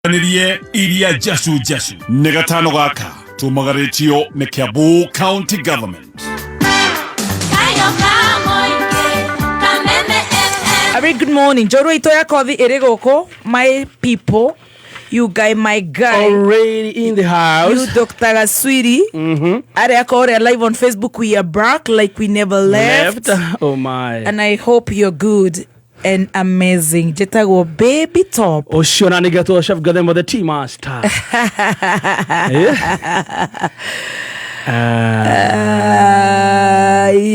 Nirie iria njacu njacu nĩ gatano gaka tumagarĩtio nĩ Kiambu County Government. A very good morning. Njorua itũ ya kothi ĩrĩ gũkũ. My people, you guy, my guy. Already in the house. You Dr. Gaswiri. Arĩa kũrĩa live on Facebook, we are back like we never left. Left. Oh my. And I hope you're good and amazing. Njĩtagwo Baby Top. Ũcio na nĩgetwo Chef Gathemba the tea master. Eh?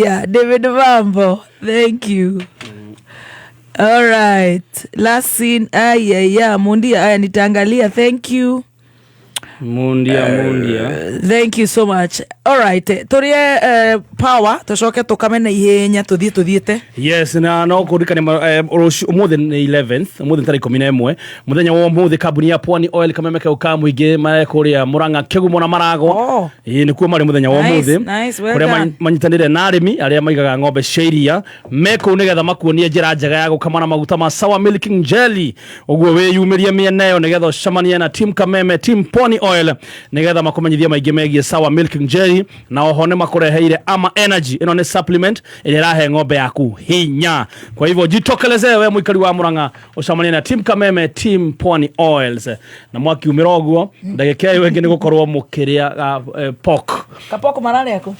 Yeah, David Mambo. Thank you. All right. Last scene. Ah, yeah, yeah. Mundia, aya nitaangalia. Thank you. Mundia mundia. Thank you so much. All right. Turie power tucoke tukame na ihenya tuthie tuthiete. Yes, na no kũririkania rũciũ ũmũthĩ nĩ 11th, ũmũthĩ nĩ tarĩki 11, mũthenya wa ũmũthĩ kambuni ya Pwani Oil kameme kau ka mũingĩ marĩ kũrĩa Murang'a Kĩgumo na Maragwa. Oh. Ĩĩ nĩkuo marĩ mũthenya wa Nice, ũmũthĩ. nice, well Kũrĩa done. manyitanĩire na arĩmi arĩa maigaga ng'ombe cia iria me kũu nĩgetha makuonie njĩra njega ya gũkama na maguta ma Sour Milking Jelly. Ũguo wĩyumĩrie mĩena ĩyo nĩgetha ũcemanie na Team Kameme, Team Pwani Oil nĩgetha makũmenyithie maingĩ megiĩ Sour Milking Jelly, na oho nĩ makũreheire Ama Energy. Ĩno nĩ supplement ĩrĩa ĩrahe ng'ombe yaku hinya. Kwa hivyo jitokelezee we mũikari wa Murang'a ũcemanie na Team Kameme, Team Pwani Oils. Na mwakiumĩra ũguo ndagĩka ĩyo ĩngĩ nĩ gũkorwo mũkĩrĩa pork. Kapoko mararĩa kũ?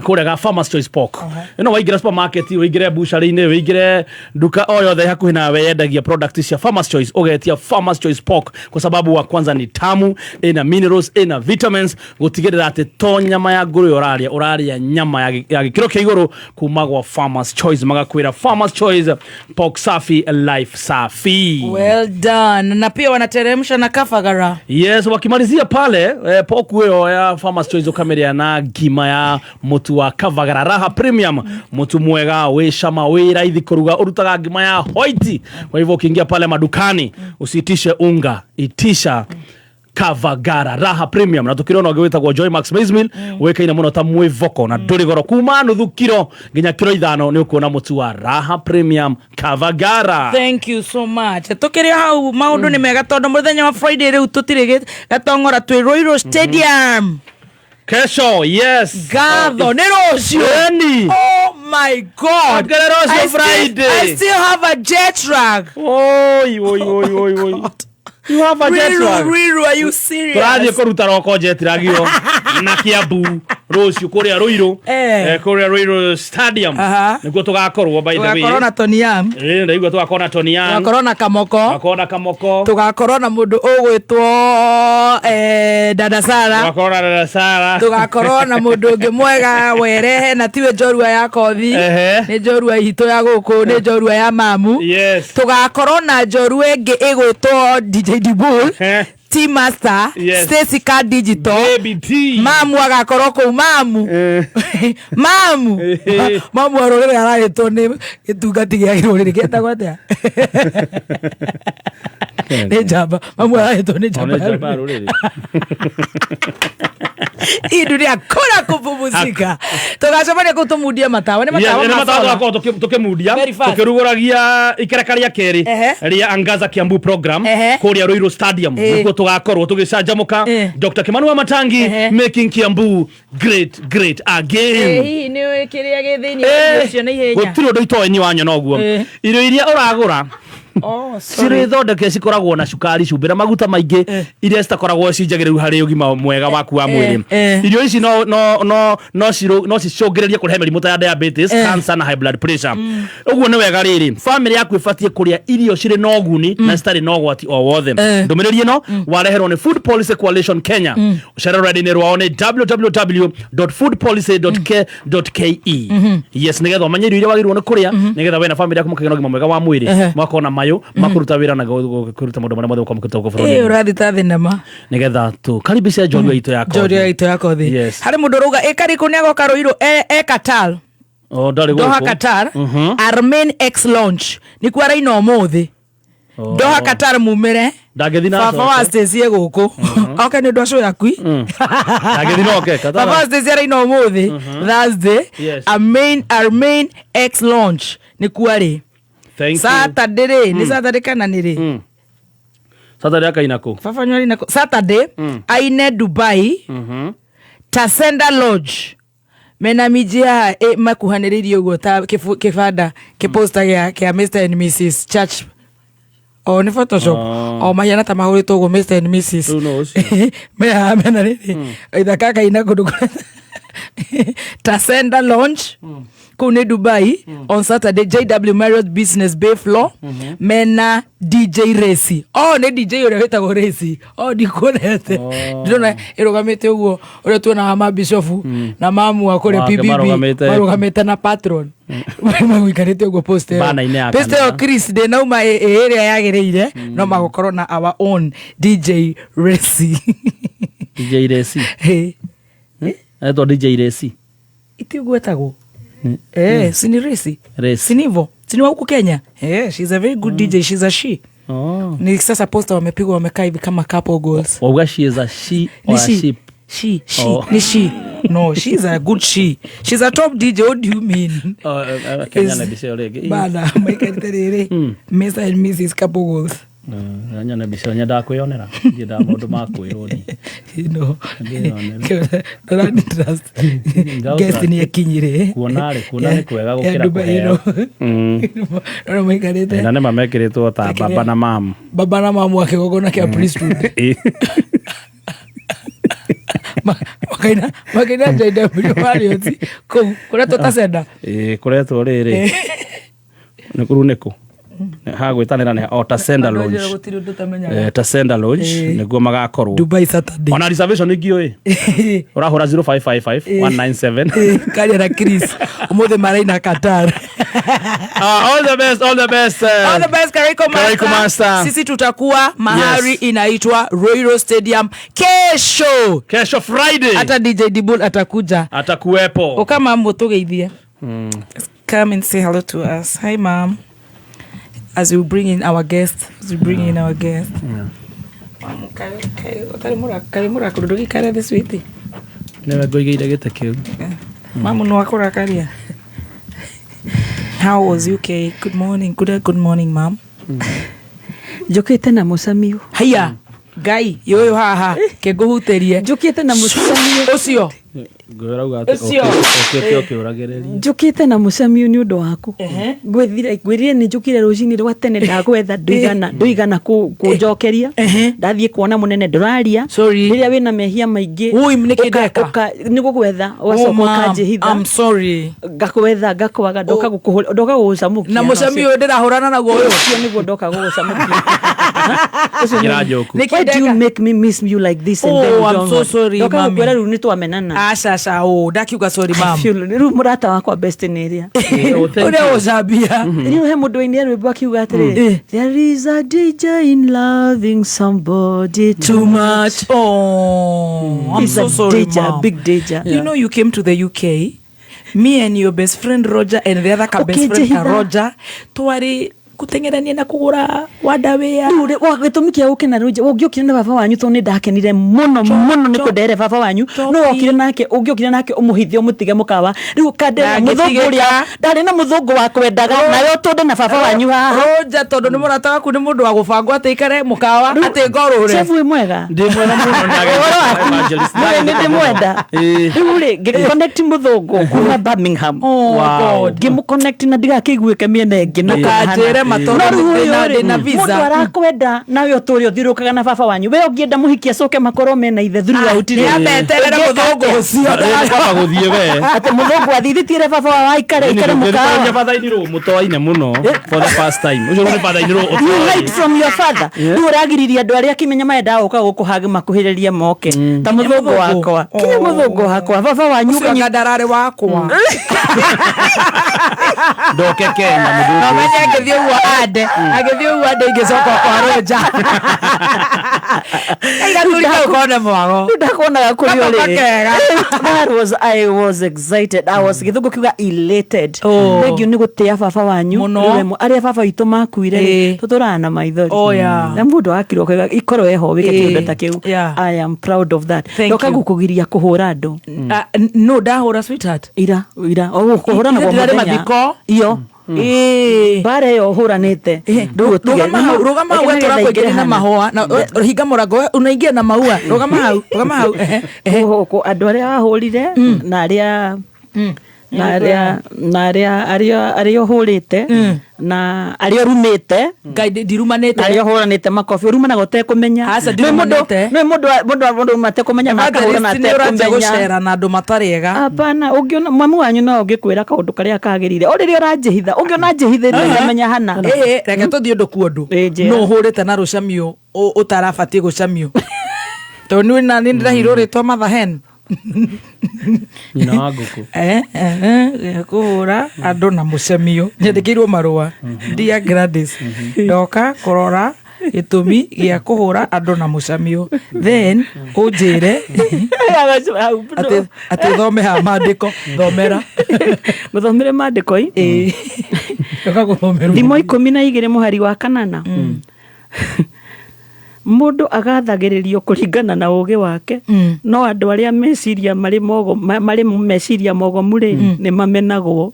Kũrĩa ga Farmers Choice Pork. Ĩno waingĩra supermarket, ũingĩre butchery-inĩ, ũingĩre nduka o yothe hakuhĩ nawe yendagia product cia Farmers Choice, ũgetia Farmers Choice Pork kwa sababu wa kwanza ni tamu, ĩna minerals, ĩna vitamins, gũtigĩrĩra atĩ to nyama ya ngũrwe ũrarĩa, ũrarĩa nyama ya gĩkĩro kĩa igũrũ kuma gwa Farmers Choice. Magakwĩra Farmers Choice Pork safi, life safi. Well done. Na pia wanateremsha na kafagara. Yes, wakimalizia pale pork ĩyo ya Farmers Choice ũkamĩrĩa na ngima ya mũtu wa Kavagara Raha Premium, mũtu mwega wĩ cama, wĩ raithi kũruga, ũrutaga ngima ya white. Kwa hivyo ukiingia pale madukani usiitishe unga, itisha Kavagara Raha Premium. Na tukirona ũngĩ wĩtagwo Joy Max Maize Meal, wĩkaine mũno ta mwĩvoko na ndũrĩ goro, kuma nuthu kiro nginya kiro 5 nĩ ũkuona mũtu wa Raha Premium Kavagara. Thank you so much. Tukĩrĩ hau maũndũ nĩ mega tondũ mũthenya wa Friday rĩu tũtirĩ gatong'ora twĩ Ruiru Stadium. Kesho, yes. Ngatho nĩ rũciũ. Eni. Oh my God. Ongerera rũciũ Friday. I still have a jet lag. Oi, oi, oi, oi, oi. You have a jet Ruiru, lag. Ruiru, are you serious? Tũrathiĩ kũruta roko jet lag ĩyo na Kiambu rũciũ kũrĩa Ruiru. Kũrĩa Ruiru Stadium. Nĩkuo tũgakorwo, by the way. Tũgakorwo na Tony Young. Ndaigua tũgakorwo na Tony Young. Tũgakorwo na Kamoko. Tũgakorwo na Kamoko. Tũgakorwo na mũndũ ũgwĩtwo Dada Sara. Tũgakorwo na Dada Sara. Tũgakorwo na mũndũ ũngĩ mwega werehe na tiwe njorua ya kothi. Nĩ njorua itũ ya gũkũ, nĩ njorua ya mamu. Tũgakorwo na njorua ĩngĩ ĩgwĩtwo DJ Dibul. T Master, Stacy Ka Digital, Baby T. Mamu agakorwo kũu, mamu. Mamu. Mamu wa rũrĩrĩ arahĩtwo nĩ gĩtungati gĩa rũrĩrĩ gĩtagwo atĩa? Nĩ njamba. Mamu arahĩtwo nĩ njamba. Nĩ njamba ya rũrĩrĩ. Hii dunia kuna kupumzika. Tũgacemania kũu tũmundie matawa. Nĩ matawa Nĩ ma matawa solar. tũgakorwo tũkĩmundia, Very fast. tũkĩrugũragia ikereka rĩa kerĩ rĩa Angaza Kiambu program kũrĩa Ruiru Stadium. Nĩkuo tũgakorwo tũgĩcanjamũka. Dr. Kimani wa Matangi making Kiambu great, great again. Hihi nĩ ũĩ kĩrĩa gĩ thĩinĩ wa irio icio nĩ ihenya? Gũtirĩ ũndũ itoĩ niĩ wanyona ũguo. Irio iria ũragũra Oh, sorry. cirĩ thondeke cikoragwo na cukari, cumbĩ na maguta maingĩ, iria citakoragwo ci njagĩrĩru harĩ ũgima mwega waku wa mwĩrĩ. Irio ici no cicũngĩrĩrie kũrehe mĩrimũ ta ya diabetes, cancer na high blood pressure. Ũguo nĩ wega rĩrĩ, famĩlĩ yaku ĩbatiĩ kũrĩa irio cirĩ na ũguni na citarĩ na ũgwati o wothe. Ndũmĩrĩri ĩno wareherwo nĩ Food Policy Coalition Kenya. Ũcere rũrenda-inĩ rwao nĩ www.foodpolicy.k.ke. Yes, nĩgetha ũmenye irio iria wagĩrĩirwo nĩ kũrĩa nĩgetha we na famĩlĩ yaku mũkagĩa na ũgima mwega wa mwĩrĩ, mũgakorwo na mayũ makũruta wĩra na kũruta maũndũ marĩa mothe mũkoragwo mũkĩruta gũkũ bũrũri-inĩ. Ũrathiĩ ta thinema. Nĩgetha tũkaribishe njorua itũ ya kothi. Njorua itũ ya kothi. Yes. Harĩ mũndũ ũrauga ĩ Karikũ nĩ agoka Ruiru e Qatar. Oh, ndarĩ Doha gũkũ. Qatar. Armain X launch. Nĩkuo araina ũmũthĩ. Doha Qatar mumĩre. Ndangĩthiĩ na Baba wa acoke. Stacy e gũkũ. Oke nĩ ũndũ wa show yakui. Ndangĩthiĩ na oke, Qatar. Baba wa Stacy araina ũmũthĩ Thursday. Armain X launch nĩkuo arĩ. Thank you. Saturday rĩ, nĩ Saturday kana nĩ rĩ? Saturday akaina kũ? Baba wanyu arĩ na kũ? Saturday aine Dubai, Tasenda Lodge, mena minji haha makuhanĩrĩirie ũguo ta kĩbanda kĩposta gĩa Mr and Mrs Church, o nĩ Photoshop. Oh. O mahiana ta mahũrĩtwo ũguo Mr and Mrs. Rĩu no ũcio. Me haha mena rĩrĩ ithaka akaina kũndũ Tasenda Lounge kũu nĩ Dubai on Saturday, JW Marriott Business Bay floor, mena DJ Racy. Oh, nĩ DJ ũrĩa wĩtagwo Racy. Oh, ndikuonete. Oh. Ndĩrona ĩrũgamĩte ũguo ũrĩa tuonaga mabishofu na mamu wa kũrĩa Wake PBB marũgamĩte. marũgamĩte na patron magũikarĩte ũguo post ĩyo. Banner-inĩ ya Post ĩyo kanitha. Chris ndĩnauma ĩrĩa yagĩrĩire, no magũkorwo na our own DJ Racy. DJ Resi. Hey. Etwo DJ Resi. Itigwetagwo si ni Racy? Racy. Si ni hivyo? Si ni wa huku Kenya? She's a very good DJ, she's a she. Oh. Ni sasa poster wamepigwa wamekaa hivi kama couple goals. Wauga she is a she Ni or a she. sheep? She. Oh. Ni she. No, she's a good she. She's a top DJ. What do you mean? Oh, Kenya na mbica ĩyo rĩngĩ. Bana maikarĩte rĩrĩ Mr and Mrs couple goals. Nyone mbica ĩyo, nyendaga kwĩyonera, ndiendaga maũndũ ma kwĩrwo niĩ. You know. Ndĩyonere. Ndũrani trust. Guest nĩ ekinyire. Kuona rĩ, kuona nĩ kwega Ya gũkĩra Dubai, kũheo. you know. Ndũrona maikarĩte. Na nĩma mekĩrĩtwo ta baba na mamu. Baba na mamu wa kĩgongona kĩa priesthood. Makaina JW Marriott kũu kũrĩa tũtacenda. Ĩĩ, kũretwo rĩrĩ nĩ kũu nĩkũ hagwĩtanĩra nĩ o Tasenda Lounge. Gũtirĩ ũndũ ũtamenyaga. Tasenda Lounge nĩguo magakorwo. Dubai Saturday. Ona reservation ingĩũĩ ũrahũra 0555 197. Karia na Chris ũmũthĩ maraina Qatar. All the best, all the best. All the best, Karaiko Master. Karaiko Master. Sisi tutakuwa mahali Yes. inaitwa Royal Stadium kesho. Kesho Friday. Hata DJ Dibul atakuja. Atakuwepo. Uka mam utugeithie. Come and say hello to us. Hi mom. As we bring in our guest, as we bring in our guest. Mam, kai utari mura kai mura ndũgĩikare thĩ sweetie. Nĩwe ngũigĩire gĩtĩ kĩu. Mamu no akũrakaria. How was UK? Good morning. Good morning, mom. Njũkĩte na mũcamiũ. Haiya. Ngai, yũyũ haha, kĩngũhutĩrie. Njũkĩte na mũcamiũ. Ũcio. Ngũrauga atĩ Ũcio. ũkĩte ũkĩũragĩrĩria. Njũkĩte na mũcamiũ nĩ ũndũ waku. Ngwĩthire ngwĩrire nĩ njũkire rũcinĩ rwa tene ndagwetha ndũigana kũnjokeria. Ndathiĩ kuona mũnene ndũraria. Sorry. Rĩrĩa wĩna mehia maingĩ. Ui, nĩkĩ ndeka? Nĩ gũgwetha Oh, ũgacoka mom, ũkanjĩhitha. I'm sorry. Ngakwetha ngakwaga ndoka gũkũhũra ndoka gũgũcamũkia. Na mũcami ũyũ ndĩrahũrana naguo ũyũ. Ũcio nĩguo ndoka gũgũcamũkia. Ũcio Njĩra njũku. Nĩkĩ Why do you ndeka? make me miss you like this and Oh, then you I'm don't so want? sorry, Ndoka mami. gũkwĩra rĩu nĩ twamenana. Aca aca ũ ndakiuga sorry mam. Rĩu mũrata wakwa best nĩ ĩrĩa. Oh, thank Ũrĩa you. ũcambia. Rĩu he mũndũ wainire rwĩmbo akiuga atĩrĩ, there is a danger in loving somebody Too much. Oh, I'm It's so a sorry, danger, mom. big danger. You know you came to the UK, me and your best friend Roger and the other ka best friend ka Ũkĩnjĩhitha. Roger, twarĩ gũteng'erania na kũgũra wandawĩa. Rĩu gĩtũmi kĩa ũke na rũnje ũngĩokire na baba wanyu tondũ nĩ ndakenire mũno mũno nĩ kũndere baba wanyu Choki. no wokire nake ũngĩokire nake ũmũhithe ũmũtige mũkawa rĩu kandere Ndangĩtigĩka. mũthũngũ ũrĩa ndarĩ na mũthũngũ wa kwendaga nawe ũtũnde na baba wanyu haha. Roger tondũ nĩ mũrata waku nĩ mũndũ wa gũbangwo atĩ ikare mũkawa atĩ ngorũre. Chef wĩ mwega. Ndĩ mwega mũno. Ũhoro waku? Evangelist. Nĩ nĩ ndĩmwenda. Ĩĩ. Rĩu rĩ ngĩconnect mũthũngũ kuma Birmingham. Oh, Wow. God. Ngĩmũconnect na ndigakĩiguĩke mĩena ĩngĩ na Ndũkanjĩre ma tondũ No rĩu ũyũ rĩ, ndĩna visa. mũndũ arakwenda nawe ũtũre ũthiũrũrũkaga na baba wanyu we ũngĩenda mũhiki acoke makorwo mena ithe throughout rĩ. Nĩ ambeterere mũthũngũ ũcio. Rĩrĩ kwamba gũthiĩ we. Atĩ mũthũngũ athithĩtiere baba wao aikare aikare mũkawa. Father-in-law mũtoaine mũno for the first time. Ũcio nĩ father-in-law You ũtoĩ. hide from your father. Rĩu ũragiriria andũ arĩa kĩmenya marendaga gũka gũkũhag makuhĩrĩrie moke ta mũthũngũ wakwa kinya mũthũngũ wakwa baba wanyu Ũcio anga ndararĩ wakwa. Ndoke Kenya mũthũngũ. No menye ngĩthiĩ ũguo ande agĩthiĩ ũguo ande ingĩcoka kwa Roger. Aigatũrika ũkone mwago. Rĩu ndakuonaga kũrĩ Gaka ũrĩ. kega. That was I was excited. I was gĩthũngũ kiuga elated. Oh. Thank you nĩ gũtĩa baba wanyu. Mũno. Rĩu rĩmwe arĩa baba witũ makuire Ĩĩ. rĩ tũtũraga na maithori. Oh, yeah. Na mũndũ akirwo akauga ikorwo eho wĩke Ĩĩ. kĩũndũ ta kĩu. Yeah. I am proud of that. Thank Ndoka you. gũkũgiria kũhũra andũ. Ah, no ndahũra sweetheart. Ira ira o kũhũra na Ithe ndĩrarĩ mũthenya. mathiko. Iyo. Ĩĩ. Mbara ĩyo ũhũranĩte rĩu ũtige. Rũgama hau, rũgama hau, Reke we nĩgetha tũrakũingĩria ingĩre na hana. mahũa na hinga mũrango, we unaingia na maua. Rũgama hau, rũgama hau. Ehe, ehe. Andũ arĩa wahũrire na arĩa na arĩa na arĩa arĩa arĩa ũhũrĩte na arĩa ũrumĩte Ngai, ndirumanĩte. na arĩa ũhũranĩte makobi ũrumanaga ũtekũmenya. Aca, Nĩ mũndũ ndirumanĩte. nĩ mũndũ mũndũ mũndũ uma atekũmenya na akahũrana Evangelist, nĩ ũranjia atekũmenya. gũcera na andũ matarĩ ega. Hapana, ũngĩona mami wanyu no ũngĩkwĩra kaũndũ karĩa kagĩrĩire o rĩrĩa ũranjĩhitha, ũngĩona njĩhithĩte ngamenya hana. Ĩĩ, reke tũthiĩ ũndũ ku ũndũ. Ĩĩ, njĩra. Nũ ũhũrĩte na rũcamio ũtarabatiĩ gũcamio? Tondũ niĩ na nĩ ndĩrahirwo rĩtwa Mother Hen. Nyina wa ngũkũ. Eh, eh, eh, kũhũra andũ na mũcemio, nyandĩkĩirwo marũa. Dear Gladys, ndoka kũrora gĩtũmi gĩa kũhũra andũ na mũcamio, then ũnjĩre atĩ thome ha mandĩko, thomera. Gũthomere mandĩko i. Ĩĩ. Ndoka gũthomerwo. Thimo 12 mũhari wa kanana, mũndũ agathagĩrĩrio kũringana na ũũgĩ wake, no andũ arĩa meciria marĩ mogo marĩ meciria mogomu rĩ, nĩ mamenagwo.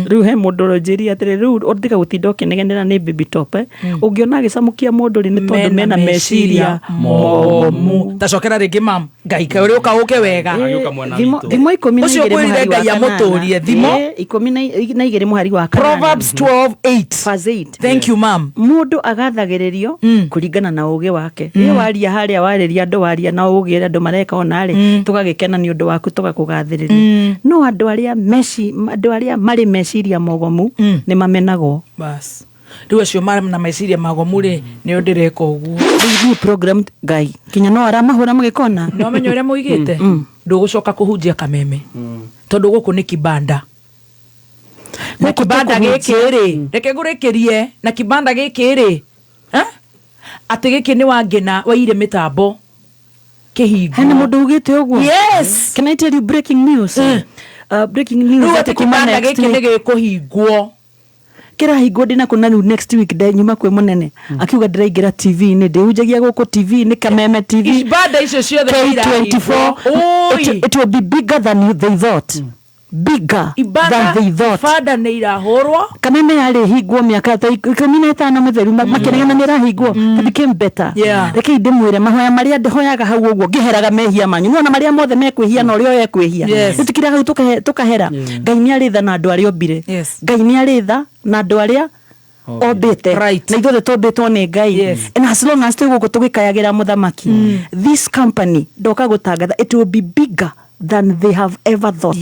Rĩu he mũndũ ũronjĩria atĩrĩ, rĩu ũtiga gũtinda ũkĩnegenera nĩ baby top, eh? Ũngĩona agĩcamũkia mũndũ rĩ, nĩ tondũ mena meciria mogomu. Tacokera rĩngĩ, mam. Ngai, kaĩ ũrĩ ũka ũke wega. Agĩũka mwena Thimo witũ. Thimo ikũmi na Ũcio igĩrĩ ngwĩrire mũhari wa Ngai kanana. amũtũrie. Thimo? 12 mũhari wa kanana. Proverbs 12:8. Verse 8. Thank you, mam. Mũndũ agathagĩrĩrio kũringana na ũgĩ wake. Ĩ waria harĩa warĩria andũ, waria na ũgĩ ũrĩa andũ mareka ona rĩ, tũgagĩkena nĩ ũndũ waku, tũgakũgathĩrĩria, no andũ arĩa meci andũ arĩa marĩ meciria mogomu nĩ mamenagwo. Bas, rĩu acio marĩ na meciria magomu rĩ, nĩo ndĩreka ũguo. Rĩu niĩ program Ngai kinya no aramahũra mũgĩkona. No menya ũrĩa mũigĩte ndũgũcoka kũhunjia Kameme, tondũ gũkũ nĩ kibanda na Gũkũ kibanda tũkũhunjia. gĩkĩ rĩ, reke ngũrĩkĩrie na kibanda gĩkĩ rĩ, ha? Atĩ gĩkĩ nĩ wangĩna waire mĩtambo kĩhingo. Hena mũndũ ugĩte ũguo? Yes. Can I tell you breaking news? Breaking news Rĩu atĩ atĩ kuma kibanda next gĩkĩ nĩ week gĩkũhingwo. Kĩrahingwo ndĩna kũna rĩu next week nyuma kwĩ mũnene akiuga ndĩraingĩra TV-inĩ, ndĩhunjagia gũkũ TV-inĩ, Kameme TV. Ibanda icio ciothe nĩ K24. irahingwo. Ũi. It will be bigger than they thought, bigger Ibanda than they thought. Ibanda nĩ irahũrwo. Kameme yarĩ hingwo mĩaka ta 15 mĩtheru, makĩregana nĩ ĩrahingwo. It became better. Rekei ndĩmwĩre mahoya marĩa ndĩhoyaga hau ũguo ngĩheraga mehia manyu, nĩwona marĩa mothe mekwĩhia na ũrĩa ekwĩhia. Tũtikiraga hau tũkahera. Ngai nĩ arĩ tha na andũ arĩa ombire. Ngai nĩ arĩ tha na andũ arĩa ombĩte. Na ithuothe tũmbĩtwo nĩ Ngai. And as long as twĩ gũkũ tũgĩkayagĩra mũthamaki, this company ndoka gũtangatha, it will be bigger than they have ever thought.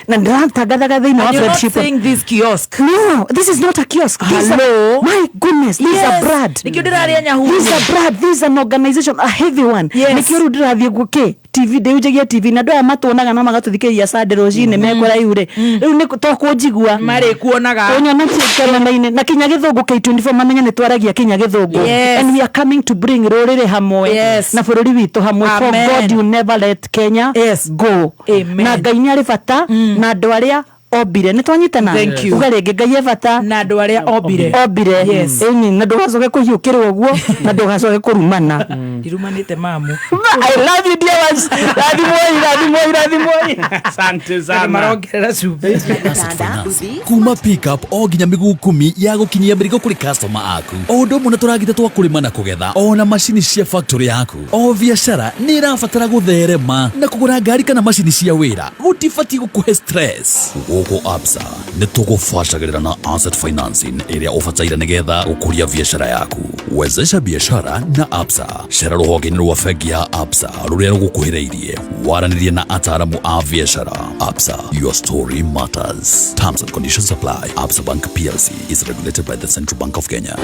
Na ndĩratangathaga thĩinĩ wa And you're not friendship. saying this kiosk. No, this is not a kiosk. This is a, Hello? my goodness, this is a brand. Nĩkĩo ndĩrarĩa nyahu. This is a brand. This is an organization, a heavy one. Nĩkĩo rĩu ndĩrathiĩ gũkĩ TV, ndĩhunjagia TV na andũ aya matuonaga na magatũthikĩrĩria Sunday rũcinĩ mekũraihu rĩ, rĩu nĩ to kũnjigua. Marĩkuonaga. Ũnyona kameme-inĩ na kinya gĩthũngũ K24, mamenye nĩ twaragia kinya gĩthũngũ. And we are coming to bring rũrĩrĩ hamwe na bũrũri witũ hamwe, for Amen. God, you never let Kenya go. Amen. Na Ngai nĩ arĩ bata na andũ arĩa ombire. Nĩ twanyitana? Thank you. Uga rĩngĩ, Ngai e bata na andũ arĩa ombire. Ombire. Ĩni, na ndũgacoke kũhiũkĩrwo ũguo na ndũgacoke kũrumana. Ndirumanĩte, mamu. I love you, dear ones. Rathimwoi, rathimwoi, rathimwoi. Asante sana. Marongerera cumbĩ. Asset Finance kuma pickup o nginya mĩguu 10 ya gũkinyia mĩrigo kũrĩ customer aku, o ũndũ ũmwe na tũragita twa kũrĩma na kũgetha, ona macini cia factory yaku. O biacara nĩ ĩrabatara gũtherema, na kũgũra ngari kana macini cia wĩra gũtibatiĩ gũkũhe stress. Gũkũ Absa nĩ tũgũbacagĩrĩra na asset financing ĩrĩa ũbataire nĩgetha gũkũria biacara yaku. Wezesha biashara na Absa. Cera rũhonge-inĩ rwa bengi ya Absa rũrĩa rũgũkuhĩrĩirie, waranĩrie na ataaramu a biacara. Absa, your story matters. Terms and conditions apply. Absa Bank PLC is regulated by the Central Bank of Kenya.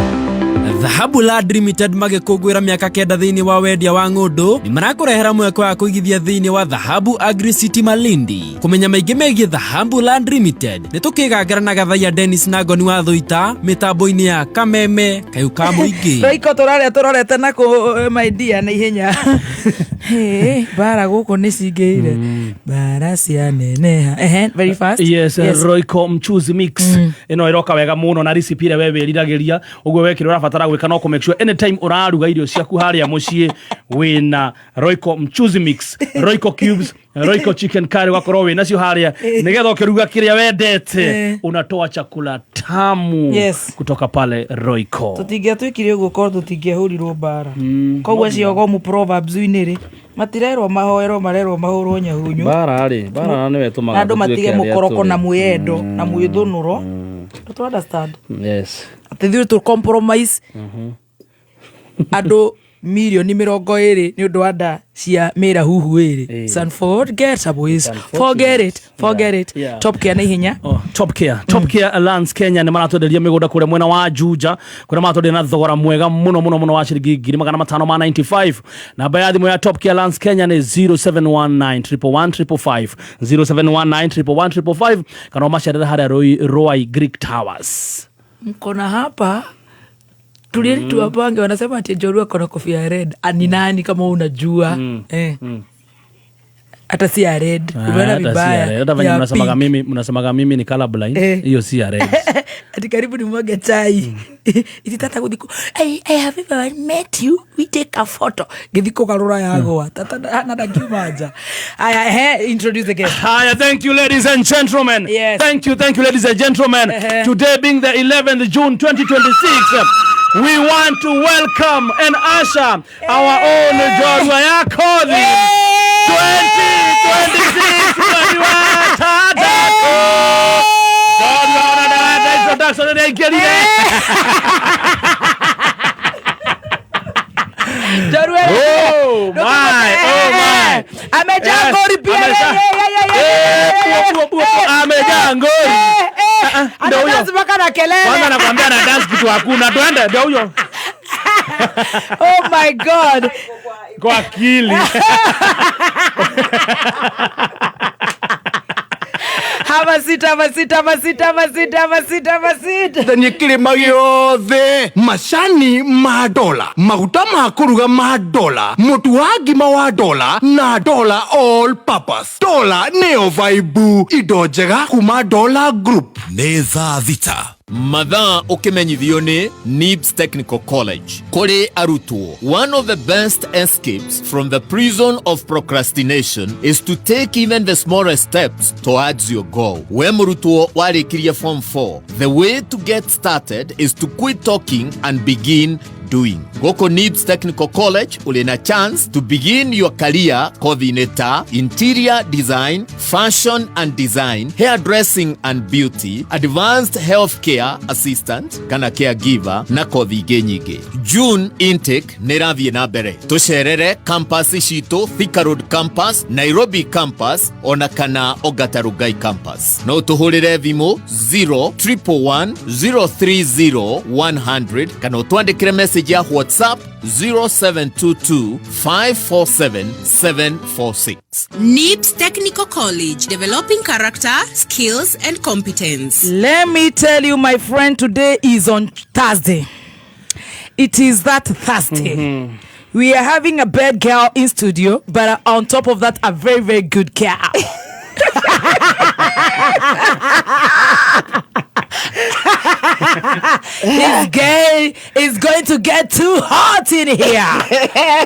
Dhahabu Land Limited magĩkũngũĩra mĩaka 9 thĩinĩ wa wendia wa ng'ũndũ nĩ marakũrehera mweke wa kũigithia thĩinĩ wa Dhahabu Agri City Malindi. Kũmenya maingĩ megiĩ Dhahabu Land Limited nĩ tũkĩgangara na Gathaiya Dennis na Ngoni wa Thũita mĩtambo-inĩ ya Kameme kayũ ka mũingĩ. Roiko tũrarĩa tũrorete na kũ my dear na ihenya. Hĩ, mbara gũkũ nĩ cingĩire, mbara cia neneha. Ehe, very fast. Yes, yes. Royco mchuzi mix ĩno ĩroka wega mũno na recipe ĩrĩa we wĩriragĩria. Ũguo we kĩrĩa ũrabatara gwĩka no kũ make sure anytime ũraruga irio ciaku harĩa mũciĩ wĩna Royco mchuzi mix, Royco cubes. Royco chicken curry ũgakorwo wĩ nacio harĩa nĩgetha ũkĩruga kĩrĩa wendete, unatoa chakula tamu kutoka pale Royco. Tũtingĩatuĩkire ũguo korwo tũtingĩahũrirwo mbara. Koguo acio gomu Proverbs-inĩ rĩ, matirerwo mahoerwo, marerwo mahũrwo nyahunyu. Mbara rĩ, mbara nĩwe ĩtũmaga Na andũ tũtuĩke matige arĩa mũkoroko tũrĩ. na mwĩyendo na mwĩthũnũro. Tũ understand? Yes. Atĩ ithuĩ tũ compromise andũ mirioni 20 nĩ ũndũ wa nda cia mĩra huhu ĩrĩ. Sanford, get a boys. Forget it, forget it. Top Care nĩ ihenya. Oh, Top Care, Top Care Lands Kenya nĩ maratwenderia mĩgũnda kũrĩa mwena wa Juja, kũrĩa maratwenderia na thogora mwega mũno mũno mũno wa ciringi 595,000. Namba ya thimũ ya Top Care Lands Kenya nĩ 0719 111 0719 111 kana ũmacerere harĩa Ruai Greek Towers. Mkona hapa tulieni tuwapange, wanasema ati Joru akona kofia ya red. Ani nani kama unajua? Hata si ya red. Ah, Umeona hata si ya vibaya. red. Hata venye Ya mnasemaga pink. mimi, mnasemaga mimi ni colorblind. Hiyo si ya red. Ati karibu ni mwage chai ititata guthiku. I have ever met you, we take a photo githiko karura yagwa tata na ndakiuma nja. Aya, introduce the guest. Haya, thank you ladies and gentlemen. Yes. Thank you, thank you ladies and gentlemen. Today being the 11th June 2026, we want to welcome and usher our own Njorua ya Kothi 2026 mweri wa ĩtandatũ. Njorua ona ndarenda introduction ĩrĩa aingĩrire. Njorua. Oh my, oh my. Amejaa ngori pia. Eh, buo, buo, buo, amejaa ngori. Ah, ah, ndio huyo. Anadance mpaka na kelele. Kwanza nakwambia na dance kitu hakuna. Twende, ndio huyo. Oh my God. Kwa akili. Have a seat, have a seat, have a seat, have a seat, have a seat, have a seat. Thanie kĩrĩma gĩothe, macani ma dola, maguta ma kũruga ma dola, mũtu wa ngima wa dola na dola all purpose. Dola nĩyo vaibu, indo njega kuma Dola Group. Nĩ thaa 6. Mathaa ũkĩmenyithio nĩ NIBS Technical College kũrĩ arutwo. One of the best escapes from the prison of procrastination is to take even the smallest steps towards your goal. We mũrutwo warĩkirie form 4, the way to get started is to quit talking and begin doing. Gũkũ NIBS Technical College ũrĩ na chance to begin your career kothi-inĩ ta interior design, fashion and design, hairdressing and beauty, advanced healthcare assistant kana caregiver na kothi ingĩ nyingĩ. June intake nĩ ĩrathiĩ na mbere. Tũcerere campus citũ, Thika Road campus, Nairobi campus ona kana Ongata Rongai campus. No ũtũhũrĩre thimũ 0 111 030 100 kana ũtwandĩkĩre message ya WhatsApp 0722 547 746. NIBS Technical College, developing character, skills, and competence. Let me tell you, my friend, today is on Thursday. It is that Thursday. We are having a bad girl in studio, but on top of that, a very, very good girl. This girl is going to get too hot in here.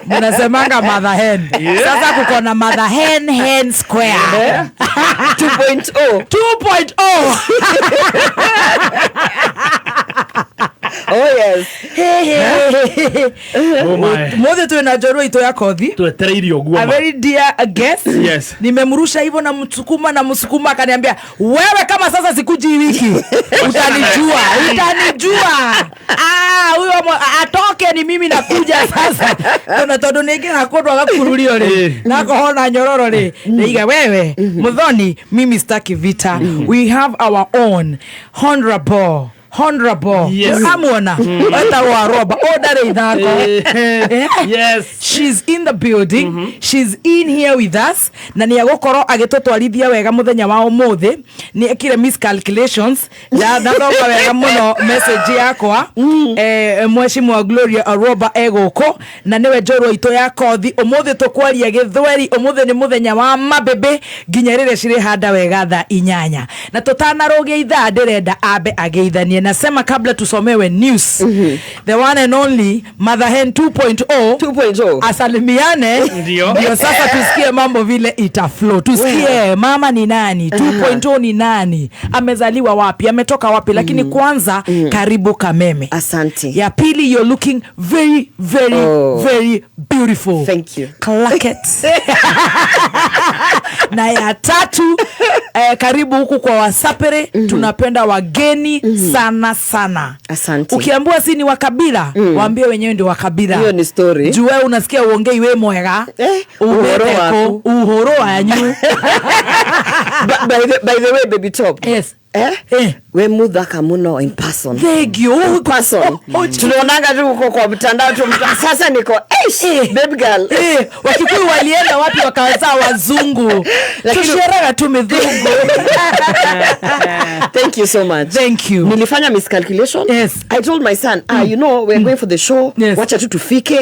Mnasemanga mother hen. Sasa kuko na mother hen hen square. 2.0. 2.0. Oh yes. Oh my. Mothe twina njorua itũ ya kothi. Twetereire ũguo A ma. very dear guest. Nimemrusha hivyo na msukuma na msukuma, akaniambia wewe kama sasa sikuji hii wiki utanijua, utanijua. Ah, huyo atoke ni mimi nakuja sasa. Ona tondu ningira kundu agakururio ri nakohona nyororo ri niiga wewe Muthoni, mimi sitaki vita. We have our own honorable amuona etagwo Aroba o ndarĩ ithako. She's in the building. She's in here with us na nĩ egũkorwo agĩtũtwarithia wega mũthenya wa ũmũthĩ. Nĩ ekire miscalculations. Ndathoma wega mũno message yakwa. Mheshimiwa Gloria Aroba egũkũ na nĩwe njorua itũ ya kothi. Ũmũthĩ tũkwaria gĩthweri. Ũmũthĩ nĩ mũthenya wa mabebe nginya rĩrĩa cirĩhanda wega thaa 8 na tũtanarũgia ithaa ndĩrenda ambe ageithanie. Tusalimianie. Nasema kabla tusomewe news. The one and only Mother Hen 2.0 2.0 asalimiane. Ndio. Ndio sasa tusikie mambo vile itaflow. Tusikie mama ni nani, 2.0 ni nani, amezaliwa wapi, ametoka wapi, lakini kwanza karibu Kameme. Asante. Ya pili, you're looking very very very beautiful. Thank you. Clack it. Na ya tatu, karibu huku kwa Wasapere. Tunapenda wageni sana sana. Asante. Ukiambiwa si ni wa kabila, waambie wenyewe ndio wa kabila. Hiyo ni story. Juu wewe unasikia uongei we mwega. Uhoro waku. Uhoro wanyu. By the way, baby top. Yes. Eh? Eh. We muthaka muno in person. Thank you. In person. Tunaonanga tu huko kwa mtandao tu sasa niko eish, baby girl. Eh, Wakikuyu walienda wapi wakawazaa wazungu? Tusheraga tu mithungu. Thank you so much. Thank you. Nilifanya miscalculation. Yes. I told my son, ah, we're going for the show. Wacha tu tufike.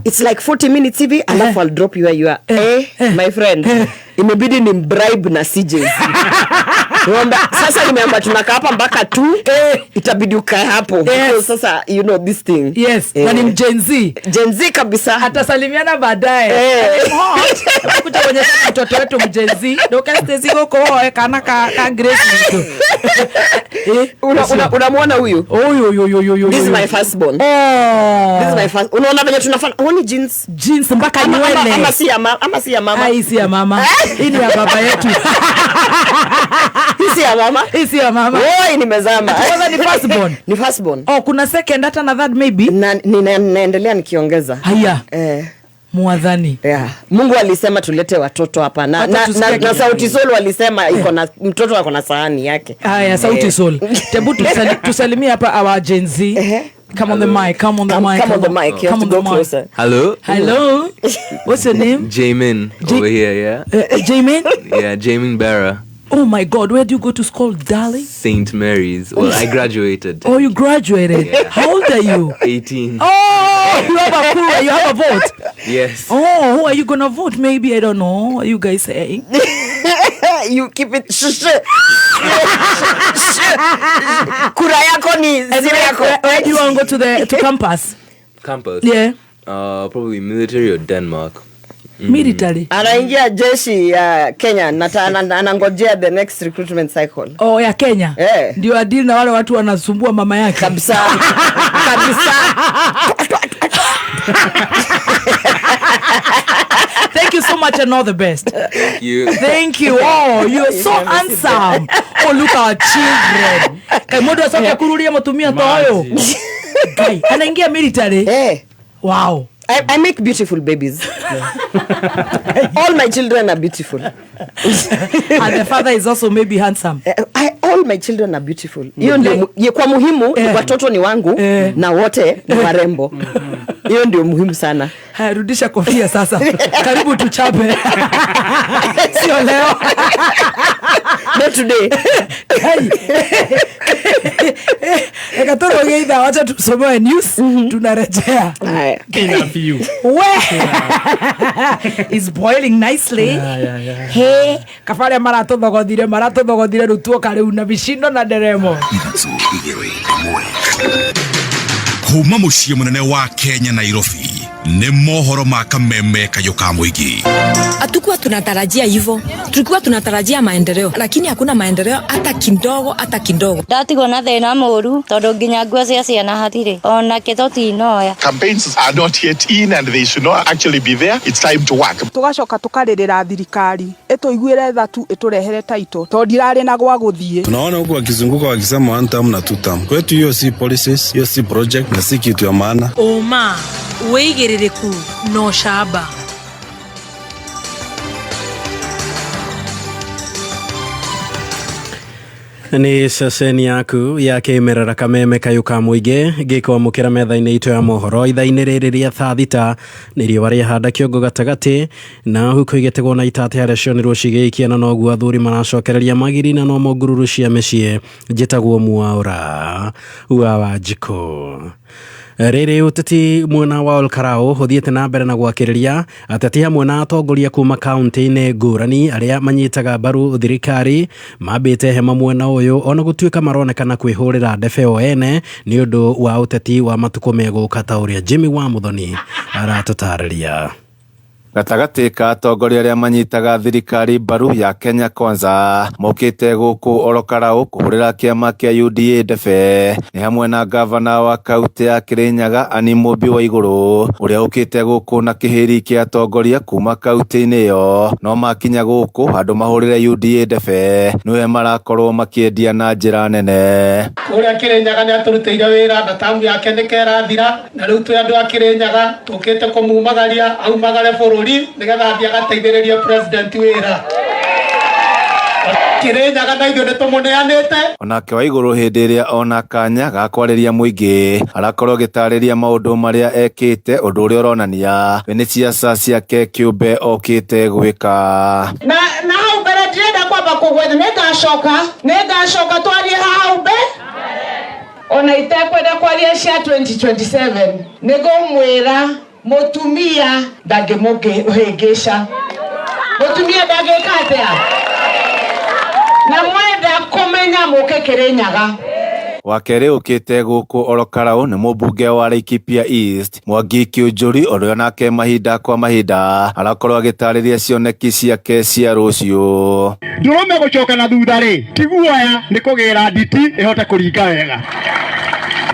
It's like 40 minutes hivi, alafu I'll drop you where you are. Eh, my friend. Imebidi ni bribe na CJ. Niomba, sasa nimeamba tunakaa hapa mpaka tu itabidi ukae hapo. Because sasa you know this thing. Yes, na ni Gen Z. Gen Z kabisa. Atasalimiana baadaye. Hebu kuja kuonyesha mtoto wetu Gen Z. Ndoka Stacy goko hoe kana ka Grace mtu. Unamwona huyu? Huyu huyu huyu huyu. This is my firstborn. Oh. This is my first. Unaona venye tunafanya? Huoni jeans? Jeans mpaka nywele. Ama si ya mama, ama si ya mama. Ai, si ya mama. Hii ni ya baba yetu. Hii si ya mama. Hii si ya mama. Oi, nimezama. Kwanza ni firstborn. Ni firstborn. Oh, kuna second hata na third maybe. Na naendelea nikiongeza. Haya. Mwadhani. Yeah. Mungu alisema tulete watoto hapa na, Hata tusikie na kidogo. Sauti Sol walisema iko na mtoto ako na sahani yake. Haya, Sauti Sol. Tebu tusalimie hapa our Gen Z. Come on the mic, come on the mic. Come on the mic. You have Come to on the go mic. closer. Hello. Hello. What's your name? Jamin over here, yeah. Jamin? Yeah, Jamin Barra. Oh my God, where do you go to school, darling? St. Mary's. Well, I graduated. Oh, you graduated. Yeah. How old are you? 18. Oh, you have a kura, you have a vote. Yes. Oh, who are you gonna vote? Maybe, I don't know. What are you guys saying? You keep it. Shh, shh. Shh. Kura yako ni zile yako. Where do you want to go to campus? Campus? Yeah. Probably military or Denmark. Military. Anaingia jeshi ya Kenya na anangojea the next recruitment cycle. Oh, ya Kenya. Eh. Ndio adili na wale watu wanasumbua mama yake. Kabisa. Kabisa. Thank you so much and all the best. Thank you. Thank you. Oh, you're so handsome. Oh, look our children. Kai mundu acoke kururia mutumia ta uyu. Kai, anaingia military. Eh. Wow. I make beautiful babies. All my children are beautiful. And the father is also maybe handsome. All my children are beautiful. Hiyo ndio kwa muhimu, watoto ni wangu na wote ni warembo. Hiyo ndio muhimu sana. Haya, rudisha kofia sasa. Karibu tuchape. Sio leo. Not today. Hey. Eka toro geitha, wacha tusomewe news, tunarejea. Haya. Enough you. We. It's boiling nicely. Yeah. Hey, kabare maratuthogothire riu tuoka riu na micindo na nderemo. Kuma muciĩ mũnene wa Kenya Nairobi nĩ mohoro ma kameme kayũ ka mũingĩ. Hatukuwa tunatarajia hivyo, tulikuwa tunatarajia maendeleo, lakini hakuna maendeleo hata kidogo, hata kidogo. Ndatigwo na thĩna mũru tondũ nginya nguo cia ciana hatirĩ ona kĩ tũtinoya. Campaigns are not yet in and they should not actually be there. It's time to work. Tugacoka tukarĩrĩra thirikari ĩtũiguĩre tha tu ĩtũrehere taito tondũ ndirarĩ na gwa gũthiĩ. Tunaona huku wakizunguka wakisema one term na two term. Kwetu hiyo si policies, hiyo si project na si kitu ya maana. Ũma, wĩigĩrĩrĩku na ũcamba. Nĩ ceceni yaku ya kĩmerera kameme kayũ ka mũingĩ ngĩkwamũkĩra metha-inĩ itũ ya mohoro ithaa-inĩ rĩrĩ rĩa thaa thita nĩ riũa rĩahanda kĩongo gatagatĩ na huko igĩtegwo na itate harĩa cionirwo cigĩikia na noguo athuri maracokereria magiri na nomo ngururu cia mĩciĩ. Njĩtagwo Mwaũra wa Wanjikũ. Rĩrĩ ũteti mwena wa Olkarau ũthiĩte na mbere na gwakĩrĩria ateti hamwe na atongoria kuma kaunti-inĩ ngũrani arĩa manyitaga mbaru thirikari mambĩte hema mwena ũyũ ona gũtuĩka maronekana kwĩhũrĩra ndebe o ene nĩ ũndũ wa ũteti wa matukũ megũka ta ũrĩa Jimmy wa Muthoni aratũtarĩria. Gatagatĩ ka atongoria arĩa manyitaga thirikari mbaru ya Kenya Kwanza mokĩte gũkũ Olokarau kũhũrĩra kĩama kĩa UDA ndebe nĩ hamwe na ngavana wa kaunti ya Kirinyaga Anne Mũmbi Waigũrũ ũrĩa ũkĩte gũkũ na kĩhĩri kĩa atongoria kuma kaunti-inĩ ĩyo no makinya gũkũ andũ mahũrĩre UDA ndebe nĩwe marakorwo makĩendia na njĩra nene. Kũrĩa Kirinyaga nĩ atũrutĩire wĩra na tamu yake nĩ kerathira na rĩu twĩ andũ a Kirinyaga tũkĩte kũmumagaria aumagare bũrũri nĩgetha athiĩ agateithĩrĩrie president wĩra. Kirinyaga na ithuĩ nĩ tũmũneanĩte. Onake Waigũrũ hĩndĩ ĩrĩa ona kanya ga kwarĩria mũingĩ arakorwo agĩtarĩria maũndũ marĩa ekĩte ũndũ ũrĩa ũronania we nĩ ciaca ciake kĩũmbe okĩte gwĩka. Na hau mbere ndirenda kwamba kũgwetha, nĩngacoka twarie hau mbere ona itekwenda kwaria cia 2027 nĩngũmwĩra mũtumia ndangĩmũhĩngĩca, mũtumia ndangĩka atĩa, na mwenda kũmenya mũke Kirinyaga. Wa kerĩ ũkĩte gũkũ Olokarau nĩ mũmbunge wa Laikipia East Mwangi Kiunjuri ũrĩa nake mahinda kwa mahinda arakorwo agĩtarĩria cioneki ciake cia rũciũ. Ndũrũme gũcoka na thutha rĩ ti guoya nĩ kũgĩra nditi ĩhote kũringa wega.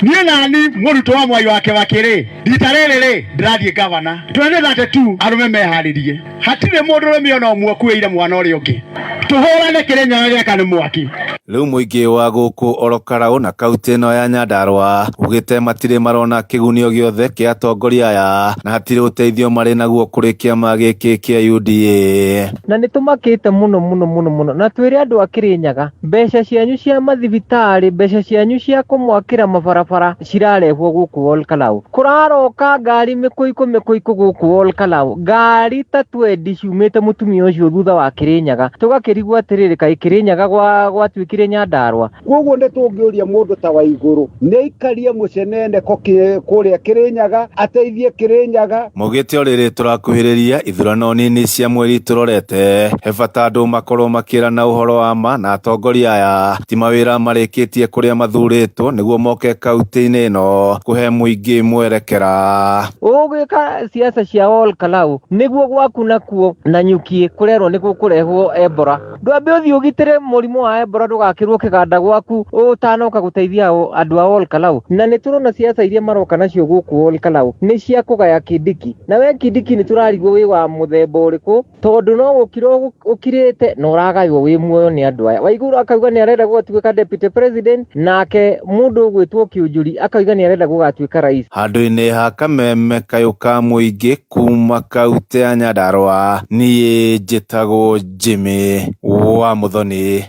Niĩ nani mũrutwo wa Mwai wa Kibaki rĩ rita rĩrĩ rĩ ndĩrathiĩ gavana 2032 arũme meharĩrie hatirĩ mũndũrũme ona ũmwe ũkuĩire mwana ũrĩa ũngĩ tũhũrane Kirinyaga gĩaka nĩ mwaki. Rĩu mũingĩ wa gũkũ Olokarau na kaunti ĩno ya Nyandarua ugĩte matirĩ marona kĩgunio gĩothe kĩa atongoria aya na hatirĩ ũteithio marĩ naguo kũrĩ kĩama gĩkĩ kĩa UDA. Na nĩ tũmakĩte mũno mũno mũno mũno na twĩre andũ a Kirinyaga mbeca cianyu cia mathibitarĩ mbeca cianyu cia kũmwakĩra mabarabara cirarehwo gũkũ Olkalau. Kũraroka ngari mĩkũikũ mĩkũikũ gũkũ Olkalau ngari ta twendi ciumĩte mũtumia ũcio thutha wa Kirinyaga tũgakĩrigwo atĩrĩrĩ kaĩ Kirinyaga gwatuĩkire Nyandarua. Koguo nĩ tũngĩũria mũndũ ta Waigũrũ nĩ aikarie mũceneneko kũrĩa Kirinyaga ateithie Kirinyaga. Maugĩte o rĩrĩ tũrakuhĩrĩria ithurano nini cia mweri tũrorete he bata andũ makorwo makĩrana ũhoro wa ma na atongoria aya ti mawĩra marĩkĩtie kũrĩa mathurĩtwo nĩguo moke kaunti-inĩ ĩno kũhe mũingĩ mwerekera. Ũgwĩka siasa cia Olkalau nĩguo gwaku nakuo na nyuki kũrerwo nĩ gũkũrehwo Ebola. Ndwambe ũthiĩ ũgitĩre mũrimũ wa Ebola ndũgakĩrwo kĩganda gwaku ũtanoka gũteithia andũ a Olkalau. Na nĩ tũrona siasa iria maroka nacio gũkũ Olkalau nĩ cia kũgaya Kindiki. Na we Kindiki nĩ tũrarigwo wĩ wa mũthemba ũrĩkũ tondũ no gũkira ũkirĩte na ũragaywo wĩ muoyo nĩ andũ aya. Waiguru akauga nĩ arenda gũgatuĩka deputy president nake mũndũ ũgwĩtwo Kiunjuri akauga nĩ arenda gũgatuĩka rais. Handũ-inĩ ha kameme kayũ ka mũingĩ kuma kaunti ya Nyandarua niĩ njĩtagwo Jimmy wa Muthoni.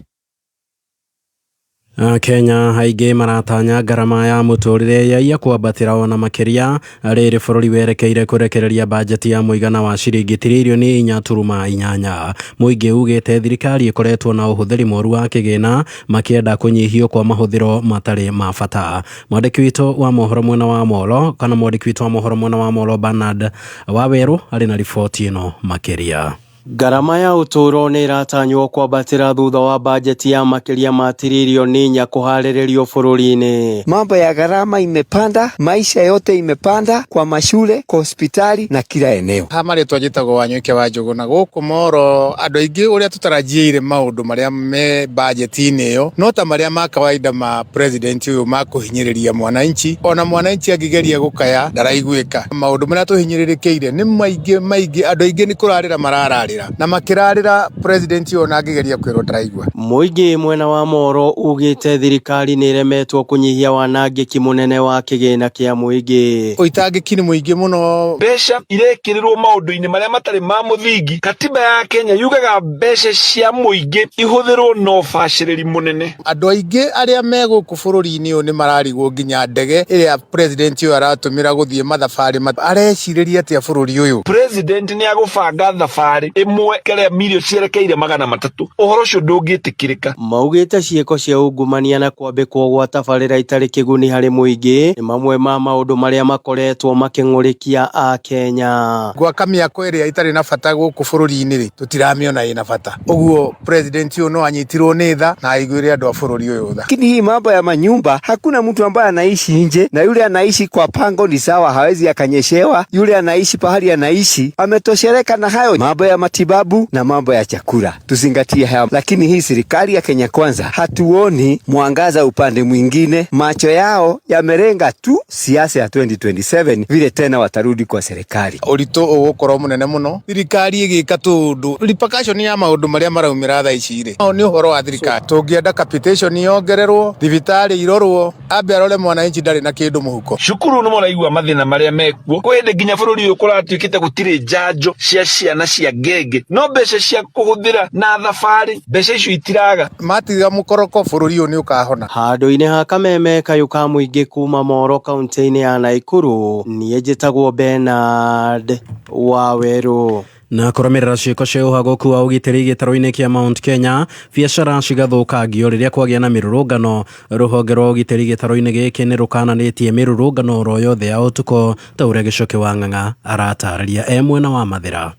Kenya aingĩ maratanya ngarama ya mũtũrĩre yaiya kwambatĩra ona makĩria rĩrĩ bũrũri werekeire kũrekereria bajeti ya mũigana wa ciringi tiririoni 4.8. Mũingĩ ugĩte thirikari ĩkoretwo na ũhũthĩri mũru wa kĩgĩna makĩenda kũnyihio kwa mahũthĩro matarĩ ma bata. Mwandĩki witũ wa mohoro mwena wa Molo kana mwandĩki witũ wa mohoro mwena wa Molo Bernard Wawerũ arĩ na riboti ĩno makĩria. Ngarama ya ũtũũro nĩ ĩratanywo kwambatĩra thutha wa bajeti ya makĩria ma tiririoni 4 kũharĩrĩrio bũrũri-inĩ. Mambo ya gharama imepanda, maisha yote imepanda, kwa mashule, kwa hospitali na kila eneo. Ha marĩtwa njĩtagwo Wanyoike wa Njũgũ na gũkũ Moro andũ aingĩ ũrĩa tũtarajiĩire maũndũ marĩa me bajeti-inĩ ĩyo no ta marĩa ma kawaida ma president ũyũ ma kũhinyĩrĩria mwananchi ona mwananchi angĩgeria gũkaya ndaraiguĩka. Maũndũ marĩa tũhinyĩrĩrĩkĩire nĩ maingĩ maingĩ, andũ aingĩ nĩ kũrarĩra marararĩra na makĩrarĩra president ũyũ ona angĩgeria kwĩrwo ndaraigua. Mũingĩ mwena wa Moro ugĩte thirikari nĩ ĩremetwo kũnyihia wanangĩki mũnene wa kĩgĩna kĩa mũingĩ. Ũitangĩki nĩ mũingĩ mũno. Mbeca irekĩrĩrwo maũndũ-inĩ marĩa matarĩ ma mũthingi. Katiba ya Kenya yugaga mbeca cia mũingĩ ihũthĩrwo na ũbacĩrĩri mũnene. Andũ aingĩ arĩa me gũkũ bũrũri-inĩ ũyũ nĩ mararigwo nginya ndege ĩrĩa president ũyũ aratũmĩra gũthiĩ mathabarĩ arecirĩria atĩa bũrũri ũyũ. President nĩ agũbanga thabarĩ Ĩmwe karĩa mirioni cierekeire 300. Ũhoro ũcio ndũngĩtĩkĩrĩka. Maugĩte ciĩko cia ungumania na kwambĩkwo gwa tabarĩra itarĩ kĩguni harĩ mũingĩ nĩ mamwe ma maũndũ marĩa makoretwo makĩng'ũrĩkia akenya. Gwaka mĩako ĩrĩa ĩtarĩ na bata gũkũ bũrũri-inĩ rĩ, tũtiramĩona ĩna bata. Ũguo president ũyũ no anyitirwo nĩ tha na aiguĩre andũ a bũrũri ũyũ tha. Lakini hii mambo ya manyumba, hakuna mtu ambaye anaishi nje, na yule anaishi kwa pango ni sawa, hawezi akanyeshewa. Yule anaishi pahali anaishi ametosheleka na hayo. Mambo ya matibabu na mambo ya chakula tuzingatie hayo, lakini hii serikali ya Kenya Kwanza hatuoni mwangaza upande mwingine, macho yao yamerenga tu siasa ya 2027 vile tena watarudi kwa serikali. Ũritũ ũgũkorwo mũnene mũno thirikari ĩgĩka tũndũ repercussion ya maũndũ marĩa maraumĩra thaa ici rĩ nĩ ũhoro wa thirikari. Tũngĩenda capitation yongererwo, thibitarĩ irorwo, ambe arore mwananchi ndarĩ na kĩndũ mũhuko. Cukuru nĩ mũraigua mathĩna marĩa mekuo. Kwĩ hĩndĩ nginya bũrũri ũyũ kũratuĩkĩte gũtirĩ njanjo cia ciana cia ngenge, no mbeca cia kũhũthĩra na thabarĩ mbeca icio itiraga. Matiga mũkoroko bũrũri ũyũ nĩ ũkahona. Handũ-inĩ ha kameme kayũ ka mũingĩ kuma Moro kaunti-inĩ ya Naikuru, niĩ njĩtagwo Bernard Wawerũ. Na kũrũmĩrĩra ciĩko cia ũhagũku wa ũgitĩri gĩtarũ-inĩ kĩa Mount Kenya, biacara cigathũkangio rĩrĩa kwagĩa na mĩrũrũngano. Rũhonge rwa ũgitĩri gĩtarũ-inĩ gĩkĩ nĩ rũkananĩtie mĩrũrũngano oro yothe ya ũtukũ ta ũrĩa Gĩcoki wa Ng'ang'a aratarĩria e mwena wa Mathĩra.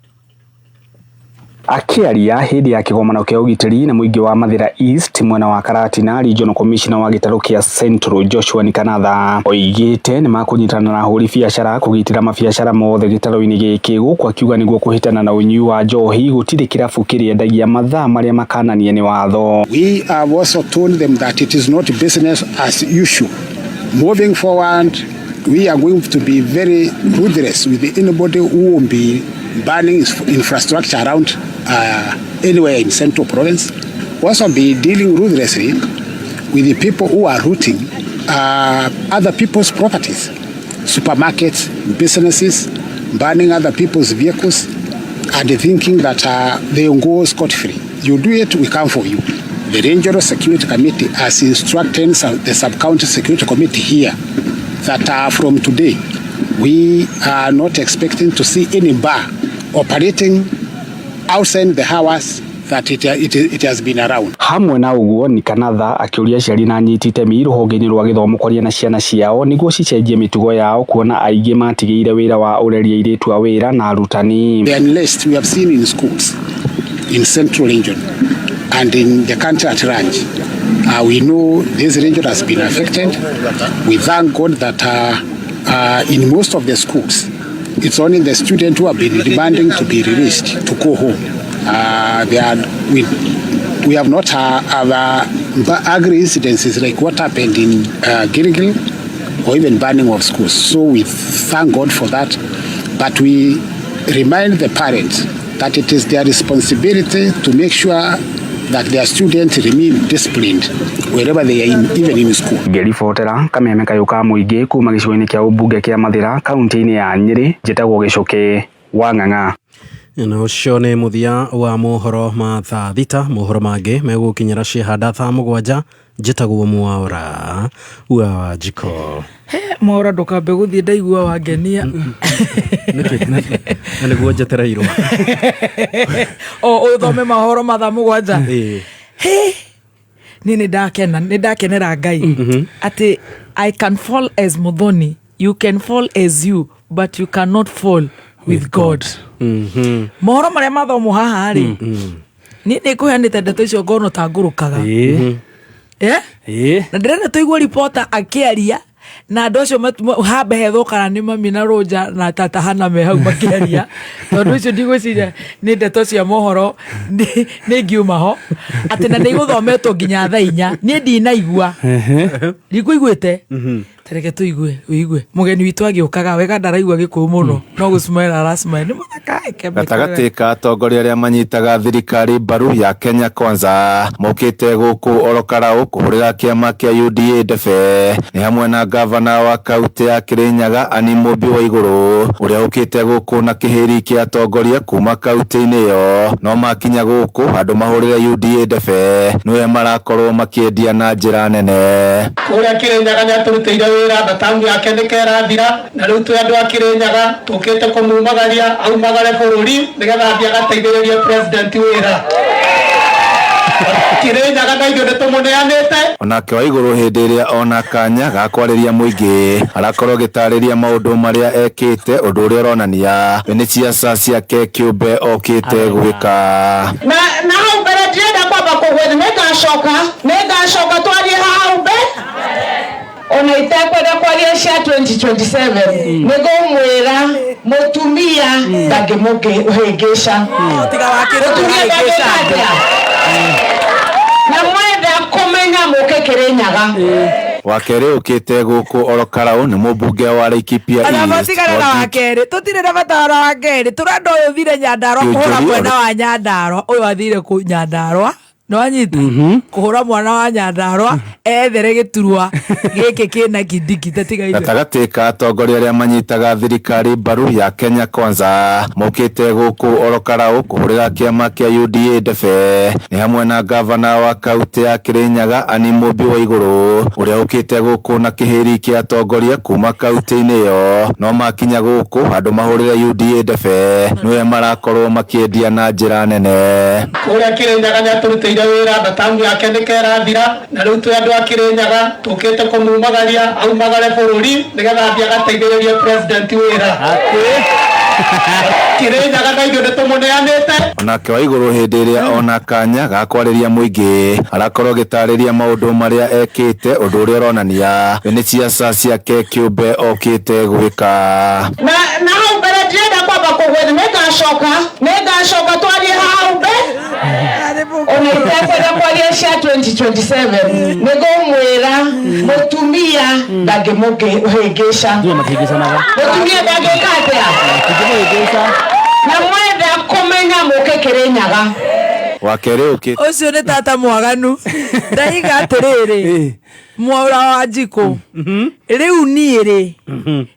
Akĩaria hĩndĩ ya kĩgomano kĩa ũgitĩri na mũingĩ wa Mathĩra East mwena wa Karatina, Regional Commissioner wa gĩtarũ kĩa Central Joshua Nikanatha oigĩte nĩ makũnyitana na ahũri biacara kũgitĩra mabiacara mothe gĩtarũ-inĩ gĩkĩ, gũkũ akiuga nĩguo kũhĩtana na ũnyui wa njohi gũtirĩ kĩrabu kĩrĩendagia mathaa marĩa makananie nĩ watho. We have also told them that it is not business as usual. Moving forward, we are going to be very ruthless with anybody who will be burning infrastructure around anywhere in Central Province. Also be dealing ruthlessly with the people who are looting other people's properties, supermarkets, businesses, burning other people's vehicles, and thinking that they will go scot-free. You do it, we come for you. The Regional Security Committee has instructed the Sub-County Security Committee here that from today, we are not expecting to see any bar operating outside the hours that it has been around. Hamwe na ũguo Nikanatha akĩũria aciari na anyiti itemi rũhonge-inĩ rwa gĩthomo kwaria na ciana ciao nĩguo cicenjie mĩtugo yao kuona aingĩ matigĩire wĩra wa ũreri airĩtu a wĩra na arutani. The unrest we have seen in schools in Central Region and in the country at large, we know this region has been affected. We thank God that in most of the schools, it's only the students who have been demanding to be released to go home. We have not ugly incidences like what happened in Gilgil or even burning of schools. So we thank God for that. But we remind the parents that it is their responsibility to make sure that their students remain disciplined wherever they are, even in school. Ngĩribotera kameme kayũ ka mũingĩ kuma gĩcigo-inĩ kĩa ũmbunge kĩa Mathĩra kaunti-inĩ ya Nyĩrĩ, njĩtagwo Gĩcũkĩ wa Ng'ang'a. Na ũcio nĩ mũthia wa mohoro ma thaa 6. Mohoro mangĩ megũkinyĩra ciehanda thaa 7. Njĩtagwo Mwaura wa Wanjikũ. Mwaura ndũkambe gũthiĩ, ndaigua wangenia. Nĩkĩ? Na nĩguo njetereirwo. O ũthome mohoro ma thaa 7. He, niĩ nĩ ndakena, nĩ ndakenera Ngai atĩ I can fall as Muthoni, you can fall as you, but you cannot fall with God. Mohoro marĩa mathomwo haha rĩ, niĩ nĩ ngũheanĩte ndeto icio ngono ta ngũrũkaga. Na ndĩrenda tũigue ripota akĩaria na andũ acio hambe hethwo kana nĩ mami na rũnja na tata hana me hau makĩaria, tondũ icio ndigwĩciria nĩ ndeto cia mohoro nĩ ngiuma ho atĩ na nĩ igũthometwo nginya thaa 4. Niĩ ndinaigua, ndikũiguĩte. Tareke tũigue, ũigue mũgeni witũ agĩũkaga wega, ndaraigua gĩkũyũ mũno no gũcmaĩra aracmaĩra nĩ mũthaka. Gatagatĩ ka atongoria arĩa manyitaga thirikari mbaru ya Kenya Kwanza mokĩte gũkũ Orokarau kũhũrĩra kĩama kĩa UDA ndebe nĩ hamwe na gavana wa kaunti ya Kirinyaga Anne Mũmbi wa Igũrũ ũrĩa ũkĩte gũkũ na kĩhĩri kĩa atongoria kuma kaunti-inĩ ĩyo, no makinya gũkũ andũ mahũrĩre UDA ndebe nĩwe marakorwo makĩendia na njĩra nene. Kũrĩa Kirinyaga nĩ atũrutĩire wĩra na tamu yake nĩ kerathira na rĩu twĩ andũ a Kĩrĩnyaga tũkĩte kũmumagaria aumagare bũrũri nĩgetha athiĩ agateithĩrĩrie president wĩra. Kĩrĩnyaga na ithuĩ nĩ tũmũneanĩte. Onake Waigũrũ hĩndĩ ĩrĩa ona kanya ga kwarĩria mũingĩ arakorwo agĩtarĩria maũndũ marĩa ekĩte ũndũ ũrĩa ũronania we nĩ ciaca ciake kĩũmbe okĩte gwĩka. Na hau mbere ndirenda kwamba kũgwetha, nĩngacoka nĩngacoka twarie hau mbere ona itekwenda kwaria cia 2027 nĩngũmwĩra mũtumia ndangĩmũhĩngĩca. Tiga wakĩrĩ Mũtumia ndangĩka atĩa? Na mwenda kũmenya mũke Kĩrĩnyaga. Wa kerĩ ũkĩte gũkũ oro Karau nĩ mũmbunge wa Laikipia Ona East matigana na wa kerĩ, tũtirĩ na bata ona wa kerĩ, tũrenda ũyũ ũthire Nyandarua kũhũra Kĩũnjũri mwena wa Nyandarua, ũyũ athire kũ Nyandarua nĩwanyita kũhũra mwana wa Nyandarua ethere gĩturwa gĩkĩ kĩna kindiki tatiga ithe. Gatagatĩ ka atongoria arĩa manyitaga thirikari mbaru ya Kenya Kwanza mokĩte gũkũ oro Karau kũhũrĩra kĩama kĩa UDA ndebe nĩ hamwe na gavana wa kaunti ya Kĩrĩnyaga Anne Mũmbi Waigũrũ ũrĩa ũkĩte gũkũ na kĩhĩri kĩa atongoria kuma kaunti-inĩ ĩyo no makinya gũkũ andũ mahũrĩre UDA ndebe nĩwe marakorwo makĩendia na njĩra nene. Kũrĩa Kĩrĩnyaga nĩ atũrutĩire wĩra na tamu yake nĩ kerathira na rĩu twĩ andũ a Kĩrĩnyaga tũkĩte kũmumagaria aumagare bũrũri nĩgetha athiĩ agateithĩrĩrie president wĩra. Kĩrĩnyaga na ithuĩ nĩ tũmũneanĩte. Onake Waigũrũ hĩndĩ ĩrĩa ona kanya ga kwarĩria mũingĩ arakorwo agĩtarĩria maũndũ marĩa ekĩte ũndũ ũrĩa ũronania we nĩ ciaca ciake kĩũmbe okĩte gwĩka. Na hau mbere ndirenda kwamba kũgwetha, nĩngacoka nĩngacoka twarie hau mbere ona itekwenda kwaria cia 2027 nĩngũmwĩra mũtumia ndangĩmũhĩngĩca. Mũtumia ndangĩka atĩa? Na mwenda kũmenya mũke Kĩrĩnyaga. Wa kerĩ ũkĩte Ũcio nĩ tata mwaganu. Ndaiga atĩrĩrĩ, Mwaũra wa Njikũ, rĩu niĩ rĩ,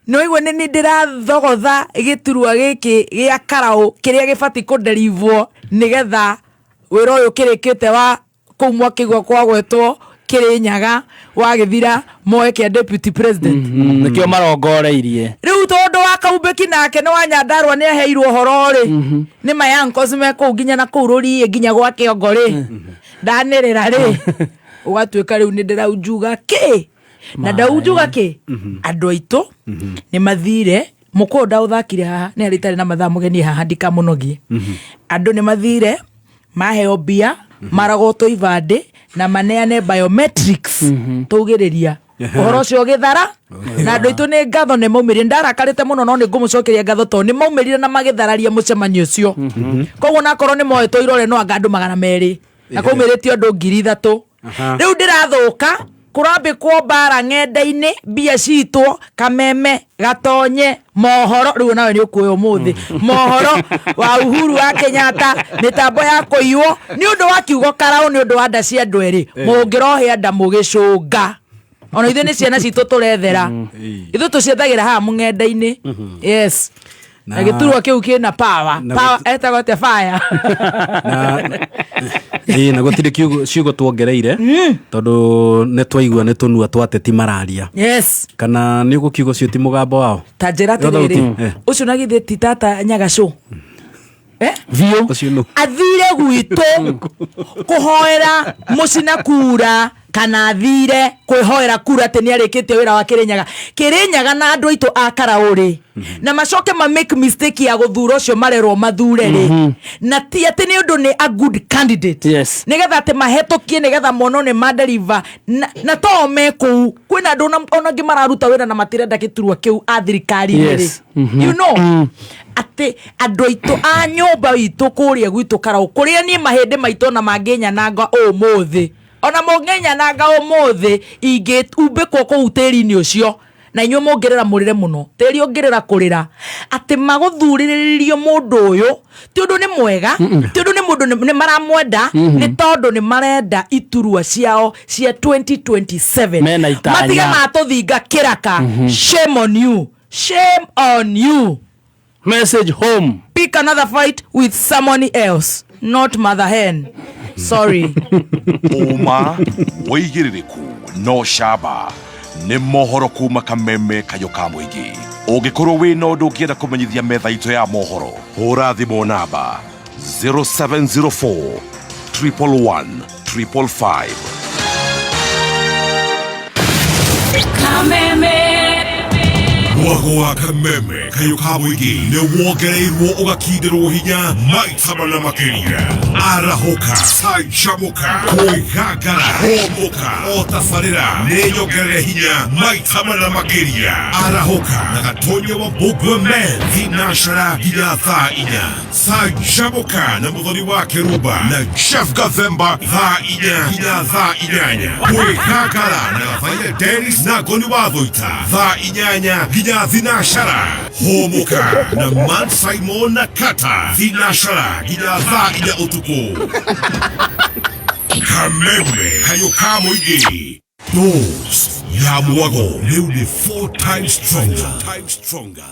nĩwaigua nĩ niĩ ndĩrathogotha gĩturwa gĩkĩ gĩa Karau kĩrĩa gĩbatiĩ kũnderivwo nĩgetha wĩra ũyũ kĩrĩkĩte wa kũu mwakĩigua kwagwetwo Kĩrĩnyaga wagĩthira moe kĩa deputy president. Nĩkĩo marongoreirie. Rĩu tondũ wa Kaumbĩki nake nĩ wa Nyandarua nĩ aheirwo ũhoro rĩ, nĩ mayankos me kũu nginya na kũu rũriĩ nginya gwa kĩongo rĩ, ndanĩrĩra rĩ, ũgatuĩka rĩu nĩ ndĩraunjuga kĩ na ndaunjuga kĩ. Andũ aitũ nĩ mathire mũkũyũ ndaũthakire haha nĩ harĩ itarĩ na mathaa mũgeni haha ndikamũnogie. Andũ nĩ mathire maheo mbia maragotwo ibandĩ na maneane biometrics tũugĩrĩria ũhoro ũcio ũgĩthara na andũ aitũ nĩ ngatho nĩ maumĩrire. Ndarakarĩte mũno no nĩ ngũmũcokeria ngatho tondũ nĩ maumĩrire na magĩthararia mũcemanio ũcio. Koguo nakorwo nĩ moetwo irore no anga andũ 200 na kwaumĩrĩtio andũ 3,000. Rĩu ndĩrathũka kũrambĩkwo mbara ng'enda-inĩ mbia citwo kameme gatonye mohoro rĩu nawe nĩ ũkuoya ũmũthĩ mohoro wa Uhuru wa Kenyatta mĩtambo ya kũiywo nĩ ũndũ wa kiugo Karau nĩ ũndũ wa nda cia andũ erĩ mũngĩrohĩa nda mũgĩcũnga ona ithuĩ nĩ ciana citũ tũrethera ithuĩ tũciethagĩra haha mũng'enda-inĩ. Yes, na gĩturwa kĩu kĩna power power etagwo atĩa fire. Ĩĩ, na gũtirĩ ciugo tuongereire tondũ nĩ twaigua nĩ tũnua twa ateti mararia. Yes. Kana nĩ ũgũkiuga ũcio ti mũgambo wao? Ta njĩra Thauti, atĩrĩrĩ, ũcio na githĩ ti tata Nyagacũ? Biũ. Ũcio nũ? Athire gwitũ kũhoera mũcina kura kana athire kwĩhoera kura atĩ nĩ arĩkĩtie wĩra wa Kĩrĩnyaga. Kĩrĩnyaga na andũ aitũ a Karau rĩ, na macoke ma make mistake ya gũthura ũcio marerwo mathure rĩ, na ti atĩ nĩ ũndũ nĩ a good candidate. Yes. Nĩgetha atĩ mahetũkie nĩgetha monwo nĩ maderiva na to me kũu kwĩna andũ ona angĩ mararuta wĩra na matirenda gĩturwa kĩu a thirikari-inĩ rĩ. Yes. You know, atĩ andũ aitũ a nyũmba itũ kũrĩa gwitũ Karau kũrĩa niĩ mahĩndĩ maitũ ona mangĩnyananga ũmũthĩ ona mũngĩnyananga ũmũthĩ ingĩumbĩkwo kũu tĩri-inĩ ũcio na inyuĩ mũngĩrĩra mũrĩre mũno tĩri ũngĩrĩra kũrĩra atĩ magũthurĩrĩrio mũndũ ũyũ ti ũndũ nĩ mwega ti ũndũ nĩ mũndũ nĩ maramwenda nĩ tondũ nĩ marenda iturwa ciao cia 2027 Mena itanya. matige matũthinga kĩraka. Shame on you, shame on you. Message home. Pick another fight with someone else, not mother hen. Sorry. Ũma wĩigĩrĩrĩku no camba. Nĩ mohoro kuma Kameme Kayũ ka Mũingĩ. Ũngĩkorwo wĩna ũndũ ũngĩenda kũmenyithia metha itũ ya mohoro, hũra thimũ namba 0704 111 555. Kameme. Mwago wa Kameme Kayũ ka Mũingĩ nĩ wongereirwo ũgakindĩrwo hinya maita mana makĩria. Arahũka, canjamũka, kwĩgangara, hũmũka, o tabarĩra nĩ nyongerere hinya maita mana makĩria. Arahũka na Gatonya wa Mbũmbua Men thinacara nginya thaa 4. Canjamũka na Mũthoni wa Kĩrumba na Jeff Gathemba thaa 4 nginya thaa 8. Kwĩgangara na Gathaia Dennis na Ngoni wa Thũita thaa 8 nginya thinacara. Hũmũka na Man Simon na Kata thinacara nginya thaa 4 ũtukũ. Kameme Kayũ ka Mũingĩ, dose ya mwago rĩu nĩ 4 times stronger.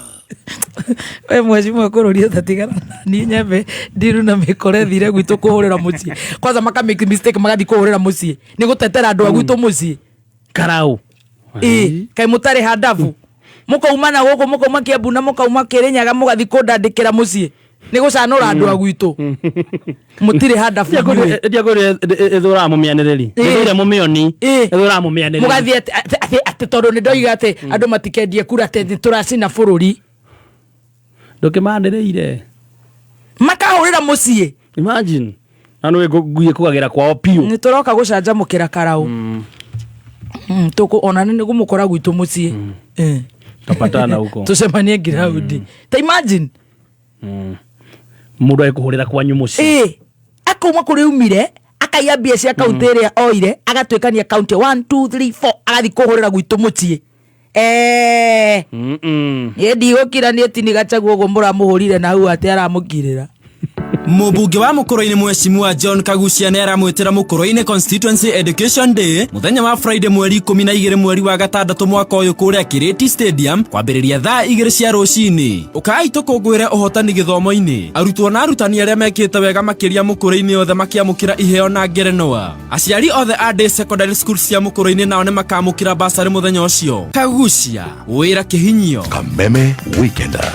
We mheshimiwa kũrũria tatigana niĩ nyambe ndiru na mĩkore thire gwitũ kũhũrĩra mũciĩ kwanza maka make mistake magathi kũhũrĩra mũciĩ nĩ gũtetera andũ a gwitũ mũciĩ karau. Ĩ kaĩ mũtarĩ handabu, mũkauma na gũkũ, mũkauma Kiambu na mũkauma Kĩrĩnyaga, mũgathi kũndandĩkĩra mũciĩ nĩ gũcanũra andũ a gwitũ, mũtirĩ handabu inyuĩ. Ndiakwĩrire ĩthũraga mũmĩanĩrĩri, ĩthũire mũmĩoni, ĩthũraga mũmĩanĩrĩri. Mũgathiĩ atĩ tondũ nĩ ndoiga atĩ andũ matikendie kura, atĩ nĩ tũracina bũrũri. Ndũkĩmanĩrĩire. Makahũrĩra mũciĩ. Imagine na nĩ ngui ĩkũgagĩra kwao piũ. Nĩ tũroka gũcanjamũkĩra karau. Tũkũ ona nĩ gũmũkora gwitũ mũciĩ. Tapatana huko. Tũcemanie ngiraundi. Ta imagine. Mũndũ agĩkũhũrĩra kwanyu mũciĩ. Ĩ akauma kũrĩa umire, akaiya mbia cia kaunti ĩrĩa oire, agatuĩkania kaunti 1 2 3 4, agathiĩ kũhũrĩra gwitũ mũciĩ. Niĩ ndigũkira, niĩ tini Gachagua ũguo mũramũhũrire na hau atĩ aramũkirĩra. Mũmbunge wa Mũkũrũ-inĩ Mheshimiwa John Kagucia nĩ aramwĩtĩra Mũkũrũ-inĩ Constituency Education Day mũthenya wa Friday mweri 12 mweri wa gatandatũ mwaka ũyũ kũrĩa Kirĩti Stadium kwambĩrĩria thaa 2 cia rũcinĩ. Ũkai tũkũngũĩre ũhotani gĩthomo-inĩ, arutwo na arutani arĩa mekĩte wega makĩria Mũkũrũ-inĩ othe makĩamũkĩra iheo na ngerenwa. Aciari othe a day secondary school cia Mũkũrũ-inĩ nao nĩ makamũkĩra basarĩ mũthenya ũcio. Kagucia wĩra kĩhinyio. Kameme Weekender.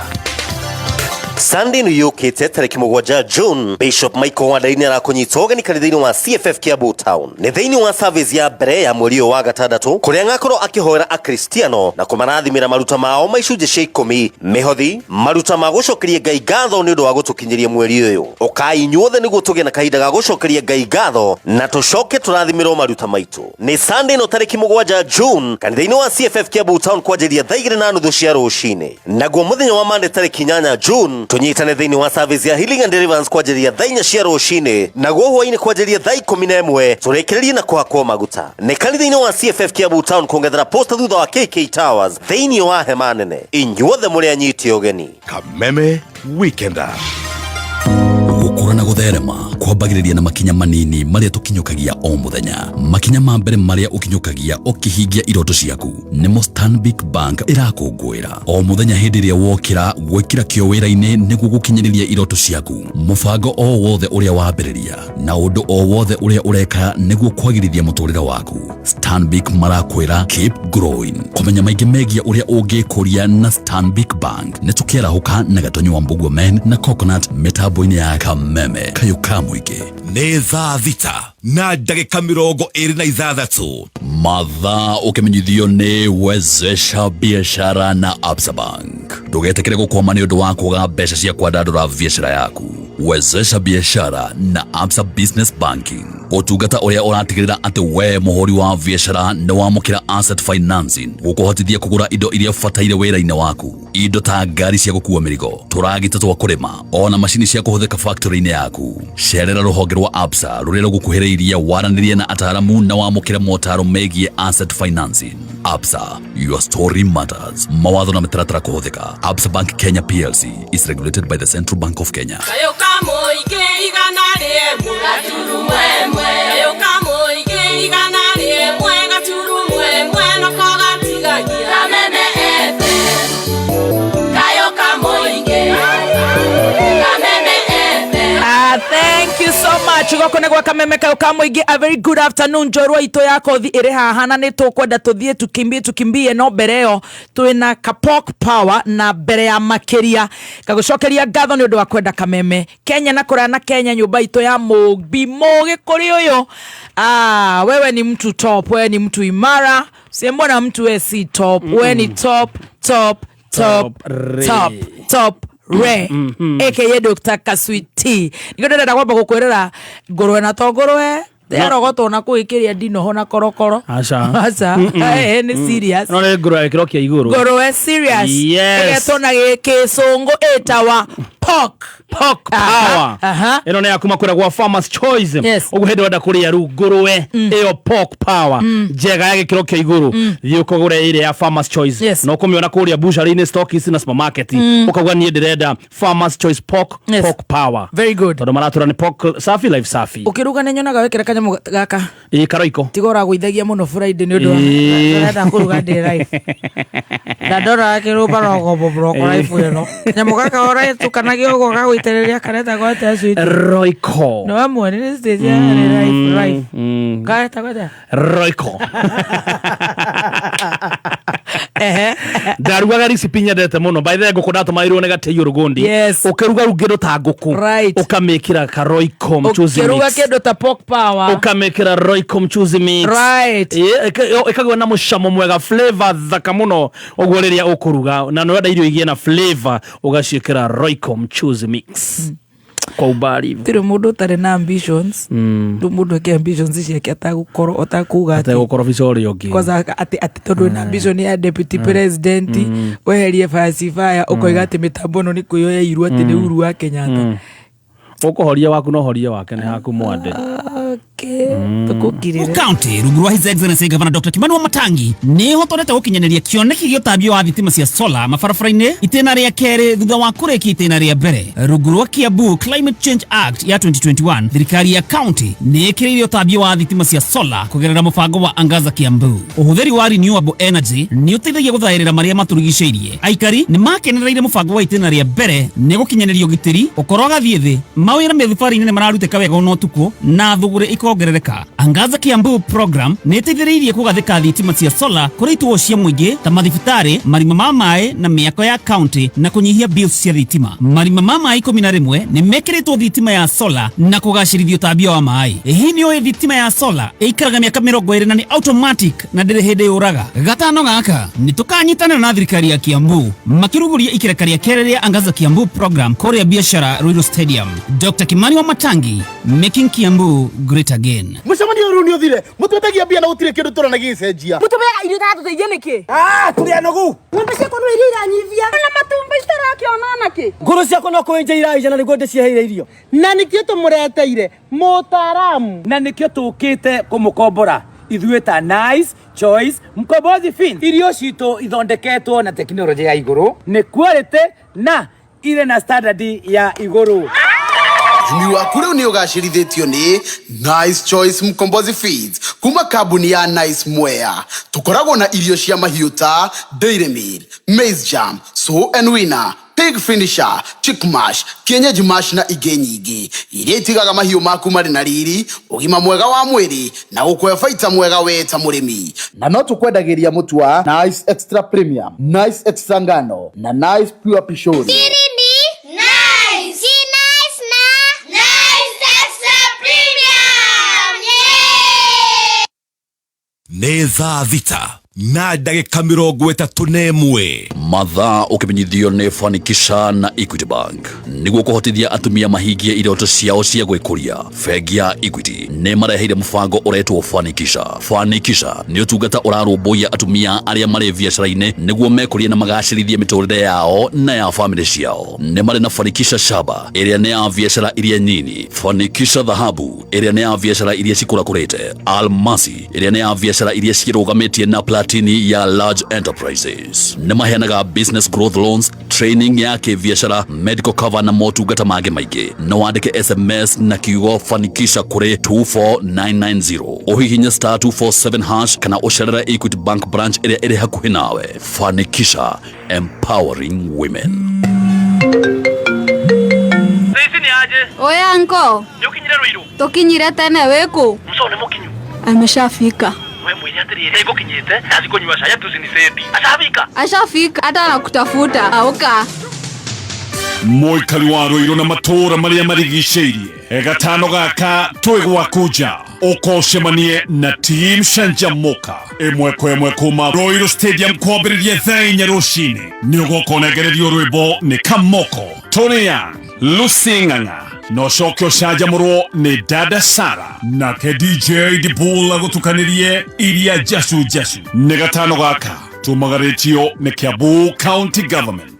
Sunday nĩ yũkĩte tarĩki 7 June, Bishop Michael Wandai nĩ arakũnyita ũgeni kanitha-inĩ wa CFF Kiambu Town. Nĩ thĩinĩ wa service ya mbere ya mweri ũyũ wa gatandatũ, kũrĩa agakorwo akĩhoera akristiano na kũmarathimĩra maruta mao ma icunjĩ cia 10, mĩhothi, maruta ma gũcokeria Ngai ngatho nĩ ũndũ wa gũtũkinyĩria mweri ũyũ. Ũkai inyuothe nĩguo tũgĩe na kahinda ga gũcokeria Ngai ngatho na tũcoke tũrathimĩrwo maruta maitũ. Nĩ Sunday ĩno tarĩki 7 June kanitha-inĩ wa CFF Kiambu Town kwanjĩrĩria thaa 2:30 cia rũcinĩ. Naguo mũthenya wa Monday tarĩki 8 June tũnyitane thĩinĩ wa service ya Healing and Deliverance kwanjĩrĩria thaa 4 cia rũcinĩ, naguo hwainĩ kwanjĩrĩria thaa 11 tũrĩkĩrĩrie na kũhakwo maguta. Nĩ kanitha-inĩ wa CFF Kiambu Town kũng'ethera posta thutha wa KK Towers thĩinĩ wa hema nene. Inyuothe mũrĩ anyiti ũgeni. Kameme Weekender. Gũkũra na gũtherema kwambagĩrĩria na makinya manini marĩa tũkinyũkagia o mũthenya. Makinya ma mbere marĩa ũkinyũkagia ũkĩhingia iroto ciaku nĩmo Stanbic Bank ĩrakũngũĩra o mũthenya hĩndĩ ĩrĩa wokĩra gwĩkĩra kĩo wĩra-inĩ nĩguo gũkinyĩrĩria iroto ciaku. Mũbango o wothe ũrĩa wambĩrĩria na ũndũ o wothe ũrĩa ũreka nĩguo kwagĩrithia mũtũrĩre waku, Stanbic marakwĩra keep growing. Kũmenya maingĩ megiĩ ũrĩa ũngĩkũria na Stanbic Bank, nĩ tũkĩarahũka na Gatonyo wa Mbũguo Men na Coconut mĩtambo-inĩ ya Kameme Kayũ ka Mũingĩ. Nĩ thaa 6:26. Mathaa ũkĩmenyithio nĩ Wezesha Biashara na Absa Bank. Ndũgetĩkĩre gũkwama nĩ ũndũ wa kwaga mbeca cia kwandandũra biashara yaku. Wezesha Biashara na Absa Business Banking, ũtungata ũrĩa ũratigĩrĩra atĩ we mũhũri wa biashara nĩ wamũkĩra asset financing gũkũhotithia kũgũra indo iria ũbataire wĩra-inĩ waku, indo ta ngari cia gũkua mĩrigo, tũragita twa kũrĩma, ona macini cia kũhũthĩka factory-inĩ yaku. Cerera rũhonge rwa Absa rũrĩa rũgũkuhĩrĩirie, waranĩrie na ataaramu na wamũkĩre motaro megiĩ asset financing. Absa, your story matters. Mawatho na mĩtaratara kũhũthĩka. Absa Bank Kenya PLC is regulated by the Central Bank of Kenya. Kayũ ka mũingĩ 101.1. Kayũ ka mũingĩ 101.1 noko gatigagia. Kameme FM. Kayũ ka mũingĩ. Kameme FM. Ah, thank you so much. much. Goko nĩ gwa kameme kau ka mũingĩ. A very good afternoon. Njorua itũ ya kothi ĩrĩ haha na nĩ tũkwenda tũthiĩ tukimbie tukimbie, no mbere ĩyo twĩna Kapok Power na mbere ya makĩria ngagũcokeria ngatho nĩ ũndũ wa kwenda kameme Kenya na kũraya na Kenya, nyũmba itũ ya mũmbi mũgĩ kũrĩ ũyũ. Ah, wewe ni mtu top, wewe ni mtu imara. Siembona mtu we si top. Wewe ni top top top. Top re. Top top re, aka Dr. Kaswiti. Niko ndĩrenda kwamba gũkwĩrĩra ngũrwe na to ngũrwe yarogotwo na kũĩkĩria ndinoho na korokoro. Aca. Aca. Eh, nĩ serious. No nĩ ngũrwe ya gĩkĩro kĩa igũrũ. Ngũrwe serious. Yes. Ĩgetwo na gĩkĩcũngũ ĩtawa pork. Pork power. Ĩno nĩ ya kuma kũrĩa gwa Farmers Choice. Ũguo hĩndĩ wenda kũrĩa rĩu ngũrwe ĩyo pork power njega ya gĩkĩro kĩa igũrũ, thiĩ ũkagũre ĩrĩa ya Farmers Choice na ũkũmĩona kũrĩa butchery-inĩ, stockist na supermarket. Ũkauga niĩ ndĩrenda Farmers Choice pork pork power. Very good. Tondũ maratũra nĩ pork safi, life safi. Ũkĩruga nĩ nyonaga wĩkĩra kanyamũ gaka. Ĩ, karoiko. Tiga ũragũithagia mũno Friday nĩ ũndũ wa ndĩrenda kũruga ndĩ live na ndora kĩrũmba rogobo live ĩno nyamũ gaka ũratukanagia ũguo gagũitĩrĩria karetagwo atĩa sweet? Roiko. No amwe nĩ stage ya live live karetagwo atĩa? Roiko. Ndarugaga recipe nyendete mũno, by the way, ngũkũ ndatũmairwo nĩ gatĩi rũgũndi. Ũkĩruga rĩu kĩndũ ta ngũkũ, ũkamĩkĩra karoiko mchuzi ũkĩruga mix. Kĩndũ ta pork power. Ũkamĩkĩra roiko mchuzi mix. Ĩkagĩa na mũcamo mwega, flavor thaka mũno. Ũguo rĩrĩa ũkũruga na nĩwenda irio igĩe na flavor, ũgaciĩkĩra roiko mchuzi mix kwa umbali. Tirĩ mũndũ ũtarĩ na ambitions. Rĩu mũndũ eke ambitions ciake atagũkorwo ũtakuga atĩ ategũkorobica ũrĩa ũngĩ. Kwanza atĩ tondũ wĩna ambition ya deputy president, weherie fire ũkoiga atĩ mĩtambo ĩno nĩ kwĩyoya irua atĩ nĩ Uhuru wa Kenyatta. Ũkũhoria waku no horie wake nĩ haku mwande. Tũkũngirĩre. County rungu rwa His Excellency Governor Dr. Kimani Wamatangi nĩ hotorete gũkinyanĩria kĩoneki gĩa ũtambia wa thitima cia solar mabarabara-inĩ itĩna rĩa kerĩ thutha wa kũrĩkia itĩna rĩa mbere. Rungu rwa Kiambu Climate Change Act ya 2021, thirikari ya county nĩ ĩkĩrĩire ũtambia wa thitima cia solar kũgerera mũbango wa Angaza Kiambu. Ũhũthĩri wa renewable energy nĩ ũteithagia gũthaĩrĩra marĩa matũrigicĩirie. Aikari nĩ makenereire mũbango wa itĩna rĩa mbere nĩ gũkinyanĩria ũgitĩri ũkorwo gathiĩ thĩ, mawĩra mĩthibarĩ-inĩ nĩ mararutĩka wega ona ũtukũ na thũgũrĩ ikongerereka. Angaza Kiambu program nĩ ĩteithĩrĩirie kũgathĩka thitima cia solar kũrĩ ituo cia mũingĩ ta mathibitarĩ, marima ma maĩ na mĩako ya county na kũnyihia bills cia thitima. Marima ma maĩ 11 nĩ mekĩrĩtwo thitima ya solar na kũgacĩrithia ũtambia wa maĩ. Hihi nĩ ũĩ thitima ya solar ĩikaraga mĩaka 20 na nĩ automatic na ndĩrĩ hĩndĩ yũraga? Gatano gaka nĩ tũkanyitanĩra na thirikari ya Kiambu makĩrugũria ikereka rĩa kerĩ rĩa Angaza Kiambu program kũrĩa biashara Ruiru Stadium. Dr. Kimani Wamatangi, making Kiambu great again. Mũcemanio rĩu nĩ ũthire, mũtwetagia mbia na gũtirĩ kĩndũ tũrona gĩgĩcenjia. Mũtũmĩraga irio itaratũteithia nĩkĩ? Ah, tũrĩ anogu. Ng'ombe ciakwa no iria iranyivia na matumbĩ citarakĩona nakĩ. Ngũrũ ciakwa no kũenja iraija na nĩguo ndĩciheire irio. Na nĩkĩo tũmũreteire mũtaaramu. Na nĩkĩo tũkĩte kũmũkombora ithuĩ ta Nice Choice Mkombozi Fins. Irio citũ ithondeketwo na tekinoronjĩ ya igũrũ, nĩ quality na irĩ na standard ya igũrũ. Ũrĩmi waku rĩu nĩ ũgacĩrithĩtio nĩ Nice Choice Mkombozi Feeds kuma kambuni ya Nice Mwea. Tũkoragwo na irio cia mahiũ ta Dairy Meal, Maize Jam, Sow and Winner, Pig Finisher, Chick Mash, Kienyeji Mash na ingĩ nyingĩ iria itigaga mahiũ maku marĩ na riri, ũgima mwega wa mwĩrĩ na gũkũhe baita mwega we ta mũrĩmi. Na no tũkwendagĩria mũtu wa Nice Extra Premium, Nice Extra Ngano na Nice Pure Pishori. Siri ni nice. Si nice na nice extra premium. Yeah! Nĩ thaa 6:31. Mathaa ũkĩmenyithio nĩ Fanikisha na Equity Bank nĩguo kũhotithia atumia mahingie iroto ciao cia gwĩkũria. Bengi ya Equity nĩ mareheire mũbango ũretwo Fanikisha. Fanikisha nĩ ũtungata ũrarũmbũiya atumia arĩa marĩ biacara-inĩ nĩguo mekũrie na magacĩrithie mĩtũrĩre yao na ya famĩlĩ ciao. Nĩ marĩ na Fanikisha Shaba ĩrĩa nĩ ya biacara iria nyini, Fanikisha Dhahabu ĩrĩa nĩ ya biacara iria cikũrakũrĩte, Almasi ĩrĩa nĩ ya biacara iria cirũgamĩtie na Platini ya large enterprises. Nĩ maheanaga business growth loans, training ya kĩbiacara, medical cover na motungata mangĩ maingĩ. No wandĩke SMS na kiugo Fanikisha kũrĩ 24990, ũhihinye star 247 hash kana ũcerere Equity Bank branch ĩrĩa ĩrĩ hakuhĩ nawe. Fanikisha, empowering women. Ici nĩ aje? Oya nko. Nĩ ũkinyire Ruiru? Tukinyire tene wĩkũ? Muco nĩ mũkinyu. Ameshafika. We mwĩre atĩrĩrĩ, nĩngũkinyĩte, ndathi kũnyua cai ati usiniseti. Ashafika. Ashafika hata anakutafuta. Auka. Mũikari wa Ruiru na matũũra marĩa marigicĩirie gatano gaka twĩ gwaku nja ũkocemanie na team Canjamuka ĩmwe kwa ĩmwe kuma Ruiru Stadium kwambĩrĩria thaa inya rũcinĩ. Nĩ ũgoka ũnengererio rwĩmbo nĩ Kamoko, Tony Young, Lucy Ng'ang'a na ũcoke ũcanjamũrwo nĩ Dada Sara nake DJ Dibul agũtukanĩrie iria njacu njacu. Nĩ gatano gaka tumagarĩtio nĩ Kiambu County Government.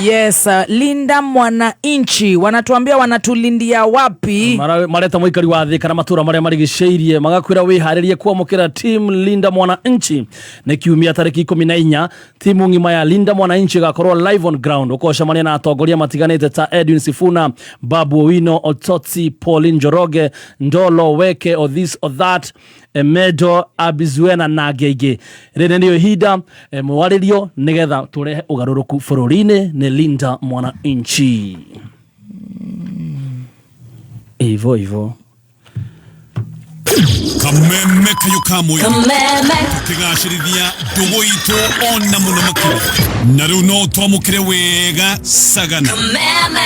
Yes, Linda Mwananchi wanatuambia wanatulindia wapi? Mareta mũikari wa thĩ kana matũra marĩa marigicĩirie magakwĩra wĩharĩrie kwamũkĩra team Linda Mwananchi nĩ kiumia tarĩki 14. Timu ng'ima ya Linda Mwananchi ĩgakorwo live on ground ũkocemania na atongoria matiganĩte ta Edwin Sifuna, Babu Owino, Ototsi, Pauline Njoroge, Ndolo Weke, or this or that, Emedo Abizuena na angĩ aingĩ. Rĩrĩ nĩrĩo ihinda mwarĩrio nĩgetha tũrehe ũgarũrũku bũrũri-inĩ. Nĩ Linda Mwananchi. Ivo ivo. Kameme kayo kamwe. Kameme. Tukigacĩrithia ndũgũ itũ ona mũno makĩria. Na rĩu no twamũkĩre wega Sagana. Kameme.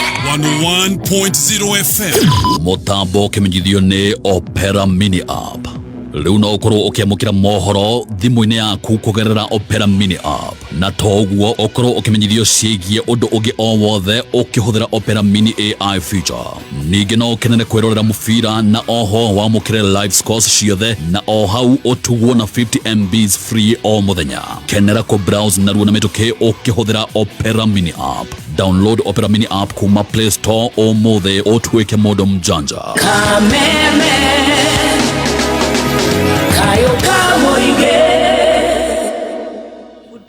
101.0 FM. Mũtambo ũkĩmenyithio nĩ Opera Mini App. Rĩu no ũkorwo ũkĩamũkĩra mohoro thimũ-inĩ yaku kũgerera Opera Mini App, na to ũguo ũkorwo ũkĩmenyithio ciĩgiĩ ũndũ ũngĩ o wothe ũkĩhũthĩra Opera Mini AI feature. Ningĩ no ũkenere kwĩrorera mũbira na oho wamũkĩre live scores ciothe na o hau ũtugwo na 50 MBs free o mũthenya. Kenera kũ browse narua na mĩtũkĩ ũkĩhũthĩra Opera Mini App. Download Opera Mini App kuma Play Store ũmũthĩ ũtuĩke mũndũ mjanja. Kameme kayo kamoige.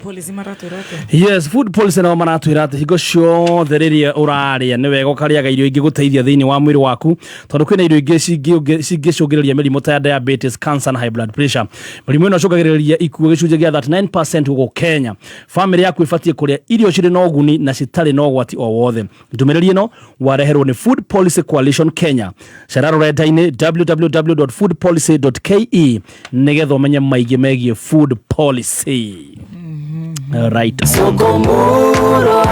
Policy maratwĩra atĩa? Yes, food policy nao maratwĩra atĩ hingo ciothe rĩrĩa ũrarĩa nĩ wega ũkarĩaga irio ingĩgũteithia thĩinĩ wa mwĩrĩ waku, tondũ kwĩna irio ingĩ cingĩcũngĩrĩria mĩrimũ ta ya diabetes, cancer na high blood pressure. Mĩrimũ ĩno ĩcũngagĩrĩria ikuũ gĩcunjĩ gĩa 39% gũkũ Kenya. Famĩlĩ yaku ĩbatiĩ kũrĩa irio cirĩ na ũguni na citarĩ na ũgwati o wothe. Ndũmĩrĩri ĩno wareherwo nĩ Food Policy Coalition Kenya. Cera rũrenda-inĩ www.foodpolicy.ke nĩgetha ũmenye maingĩ megiĩ food policy. Right. Soko murwa,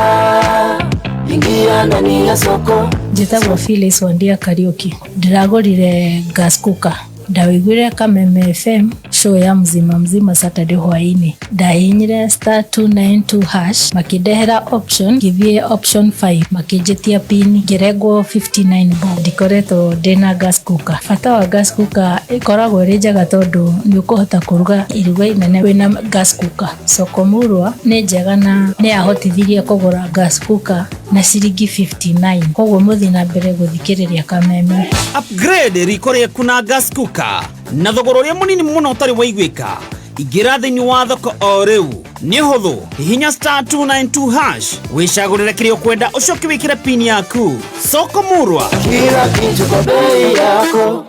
ingia ndani ya soko. Njĩtagwo Phyllis Wandia Kariũki. Ndĩragũrire gas cooker. Ndaũiguire Kameme FM show ya mzima mzima Saturday hwainĩ. Ndahihinyire star 292 hash makĩndehera option, ngĩthiĩ option 5 makĩnjĩtia pin ngĩrengwo 59 bob. Ndikoretwo ndĩna gas cooker. Bata wa gas cooker ĩkoragwo ĩrĩ njega tondũ nĩ ũkũhota kũruga iruga inene wĩna gas cooker. Soko Murwa nĩ njega na nĩ yahotithirie kũgũra gas cooker na ciringi 59. Koguo mũthiĩ na mbere gũthikĩrĩria Kameme. Upgrade riko rĩaku na gas cooker na thogora ũrĩa mũnini mũno ũtarĩ waiguĩka. Ingĩra thĩinĩ wa thoko o rĩu. Nĩ ũhũthũ, hihinya star 292 hash wĩcagũrĩre kĩrĩa ũkwenda ũcoke wĩkĩre pin yaku. Soko Murwa, kila kitu kwa bei yako.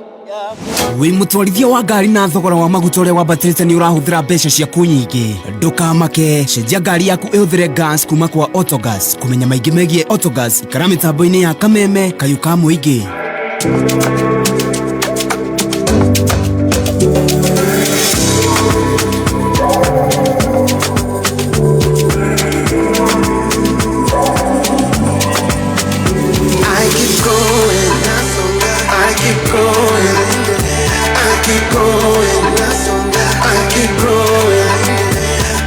Wĩ mũtwarithia wa ngari na thogora wa maguta ũrĩa wambatĩrĩte nĩ ũrahũthĩra mbeca ciaku nyingĩ. Ndũkamake, cenjia ngari yaku ĩhũthĩre gas kuma kwa Autogas. Kũmenya maingĩ megiĩ Autogas, ikara mĩtambo-inĩ ya Kameme kayũ ka mũingĩ. I keep going, I keep going, I keep going, I keep growing,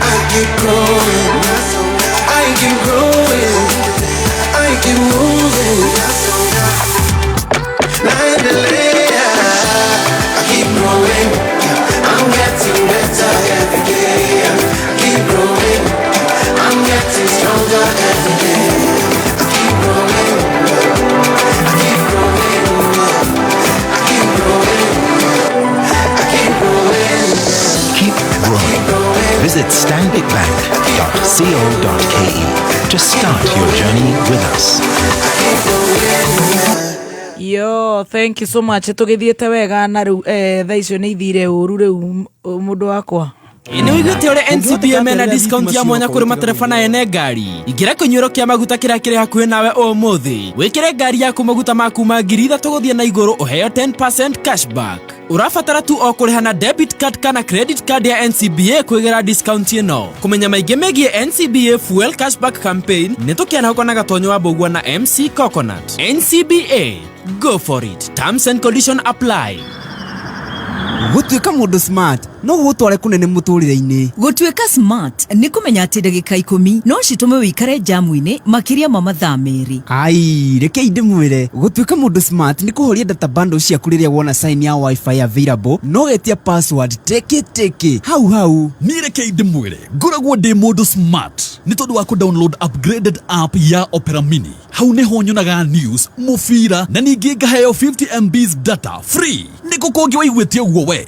I keep growing, I keep growing, I keep moving. Naendelea, I keep growing, I'm getting better every day. I keep growing, I'm getting stronger every day. I keep growing. I keep growing, I keep growing, I keep growing. Keep growing. Visit stanbicbank.co.ke to start your journey with us. Yo, thank you so much. Tũgĩthiĩte wega na rĩu thaa icio nĩ ithire ũru rĩu mũndũ wakwa. Nĩ wĩiguĩte ũrĩa NCBA mena discount ya mwanya kũrĩ matereba na ene ngari. Ingĩra kĩnyuĩro kĩa maguta kĩrĩa kĩrĩ hakuhĩ nawe ũmũthĩ. Wĩkĩre ngari yaku maguta ma kuma 3,000 gũthiĩ na igũrũ ũheo 10% cashback. Ũrabatara tu o kũrĩha na debit card kana credit card ya NCBA kwĩgĩra discount ĩno. Kũmenya maingĩ megiĩ NCBA Fuel Cashback Campaign nĩ tũkĩanahũka na Gatonyo wa Mbũgua na MC Coconut. NCBA, go for it. Terms and condition apply. Gũtuĩka mũndũ smart no gũgũtware kũnene mũtũrĩre-inĩ. Gũtuĩka smart nĩ kũmenya atĩ ndagĩka 10 no citũme wĩikare jamu-inĩ makĩria ma mathaa 2. Ai, rekei ndĩmwĩre, gũtuĩka mũndũ smart nĩ kũhoria data bundle ciaku rĩrĩa wona sign ya wifi available no getia password teke teke hau hau. Niĩ rekei ndĩmwĩre, ngoragwo ndĩ mũndũ smart nĩ tondũ wa kũ-download upgraded app ya Opera Mini. Hau nĩho nyonaga news, mũbira na ningĩ ngaheo 50 MBs data free. Nĩkũ kũngĩ waiguĩte ũguo we?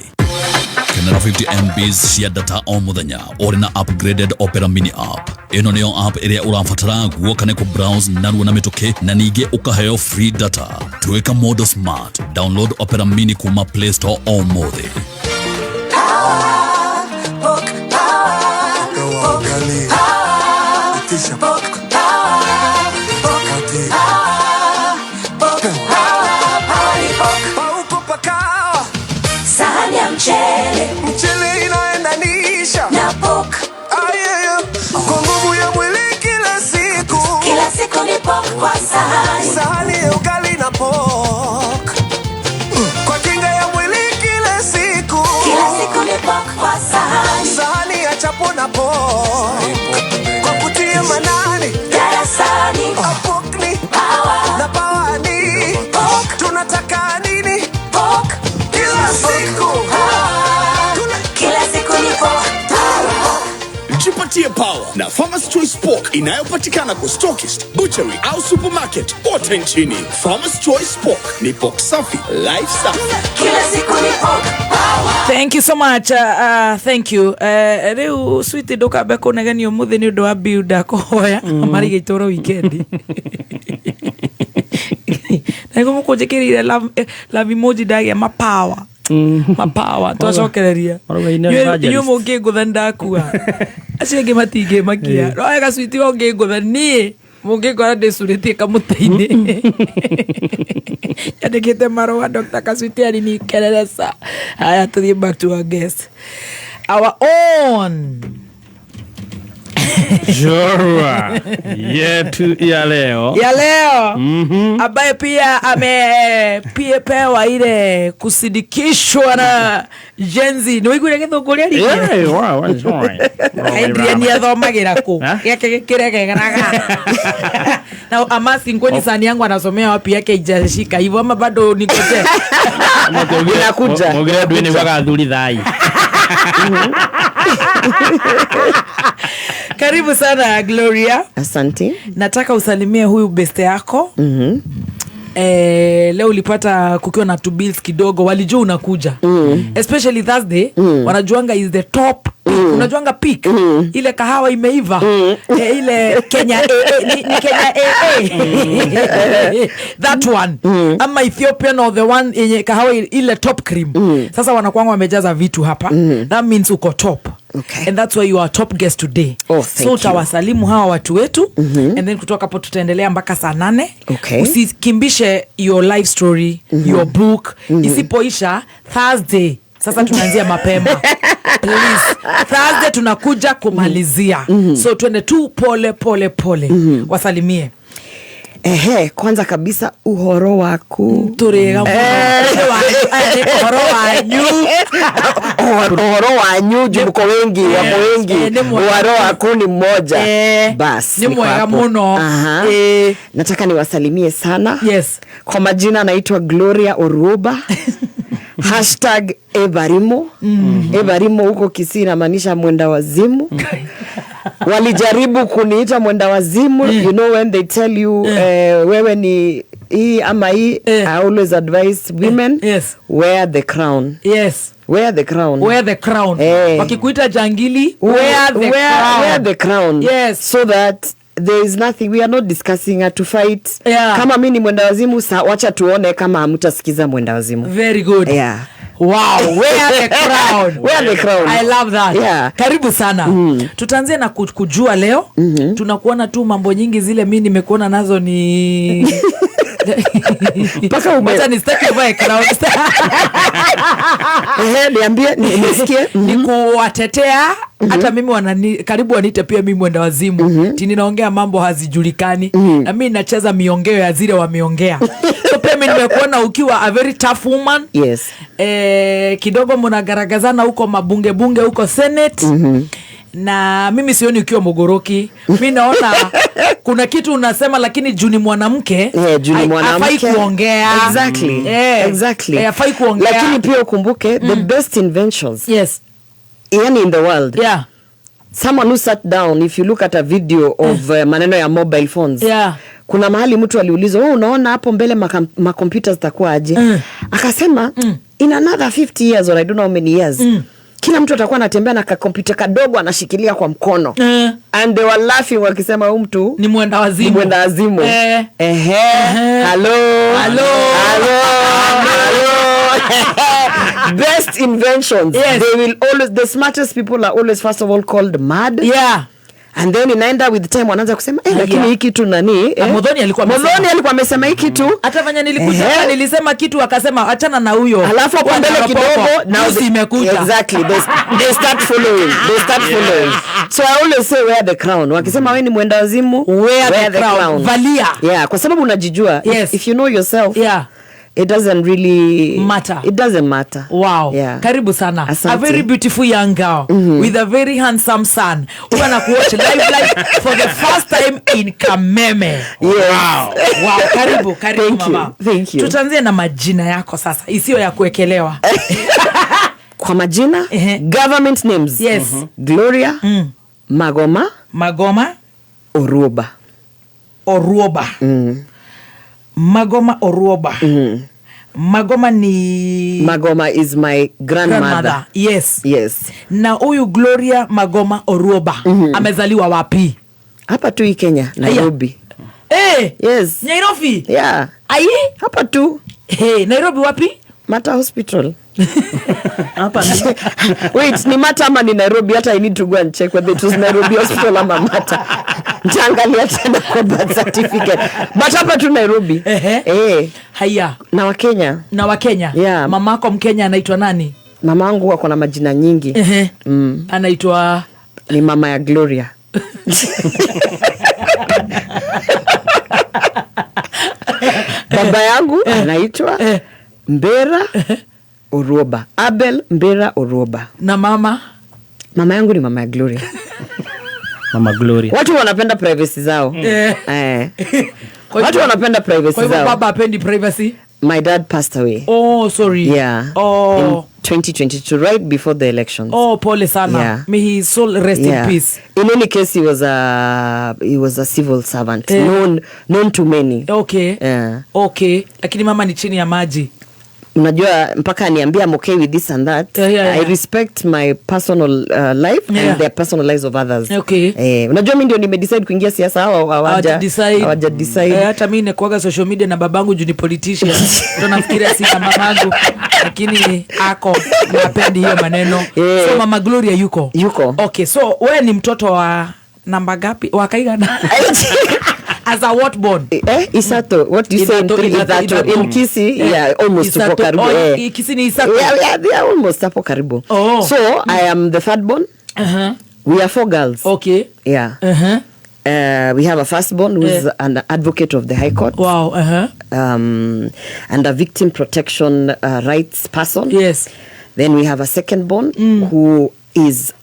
Kenera 50 MBs cia data o mũthenya ũrĩ na upgraded Opera Mini app. Ĩno nĩyo app ĩrĩa ũrabatara guoka nĩ kũ-browse narua na mĩtũkĩ na ningĩ ũkaheo free data. Tuĩka mũndũ smart. Download Opera Mini kuma Play Store ũmũthĩ. Sahani ya mchele, mchele inaendanisha na pork. Kwa nguvu ya mwili kila siku, kila siku ni pork kwa sahani, sahani ya ugali na pork. Kwa kinga ya mwili kila siku, kila siku ni pork kwa sahani, sahani ya chapo na pork. Kwa kutia manani darasani, pork ni power na power ni pork. Tunataka nini? Pork. Kila siku, kila siku ni pork. Jipatie power na Farmer's Choice Pork inayopatikana kwa stockist, butchery au supermarket kote nchini. Farmer's Choice Pork ni pork safi, life safi. Kila siku ni pork power. Thank you so much. Thank you. Rĩu sweet ndukambe kũnegenia ũmũthĩ nĩ ũndũ wa bill ndakũhoya marigĩtwo weekend. Na nĩguo mũkũnjĩkĩrĩire love emoji ndagĩa mapower. Mapower twacokereria. Inyuĩ mũngĩngũtha ndakua. Acio angĩ matingĩmakia. No wega sweet ũngĩngũtha niĩ mũngĩngora ndĩcurĩtie kamũtĩ-inĩ. Nyandĩkĩte marũa Dr. Kaswiti alinikelelesa. Haya, tuthiĩ back to our guest. Our own Jorua yetu ya leo. Ya leo. Ambaye pia amepewa ile kusidikishwa na Gen Z. Nĩ waiguire gĩthũngũ ũrĩa rĩngĩ? Yeah, wow, it's all right. Adrian nĩathomagĩra kũ? Gĩake gĩkĩregeraga. Na I'm asking kwani sani yangu anasomea wapi yake ijashika hivyo ama bado nikoje? Inakuja. Mogere ndwini waga thuri thai. Karibu sana Gloria. Asante. Nataka usalimie huyu beste yako. Leo ulipata kukiwa na two bills kidogo, walijua unakuja. Especially Thursday, wanajuanga is the top peak. Unajuanga peak. Ile kahawa imeiva. Ile Kenya AA, ni Kenya AA. That one. Ama Ethiopian or the one yenye kahawa ile top cream. Sasa wanakuanga wamejaza vitu hapa. That means uko top. Okay. And that's why you are top guest today. Oh, thank so utawasalimu hawa watu wetu. And then kutoka hapo tutaendelea mpaka saa 8. Okay. Usikimbishe your life story, your book. Isipoisha Thursday. Sasa tunaanzia mapema. Please. Thursday tunakuja kumalizia. So twende tu pole pole pole. Wasalimie. Ehe, kwanza kabisa uhoro waku. Turega uhoro wanyu. Uhoro wanyu juu mko wengi, wako wengi. Uhoro waku ni mmoja. Bas. Ni mwega muno. Nataka niwasalimie sana. Yes. Kwa majina naitwa Gloria Oruoba. Hashtag Ebarimo. Ebarimo huko Kisii inamaanisha mwenda wazimu. Walijaribu kuniita mwenda wazimu. You know when they tell you wewe ni hii ama hii, I always advise women, wear the crown. Yes. Wear the crown. Wear the crown. Wakikuita jangili, wear the crown. Wear the crown. Yes. So that There is nothing, we are not discussing to fight. Yeah. Kama mi ni mwenda wazimu, wacha tuone kama hamtasikiza mwenda wazimu. Very good. Yeah. Wow, wear the crown. Wear the crown. I love that. Yeah. Karibu sana. Tutaanzia na kujua leo. Tunakuona tu mambo nyingi zile mimi nimekuona nazo ni Paka ume. Wacha nistaki uvae crown. Niambie, nisikie. Ni kuwatetea hata mimi karibu wanite pia mimi mwenda wazimu. Tini naongea mambo hazijulikani. Na mimi nacheza miongeo ya zile wameongea. So pia mimi nimekuona ukiwa a very tough woman. Yes. Kidogo mnagaragazana huko mabunge bunge huko Senate. Na mimi sioni ukiwa mogoroki. Mimi naona kuna kitu unasema lakini juu ni mwanamke. Yeah, juu ni mwanamke. Hafai kuongea. Exactly. Exactly. Hafai kuongea. Lakini pia ukumbuke the best inventions. Yes. Yani in the world. Yeah. Someone who sat down, if you look at a video of maneno ya mobile phones. Yeah. Kuna mahali mtu aliulizwa, "Oh, unaona hapo mbele makompyuta zitakuwa aje?" Akasema, in another 50 years or I don't know how many years. Kila mtu atakuwa anatembea na kompyuta kadogo anashikilia kwa mkono. And they were laughing wakisema huyu mtu ni mwenda wazimu. Ni mwenda wazimu. Hello. Hello. Hello. Best inventions. Yes. They will always, the smartest people are always first of all called mad. Yeah. And then inaenda with time wanaanza kusema lakini hii kitu nani? Modhoni alikuwa amesema. Modhoni alikuwa amesema hii kitu. Hata fanya nilikuja nilisema kitu akasema achana na huyo. Alafu hapo mbele kidogo na imekuja. Exactly. They start following. They start following. So I always say wear the crown. Wakisema wewe ni mwenda wazimu, wear the crown. Valia. Yeah, kwa sababu unajijua. Yes. If you know yourself. Yeah. It doesn't really matter. It doesn't matter. Wow. Yeah. Karibu sana. Asante. A very beautiful young girl with a very handsome son. Huyu anakuwatch live for the first time in Kameme. Yes. Wow. Wow, karibu, karibu Thank mama. You. Thank you. Tutaanzie na majina yako sasa, isiyo ya kuwekelewa. Kwa majina, government names. Yes. Gloria Magoma Magoma Oruoba. Oruoba. Magoma Oruoba. Magoma ni Magoma is my grandmother. Yes. Yes. Na huyu Gloria Magoma Oruoba amezaliwa wapi? Hapa tu Kenya, Nairobi. Yes. Nairobi? Yeah. Ai? Hapa tu. Hey, Nairobi wapi? Mata Hospital. Hapa. Wait, ni Mata ama ni Nairobi? Hata I need to go and check whether it was Nairobi Hospital ama Mata. Nitaangalia tena kwa birth certificate. But hapa tu Nairobi. Haya. Na Wakenya. Na Wakenya. Yeah. Mamako Mkenya anaitwa nani? Mamangu ako na majina nyingi. Anaitwa ni mama ya Gloria. Baba yangu anaitwa Mbera Oruoba. Abel Mbera Oruoba. Na mama? Mama yangu ni mama ya Gloria. Mama Gloria. Watu wanapenda privacy zao. Watu wanapenda privacy zao. Kwa hivyo baba hapendi privacy? My dad passed away. Oh, sorry. Yeah. Oh. In 2022, right before the elections. Oh, pole sana. Yeah. May his soul rest in peace. In any case, he was a civil servant, known to many. Okay. Yeah. Okay. Lakini mama ni chini ya maji. Unajua mpaka aniambia I'm okay with this and that. Yeah. I respect my personal life and the personal lives of others. Okay. Unajua mimi ndio nimedecide kuingia siasa, hawaja decide. Hata mimi nikuaga social media na babangu juu ni politician. Ndio nafikiria si kama mamangu, lakini ako napendi hiyo maneno. So Mama Gloria yuko. Yuko. Okay, so wewe ni mtoto wa namba gapi? Wa Kaigana? As a what born? Isato. What do you say in Isato? In Kisii, yeah, almost hapo karibu. Oh, Kisii ni Isato. Yeah, they are almost hapo karibu. Oh. So, I am the third born. We are 4 girls. Okay. Yeah. We have a firstborn who is an advocate of the High Court. Wow. And a victim protection rights person. Yes. Then we have a second born who is,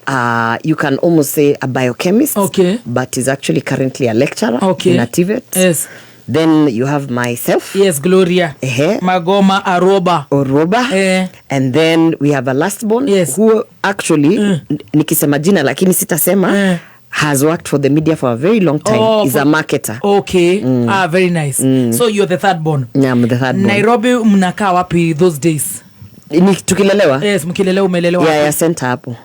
you can almost say, a biochemist. Okay. But is actually currently a lecturer in a TVET. Yes. Then you have myself. Yes, Gloria. Magoma Aroba. Oroba. And then we have a last born who actually, nikisema jina lakini sitasema, has worked for the media for a very long time. Oh, is a marketer. Okay. Ah, very nice. So you're the third born. Yeah, I'm the third born. Nairobi mnakaa wapi those days? Ni tukilelewa? Yes, mkilelewa umelelewa. Yeah, yeah, center hapo.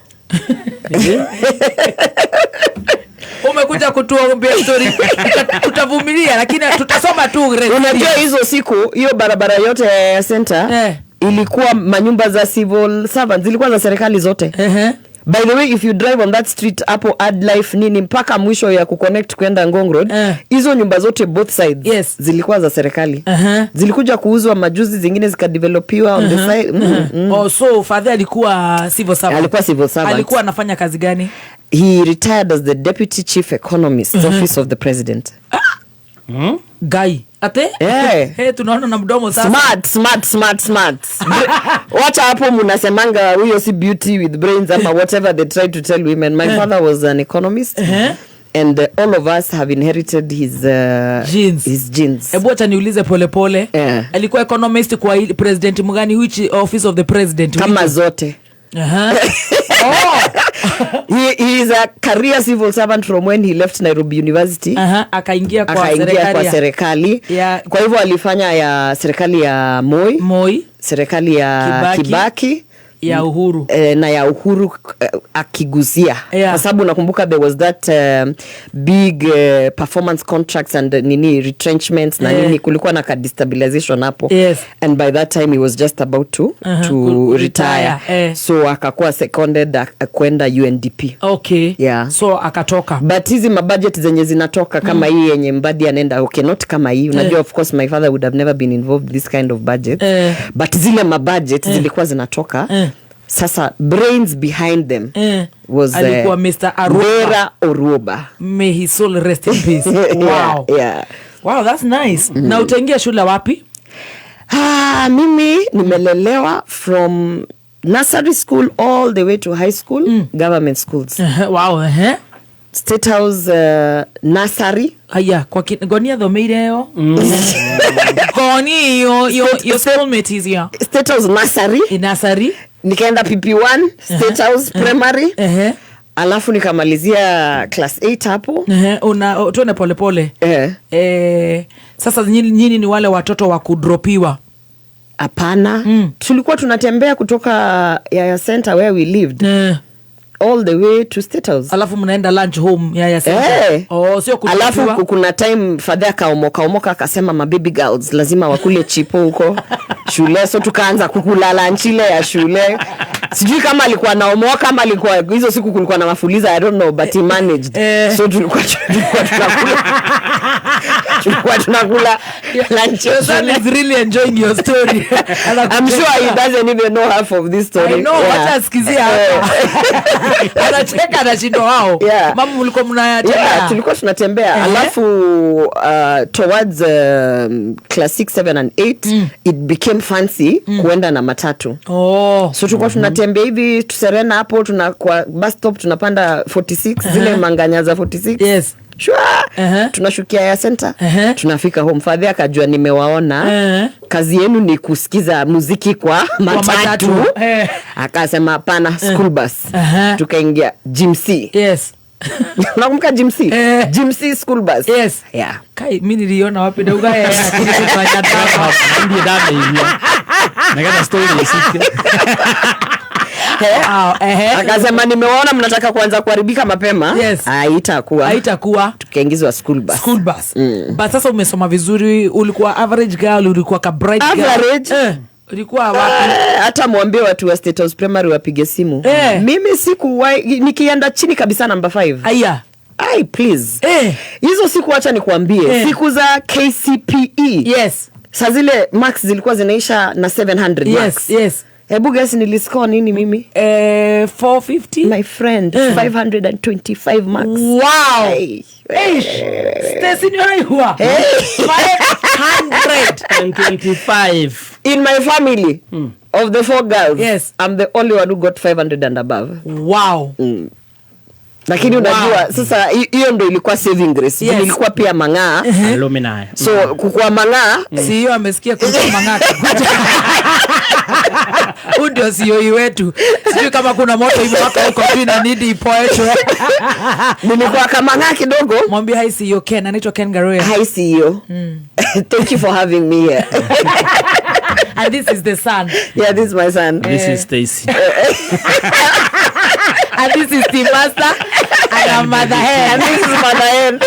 Umekuja kutuambia story. Tutavumilia lakini tutasoma tu. Unajua hizo siku hiyo barabara yote ya center ilikuwa manyumba za civil servants, zilikuwa za serikali zote. By the way, if you drive on that street hapo Adlife nini mpaka mwisho ya kuconnect kwenda Ngong Road, hizo nyumba zote both sides zilikuwa za serikali. Zilikuja kuuzwa majuzi, zingine zikadevelopiwa on the side. Oh, so father alikuwa civil servant. Alikuwa civil servant. Alikuwa anafanya kazi gani? He retired as the deputy chief economist, office of the president. Guy. Ate? Hey, tunaona na mdomo sasa. Smart. Wacha hapo mnasemanga huyo si beauty with brains ama whatever they try to tell women. My father was an economist. And all of us have inherited his genes. His genes. Ebu acha niulize pole pole. Alikuwa economist kwa president mgani, which office of the president? Kama zote. He is a career civil servant from when he left Nairobi University. Akaingia kwa serikali. Kwa hivyo alifanya ya serikali ya Moi, serikali ya Kibaki, ya Uhuru na ya Uhuru akiguzia. Kwa sababu nakumbuka there was that big performance contracts and nini retrenchments na nini, kulikuwa na destabilization hapo. And by that time he was just about to retire. So akakuwa seconded kwenda UNDP. Okay. Yeah. So akatoka. But hizi mabudget zenye zinatoka kama hii yenye Mbadi anaenda, okay, not kama hii. Unajua of course my father would have never been involved in this kind of budget. But zile mabudget zilikuwa zinatoka. Sasa brains behind them was alikuwa Mr. Aruba. Oruba. May his soul rest in peace. Wow. Yeah. Wow, that's nice. Na utaingia shule wapi? Mimi nimelelewa from nursery school all the way to high school, government schools. Wow. State House nursery. Aya, kwa gonia thomeire yo. Goni yo schoolmate is here. State House nursery. Nursery. Nikaenda PP1 State House primary. Alafu nikamalizia class 8 hapo. Una tuone pole pole. Sasa nyinyi ni wale watoto wa kudropiwa? Hapana. Tulikuwa tunatembea kutoka Yaya Center where we lived. All the way to State House. Alafu mnaenda lunch home Yaya Center. Oh, sio kudropiwa. Alafu kuna time father akaomoka akasema ma baby girls lazima wakule chipo huko shule, so tukaanza kukula lunch ile ya shule. Sijui kama alikuwa naomoka kama alikuwa hizo siku kulikuwa na mafuliza, I don't know, but he managed. So tulikuwa tunakula lunch. Your son is really enjoying your story. I'm sure he doesn't even know half of this story. I know, wacha asikizia hapa. Anacheka anashindwa wao. Mama mlikuwa mnayatembea? Tulikuwa tunatembea. Alafu towards class 6, 7 and 8 it became fancy kuenda na matatu. So tulikuwa tunatembea hivi Serena hapo, tuna kwa bus stop tunapanda 46 zile manganya za 46. Yes. Sure. Tunashukia ya center. Tunafika home. Father akajua nimewaona. Kazi yenu ni kusikiza muziki kwa matatu. Akasema hapana, school bus. Tukaingia Gym C. Yes. Unakumbuka Gym C? Gym C school bus. Yes. Yeah. Kai mimi niliona wapi dauga ya ndiye dada hivi. Nagata story isike. Akasema nimewaona mnataka kuanza kuharibika mapema. Yes. Haitakuwa. Tukaingizwa school bus. School bus. But sasa umesoma vizuri, ulikuwa average girl, ulikuwa ka bright girl. Average. Ulikuwa wapi? Hata mwambie watu wa State House Primary wapige simu. Mimi sikuwahi nikienda chini kabisa number 5. Aya. Ai please. Hizo siku acha nikuambie, siku za KCPE. Yes. Saa zile marks zilikuwa zinaisha na 700 marks. Yes. Hebu guess niliscore nini mimi? 450? My friend, 525 marks. Wow. Hey. Stacy ni haiwa. 525. In my family, of the 4 girls, yes, I'm the only one who got 500 and above. Wow. Lakini unajua sasa hiyo ndio ilikuwa saving grace. Yes. Nilikuwa pia mang'aa. Alumni. So kukua mang'aa, si hiyo amesikia kukua mang'aa. Huyu ndio CEO wetu. Sijui kama kuna moto imewaka huko juu na nidi ipoeshwe. Nilikuwa kama mang'aa kidogo. Mwambie hi CEO Ken, anaitwa Ken Ngaruiya. Hi CEO. Thank you for having me here. And this is the son. Yeah, this is my son. This is Stacy. And this is Team Master. And Na mother hen. And this is mother hen.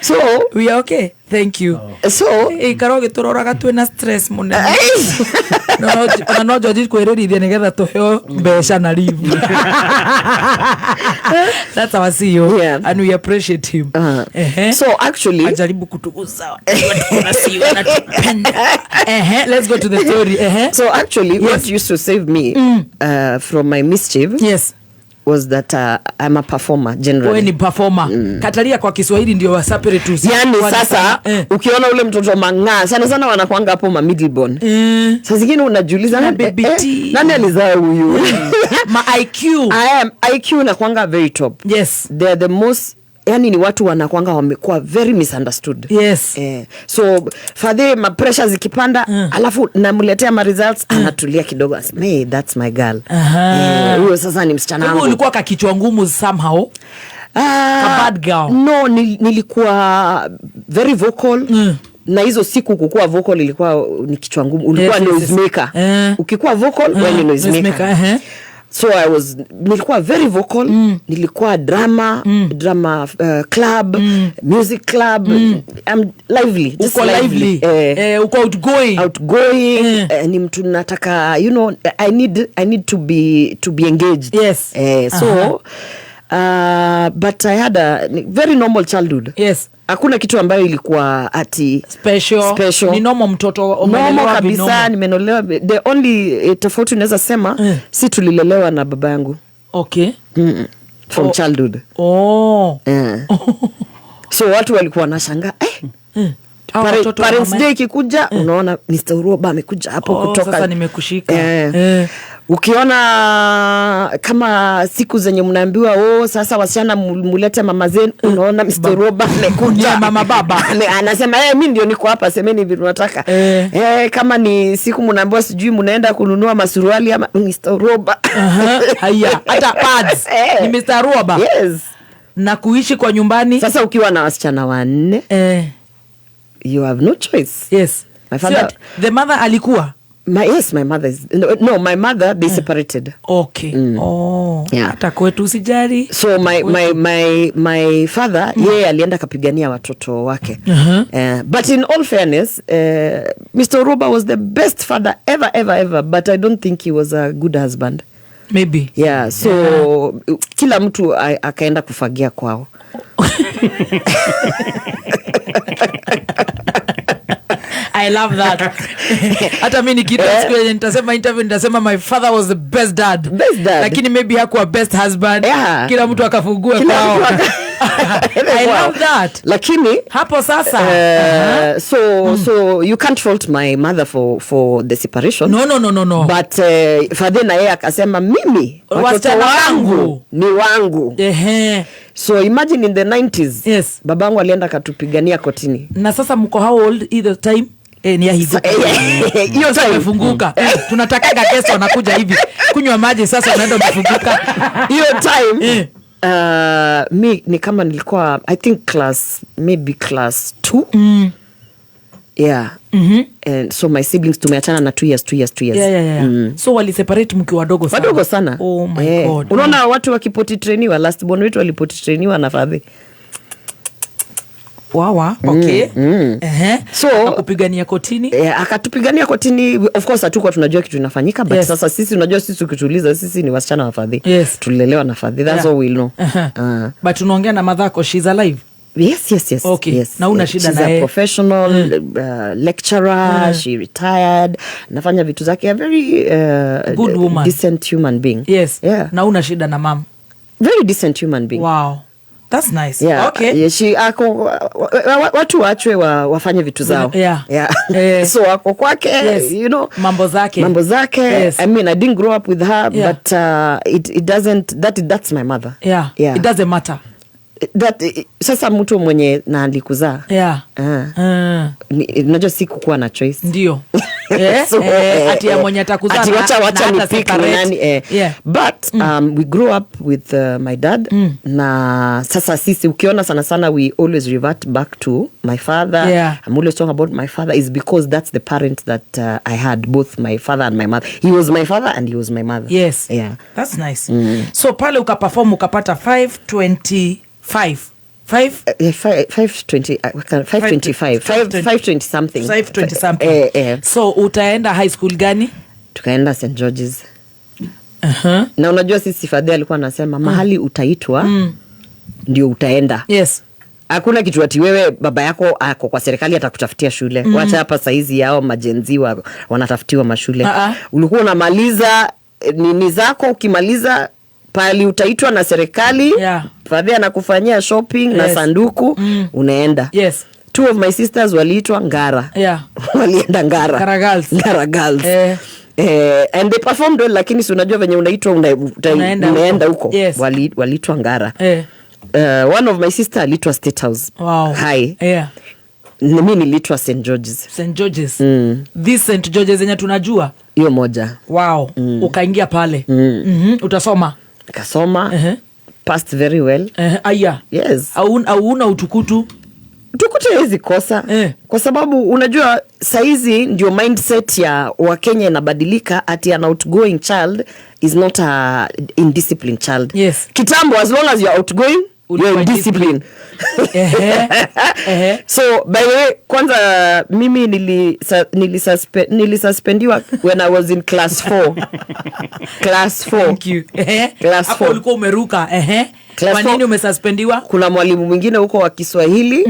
So we are okay, thank you. So ikara ũgĩtũroraga twĩna stress mũnene. Ona no George kwĩrĩrithia nĩgetha tũheo mbeca na leave. That's our CEO. Yeah. And we appreciate him. So actually ajaribu kutuguza kuna CEO anatupenda. Let's go to the story. So actually, what used to save me from my mischief was that I'm a performer generally. Wewe ni performer. Katalia kwa Kiswahili ndio wasapere tu. Yani sasa ukiona ule mtoto mang'aa sana sana wanakuanga hapo ma middleborn. Sasa zingine unajiuliza nani alizaa huyu? Ma IQ. I am IQ nakuanga very top. Yes. They are the most, yani ni watu wanakuanga wamekuwa very misunderstood. Yes. So fadhe ma pressure zikipanda, alafu namletea ma results, anatulia kidogo asema, "Hey, that's my girl." Huyo sasa ni msichana wangu. Ulikuwa kakichwa ngumu somehow? A bad girl? No, nilikuwa very vocal. Na hizo siku kukua vocal ilikuwa ni kichwa ngumu. Ulikuwa noise maker. Ukikuwa vocal, wewe ni noise maker. So I was, nilikuwa very vocal, nilikuwa drama, drama club, music club. I'm lively, just uko lively. Uko outgoing. Outgoing. Ni mtu nataka, you know, I need to be engaged. Yes. So but I had a very normal childhood. Yes. Hakuna kitu ambayo ilikuwa ati special. Ni normal mtoto umelelewa kabisa, nimenolewa. The only tofauti unaweza sema si tulilelewa na baba yangu. Okay. From childhood. Oh. So watu walikuwa wanashangaa Parents Day ikikuja unaona Mr. Uroba amekuja hapo kutoka. Sasa nimekushika. Ukiona kama siku zenye mnaambiwa sasa wasichana mulete mama zenu, unaona Mr. Roba amekuja mama baba. Anasema mimi ndio niko hapa, semeni vile unataka. Kama ni siku mnaambiwa sijui mnaenda kununua masuruali ama Mr. Roba. Haya, hata pads. Ni Mr. Roba. Yes. Na kuishi kwa nyumbani. Sasa ukiwa na wasichana wanne, you have no choice. Yes. My father, so, the mother alikuwa my mother is no, my mother they separated. Okay. Oh. Yeah. Hata kwetu usijali. So my father yeye alienda kapigania watoto wake. But in all fairness, Mr. Roba was the best father ever ever ever, but I don't think he was a good husband. Maybe. Yeah, so kila mtu akaenda kufagia kwao. I love that. Hata mimi nikiita siku yenye nitasema interview nitasema my father was the best dad. Best dad. Lakini maybe hakuwa best husband. Yeah. Kila mtu akafungua kwao. I love that. Lakini hapo sasa so you can't fault my mother for the separation. No. But father na yeye akasema mimi watoto wangu ni wangu. So imagine in the 90s. Yes. Babangu alienda akatupigania kotini. Na sasa mko how old either time? Ni ya higo. Hiyo time imefunguka. Tunatakaga kesho wanakuja hivi. Kunywa maji sasa unaenda umefunguka. Hiyo time mi ni kama nilikuwa I think class 2. Yeah. And so my siblings tumeachana na 2 years 2 years. Yeah. So wali separate mkiwa wadogo sana. Wadogo sana. Oh my God. Unaona watu wakipoti trainiwa, last born wetu walipoti trainiwa na father. Wawa, okay. So akupigania kotini? Akatupigania kotini. Of course hatukuwa tunajua kitu inafanyika, but sasa sisi unajua sisi ukituuliza sisi ni wasichana wa father. Yes. Tulilelewa na father. That's all we know. But unaongea na madhako, she's alive. Yes. Okay. Yes. Na una shida na yeye. She's a professional lecturer. She retired. Nafanya vitu zake. A very good woman. Decent human being. Yes. Yeah. Na una shida na mom. Very decent human being. Wow. That's nice. Yeah. Okay. Yeah, she ako watu waachwe wafanye vitu zao. Yeah. Yeah. So ako kwake, yes. You know, mambo zake. Yes. I mean, I didn't grow up with her, yeah. But it doesn't that's my mother. Yeah. Yeah. It doesn't matter. That sasa mtu mwenye na alikuzaa. Yeah. Unajua sikukuwa na choice. Ndio. So, Ati ya mwenye atakuzaa ati wacha na wacha hata ni pick ni separate. nani, But we grew up with my dad, na sasa sisi ukiona sana sana we always revert back to my father. I'm always talking about my father is because that's the parent that I had, both my father and my mother. He was my father and he was my mother. Yes. Yeah. That's nice. So pale ukaperform ukapata 525. 5 520, 525, 520 something. 520 something. So utaenda high school gani? Tukaenda St George's. Na unajua sisi fadhi alikuwa anasema mahali utaitwa ndio utaenda. Yes. Hakuna kitu ati wewe baba yako ako kwa serikali atakutafutia shule. Wacha hapa saizi yao majenzi wanatafutiwa mashule. Ulikuwa unamaliza nini zako, ukimaliza pali utaitwa na serikali, fadhi anakufanyia shopping na sanduku, unaenda. Yes. Two of my sisters waliitwa Ngara. Walienda Ngara. Ngara Girls. Ngara Girls. And they performed well, lakini si unajua venye unaitwa unaenda huko. Yes. Waliitwa Ngara. One of my sister aliitwa State House. Wow. High. Yeah. Mimi niliitwa St George's. St George's. This St George's yenye tunajua. Hiyo moja. Wow. Ukaingia pale. Utasoma. Kasoma. Passed very well. Aya. Yes. Au una utukutu? Utukutu haiwezi kosa. Kwa sababu unajua saizi ndio mindset ya Wakenya inabadilika, ati an outgoing child is not a indisciplined child. Yes. Kitambo, as long as you're outgoing, you're indisciplined. So by the way, kwanza mimi nilisuspendiwa when I was in class 4. Class 4. Thank you. Class Hapo 4. ulikuwa umeruka. Class Kwa nini 4. umesuspendiwa? Kuna mwalimu mwingine huko wa Kiswahili,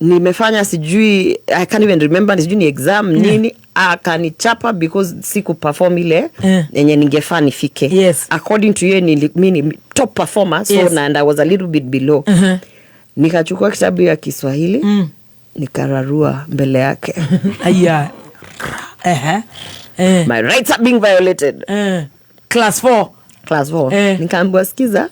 nimefanya sijui, I can't even remember, sijui ni exam nini, akanichapa because siku perform ile yenye ningefaa nifike. Yes. According to yeye mi ni top performer, so and I was a little bit below. Nikachukua kitabu ya Kiswahili, nikararua mbele yake. Aya. My rights are being violated. Class 4. Class 4. Nikaambiwa sikiza,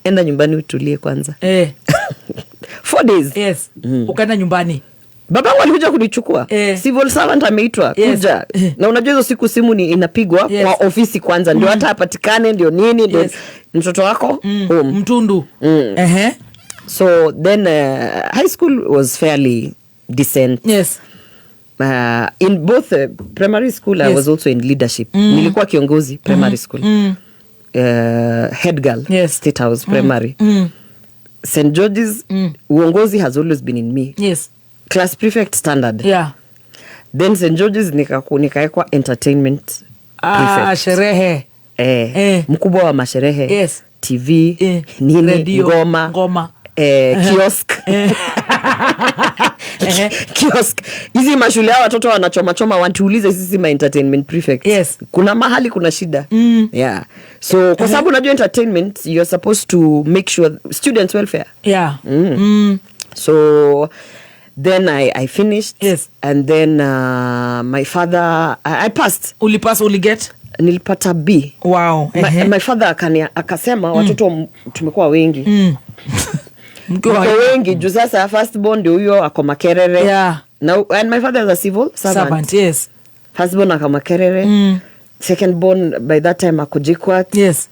enda nyumbani utulie kwanza. 4 days. Yes. Ukaenda nyumbani. Babangu alikuja kunichukua. Civil servant ameitwa kuja. Na unajua hizo siku simu ni inapigwa kwa ofisi kwanza ndio hata apatikane ndio nini ndio mtoto wako home. Mtundu. So then high school was fairly decent. Yes. In both primary school I was also in leadership. Nilikuwa kiongozi primary school. Head girl. Yes. State House primary. St George's uongozi has always been in me. Yes. Class prefect standard. Yeah. Then St George's nikaekwa entertainment prefect. Sherehe. Mkubwa wa masherehe. Yes. TV, nini, Radio, ngoma. Kiosk. Kiosk. Hizi mashule hao watoto wanachoma choma, wanatuulize sisi ma entertainment prefect. Yes. Kuna mahali kuna shida. Yeah. So kwa sababu unajua entertainment you're supposed to make sure students welfare. Yeah. So then I finished. Yes. And then my father, I passed. Ulipass, uliget? Nilipata B. Wow. My father akasema watoto tumekuwa wengi. Mkiwa Mko wengi juu sasa first born ndio huyo ako Makerere. Yeah. Now, and my father is a civil servant. Servant, yes. First born ako Makerere. Second born by that time ako JKUAT. Yes.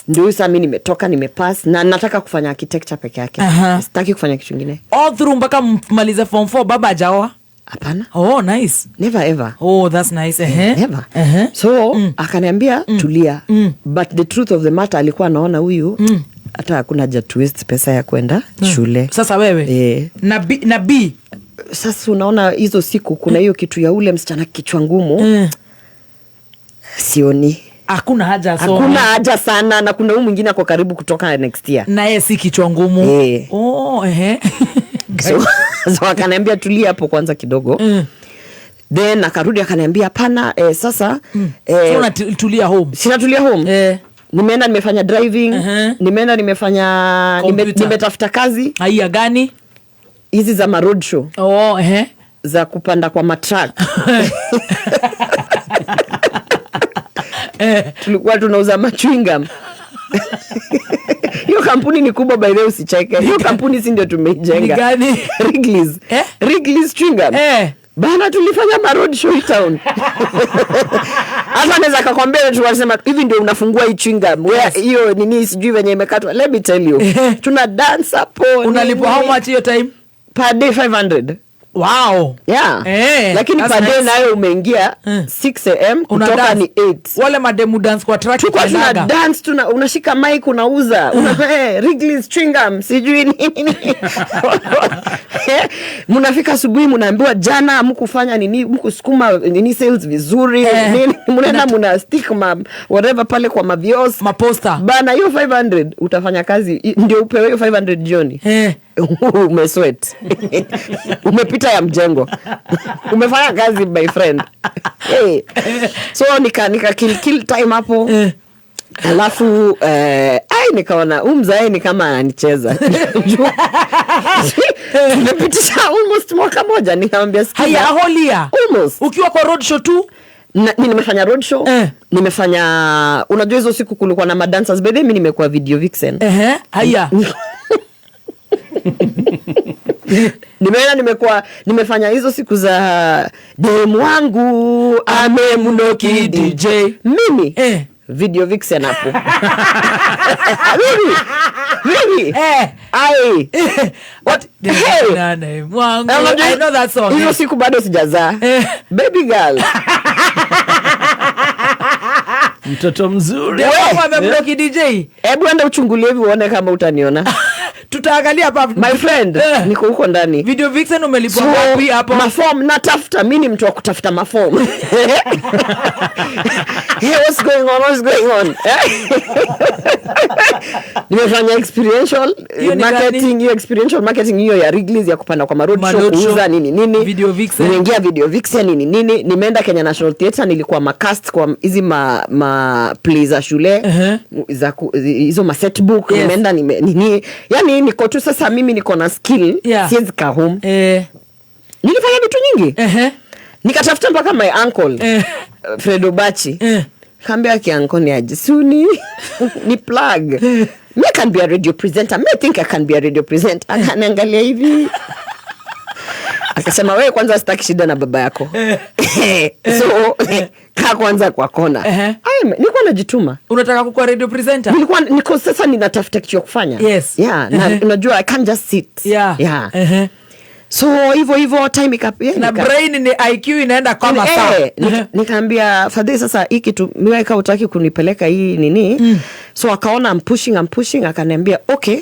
Ndio huyu sasa mimi nimetoka nimepass na nataka kufanya architecture peke yake. Sitaki kufanya kitu kingine. All through mpaka mmalize form 4 baba hajaoa? Hapana. Oh, nice. Never ever. Oh, that's nice. Never. So akaniambia tulia. But the truth of the matter alikuwa anaona huyu hata hakuna haja to waste pesa ya kwenda shule. Sasa wewe? Na B, na B. Sasa unaona hizo siku kuna hiyo kitu ya ule msichana kichwa ngumu. Sioni. Hakuna haja so. Hakuna haja sana, na kuna huyu mwingine ako karibu kutoka next year. Na yeye si kichwa ngumu. Oh, So akaniambia tulia hapo kwanza kidogo. Then akarudi akaniambia hapana, sasa So unatulia home. Sinatulia home. Nimeenda nimefanya driving, nimeenda nimefanya nimetafuta kazi. Haya gani? Hizi za ma road show. Oh, Za kupanda kwa matruck. Tulikuwa tunauza chewing gum. Hiyo kampuni ni kubwa by the way, usicheke. Hiyo kampuni si ndio tumeijenga. Ni gani? Wrigley's. Wrigley's chewing gum. Bana, tulifanya ma road show hii town. Hata naweza kakwambia, tunasema hivi ndio unafungua hii chewing gum. Where hiyo nini sijui venye imekatwa. Let me tell you. Tuna dance hapo. Unalipwa nini. how much hiyo time? Per day 500. Wow. Yeah. Eh, Lakini that's per day nice. nayo umeingia 6 a.m., Una kutoka dance. ni 8. Wale mademu dance kwa track. Tulikuwa tuna ikiendaga. dance, unashika mic, unauza, Wrigley's chewing gum, sijui nini. Mnafika asubuhi, mnaambiwa jana mkufanya nini, mkusukuma nini sales vizuri, nini, mnaenda mna stick ma whatever pale kwa mavios, maposta. Bana, hiyo 500 utafanya kazi ndio upewe hiyo 500 jioni. Umesweat, umepita ya mjengo, umefanya kazi, my friend. Hey. So nika kill time hapo. Alafu ai, nikaona huu mzae ni kama ananicheza. Tumepitisha almost mwaka moja. Nikamwambia, "Sikiza." Haya, holia. Almost. Ukiwa kwa road show tu? Na, nimefanya road show, nimefanya, unajua hizo siku kulikuwa na madancers. By the way, mi nimekuwa video vixen. Ehe, haya. Nimeenda, nimekuwa, nimefanya hizo siku za demu wangu amemnoki DJ, mimi video vixen hapo. Mimi ai, what? Hey. Nane, mwangu. Eh, unajua I know that song. Hizo siku bado sijazaa baby girl. Mtoto mzuri. Demu wangu amemnoki DJ. Hebu enda uchungulie hivi uone kama utaniona. Tutaangalia hapa. My friend, niko huko ndani. Video vixen umelipwa So, wapi hapo? Mafom natafuta, mi ni mtu wa kutafuta mafom. Hey, what's going on? What's going on? Nimefanya experiential Hiyo ni marketing, hiyo experiential marketing, hiyo ya Wrigley's, ya kupanda kwa maroad Ma show, road show. kuuza nini nini. Video vixen. Nimeingia video vixen nini nini. Nimeenda Kenya National Theatre, nilikuwa macast kwa hizi ma play za shule, za hizo ma set book. Nimeenda nini. Yani niko tu sasa, mimi niko na skill, siwezi kaa home. Nilifanya vitu nyingi. Nikatafuta mpaka my uncle, Fred Obachi. Kaambia, "Kianko, ni aje? Si ni plug. Me can be a radio presenter. Me think I can be a radio presenter." Akaniangalia hivi. Akasema, "Wewe kwanza sitaki shida na baba yako. So kaa kwanza kwa kona." Ay, nilikuwa najituma. Unataka kukuwa radio presenter? Nilikuwa niko sasa ninatafuta kitu ya kufanya. Yeah, na unajua I can't just sit. Yeah. So hivyo hivyo time yeah, Na brain ni IQ inaenda kama saa. Nikaambia Fadhili, sasa hii kitu miweka utaki kunipeleka hii nini. So akaona I'm pushing, I'm pushing, akaniambia, "Okay,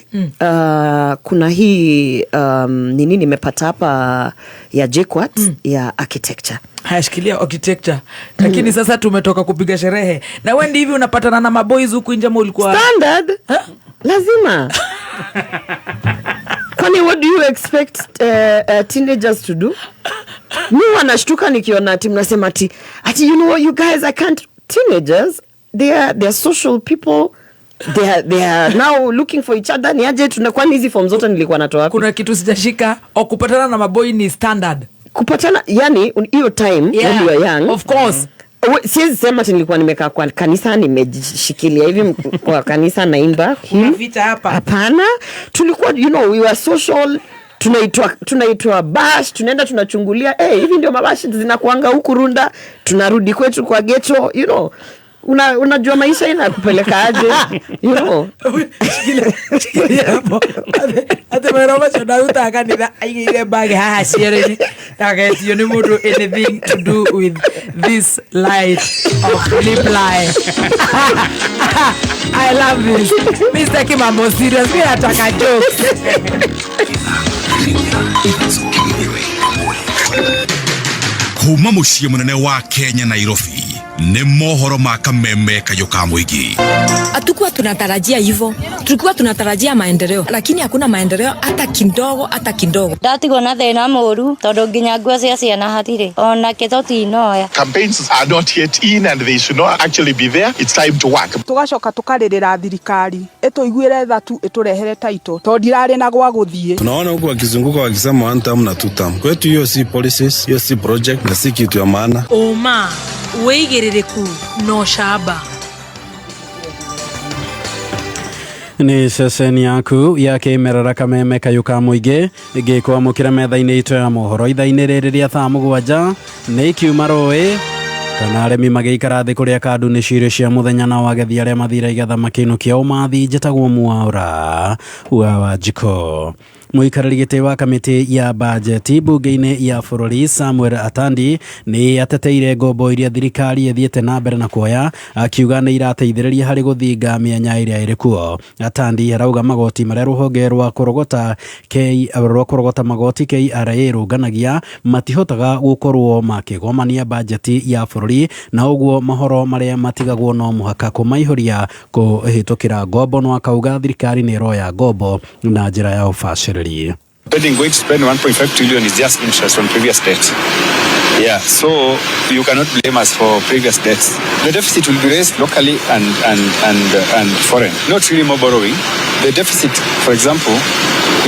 kuna hii nini nimepata hapa ya JKUAT ya architecture." Haya, shikilia architecture. Lakini sasa tumetoka kupiga sherehe. Na wewe hivi unapatana na maboys huku nje ama ulikuwa Standard? Lazima. Kwani what do you expect teenagers to do? Mi wanashtuka nikiona ati mnasema ati you know what, you guys, I can't. Teenagers, they are social people. They are now looking for each other. Ni aje tuna, kwani hizi form zote nilikuwa natoa wapi? Kuna kitu sijashika. O, kupatana na maboi ni standard. Kupatana, yani hiyo time when you are young. Of course. Siwezi sema ati nilikuwa nimekaa kwa kanisa, nimejishikilia hivi kwa kanisa, naimba hymn. Unaficha hapa. Hapana, tulikuwa, we were social, tunaitwa bash, tunaenda tunachungulia, hey, hivi ndio mabash zinakuanga huku Runda, tunarudi kwetu kwa ghetto. Unajua maisha inakupeleka aje. Shikilia hapo. Ate mera macio ndarutaga kanitha aigĩire bag haha ciero-inĩ ndagetio nĩ mũndũ anything to do with this light of reply. I love this. Mr. Kimambo serious. Mi nataka jokes. Kuma muciĩ mũnene wa Kenya, Nairobi, nĩ mohoro ma kameme kayũ ka mũingĩ. Hatukuwa tunatarajia hivyo, tulikuwa tunatarajia maendeleo, lakini hakuna maendeleo hata kidogo, hata kidogo. Ndatigwo na thĩna mũru tondũ nginya nguo cia ciana hatirĩ ona kĩ tũtinoya. Campaigns are not yet in and they should not actually be there. It's time to work. Tugacoka tukarĩrĩra thirikari ĩtũiguĩre tha tu, ĩtũrehere taito tondũ ndirarĩ na gwa gũthiĩ. Tunaona huku wakizunguka wakisema one term na two term. Kwetu hiyo si policies, hiyo si project na si kitu ya maana. Ũma, wĩigĩrĩrĩku na ũcamba. Nĩ ceceni yaku ya kĩmerera Kameme kayũ ka mũingĩ ngĩkwamũkĩra metha-inĩ itũ ya mohoro ithaa-inĩ rĩrĩ rĩa thaa 7 nĩ ikiuma rũĩ kana arĩmi magĩikara thĩ kũrĩa kandu nĩ cirio cia mũthenya na wagethi arĩa mathire igetha makĩinũkia ũmathi. Njĩtagwo Mwaũra wa Wanjikũ. Mũikarĩri gĩtĩ wa kamĩtĩ ya bajeti mbunge-inĩ ya bũrũri Samuel Atandi nĩ ateteire ngombo iria thirikari ĩthiĩte na mbere na kuoya, akiuga nĩ irateithĩrĩria harĩ gũthinga mĩanya ĩrĩa ĩrĩ kuo. Atandi arauga magoti marĩa rũhonge rwa kũrogota magoti KRA rũnganagia matihotaga gũkorwo makĩgomania bajeti ya bũrũri, na ũguo mahoro marĩa matigagwo no mũhaka kũmaihũria kũhĩtũkĩra ngombo, no akauga thirikari nĩ ĩroya ngombo na njĩra ya ũbacĩrĩri. Spending, going to spend 1.5 trillion is just interest on previous debt. Yeah, so you cannot blame us for previous debts. The deficit will be raised locally and foreign. Not really more borrowing. The deficit, for example,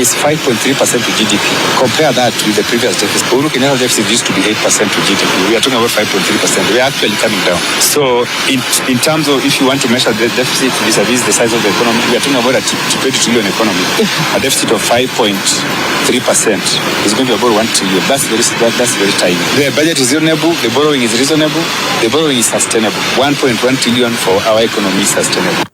is 5.3% to GDP. Compare that with the previous deficit. Uhuru Kenyatta deficit used to be 8% to GDP. We are talking about 5.3%. We are actually coming down. So in terms of if you want to measure the deficit vis-a-vis the size of the economy, we are talking about a 20 trillion economy. A deficit of 5.3% is going to be about 1 trillion. That's very tiny. The budget is reasonable. The borrowing is reasonable. The borrowing is sustainable. 1.1 trillion for our economy is sustainable.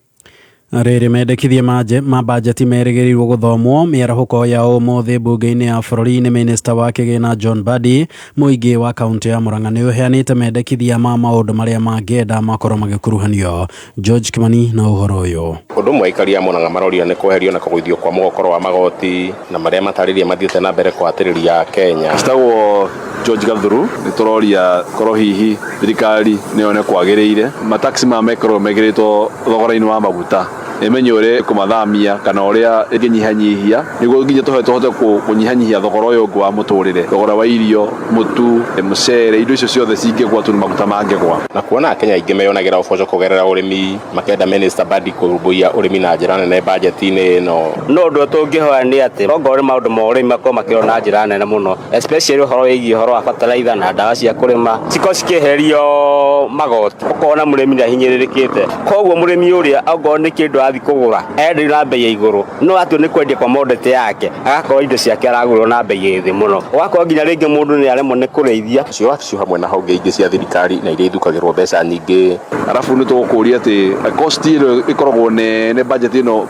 Rĩrĩ mendekithia ma bajeti merĩgĩrĩirwo gũthomwo mĩarahũko ya ũmũthĩ mbunge-inĩ ya bũrũri nĩ minista wa kĩgĩna John Mbadi. Mũingĩ wa kaũntĩ ya Murang'a nĩ ũheanĩte mendekithia ma maũndũ marĩa mangĩenda makorwo magĩkuruhanio. George Kimani na ũhoro ũyũ. Ũndũ ũmwe aikari a Murang'a maroria nĩ kweherio na kũgũithio kwa mũgokoro wa magoti na marĩa matarĩria mathiĩte na mbere kũhatĩrĩria Kenya. Njĩtagwo George Gathuru, nĩ tũroria korwo hihi thirikari nĩ yone kwagĩrĩire mataxi maya mekorwo mekĩrĩtwo thogora-inĩ wa maguta ĩmenye ũrĩa kũmathamia kana ũrĩa ĩngĩnyihanyihia nĩguo nginya tũhote kũnyihanyihia thogora ũyũ ũngĩ wa mũtũrĩre, thogora wa irio, mũtu, mũcere, indo icio ciothe cingĩgwa tu nĩ maguta mangĩgwa. Na kuona Akenya aingĩ meyonagĩra ũboco kũgerera ũrĩmi makenda Minister Mbadi kũrũmbũiya ũrĩmi na njĩra nene bajeti-inĩ ĩno. No ũndũ tũngĩhoya nĩ atĩ okorwo nĩ maũndũ ma ũrĩmi makorwo makĩrorwo na njĩra nene mũno, especially ũhoro wĩgiĩ ũhoro wa bataraitha na ndawa cia kũrĩma cikorwo cikĩeherio magoti, ũkona mũrĩmi nĩ ahinyĩrĩrĩkĩte. Koguo mũrĩmi ũrĩa okorwo nĩ kĩndũ athi kũgũra enderio na bei ya igũrũ, no atua nĩ kwendia kwa modete yake agakorwo indo ciake aragũrwo na bei ĩ thĩ mũno, ũgakorwo nginya rĩngĩ mũndũ nĩ aremwo nĩ kũrĩithia. Cio wabici hamwe na honge ingĩ cia thirikari na iria ithukagĩrwo mbeca nyingĩ. Arabu nĩ tũgũkũria atĩ cost ĩno ĩkoragwo nene budget ĩno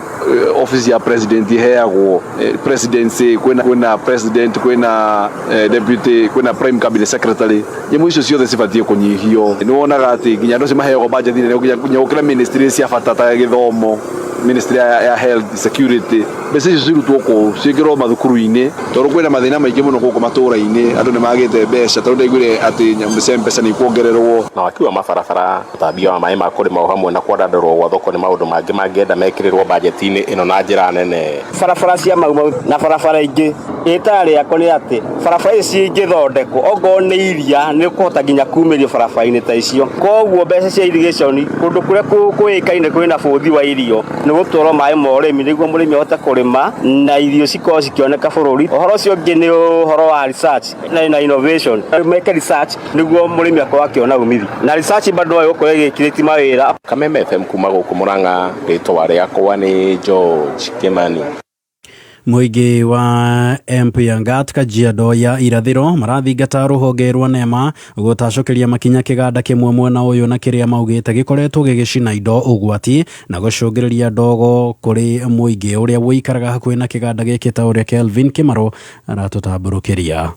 office ya president iheagwo presidency, kwĩna president, kwĩna deputy, kwĩna prime cabinet secretary, nyamũ icio ciothe cibatiĩ kũnyihio. Nĩ wonaga atĩ nginya andũ acio maheagwo budget nene nginya gũkĩra ministry cia bata ta gĩthomo, ministry ya health, security, mbeca icio cirutwo kũu ciĩkĩrwo mathukuru-inĩ tondũ kwĩna mathĩna maingĩ mũno gũkũ matũra-inĩ, andũ nĩ magĩte mbeca tondũ ndaiguire atĩ nyamũ cia mbeca nĩ ikuongererwo. Na waki wa mabarabara, ũtambia wa maĩ ma kũrĩma o hamwe na kwandandũrwo gwa thoko nĩ maũndũ mangĩ mangĩenda mekĩrĩrwo bajeti-inĩ ĩno na njĩra nene. Barabara cia Mau Mau na barabara ingĩ ĩtara rĩakwa nĩ atĩ barabara ici cingĩthondekwo okorwo nĩ iria nĩ ũkũhota nginya kumĩrio barabara-inĩ ta icio. Koguo mbeca cia irrigation kũndũ kũrĩa kũĩkaine kwĩna bũthi wa irio nĩ gũtwarwo maĩ ma ũrĩmi nĩguo mũrĩmi ahote kũrĩma na irio cikorwo cikĩoneka bũrũri. Ũhoro ũcio ũngĩ nĩ ũhoro wa research na innovation, meke research nĩguo mũrĩmi akorwo akĩona umithio, na research bado no ĩgũkorwo ĩgĩkirĩti mawĩra. Kameme FM kuma gũkũ Murang'a, rĩtwa rĩakwa nĩ George Kimani. Mũingĩ wa MP Yangat Kajiado ya irathĩro marathingata rũhonge rwa NEMA gũtacũkĩria makinya kĩganda kĩmwe mwena ũyũ na kĩrĩa maugĩte gĩkoretwo gĩgĩcina indo ũgwati na gũcũngĩrĩria ndogo kũrĩ mũingĩ ũrĩa ũikaraga hakuhĩ na kĩganda gĩkĩ ta ũrĩa Kelvin Kĩmaro aratũtambũrũkĩria.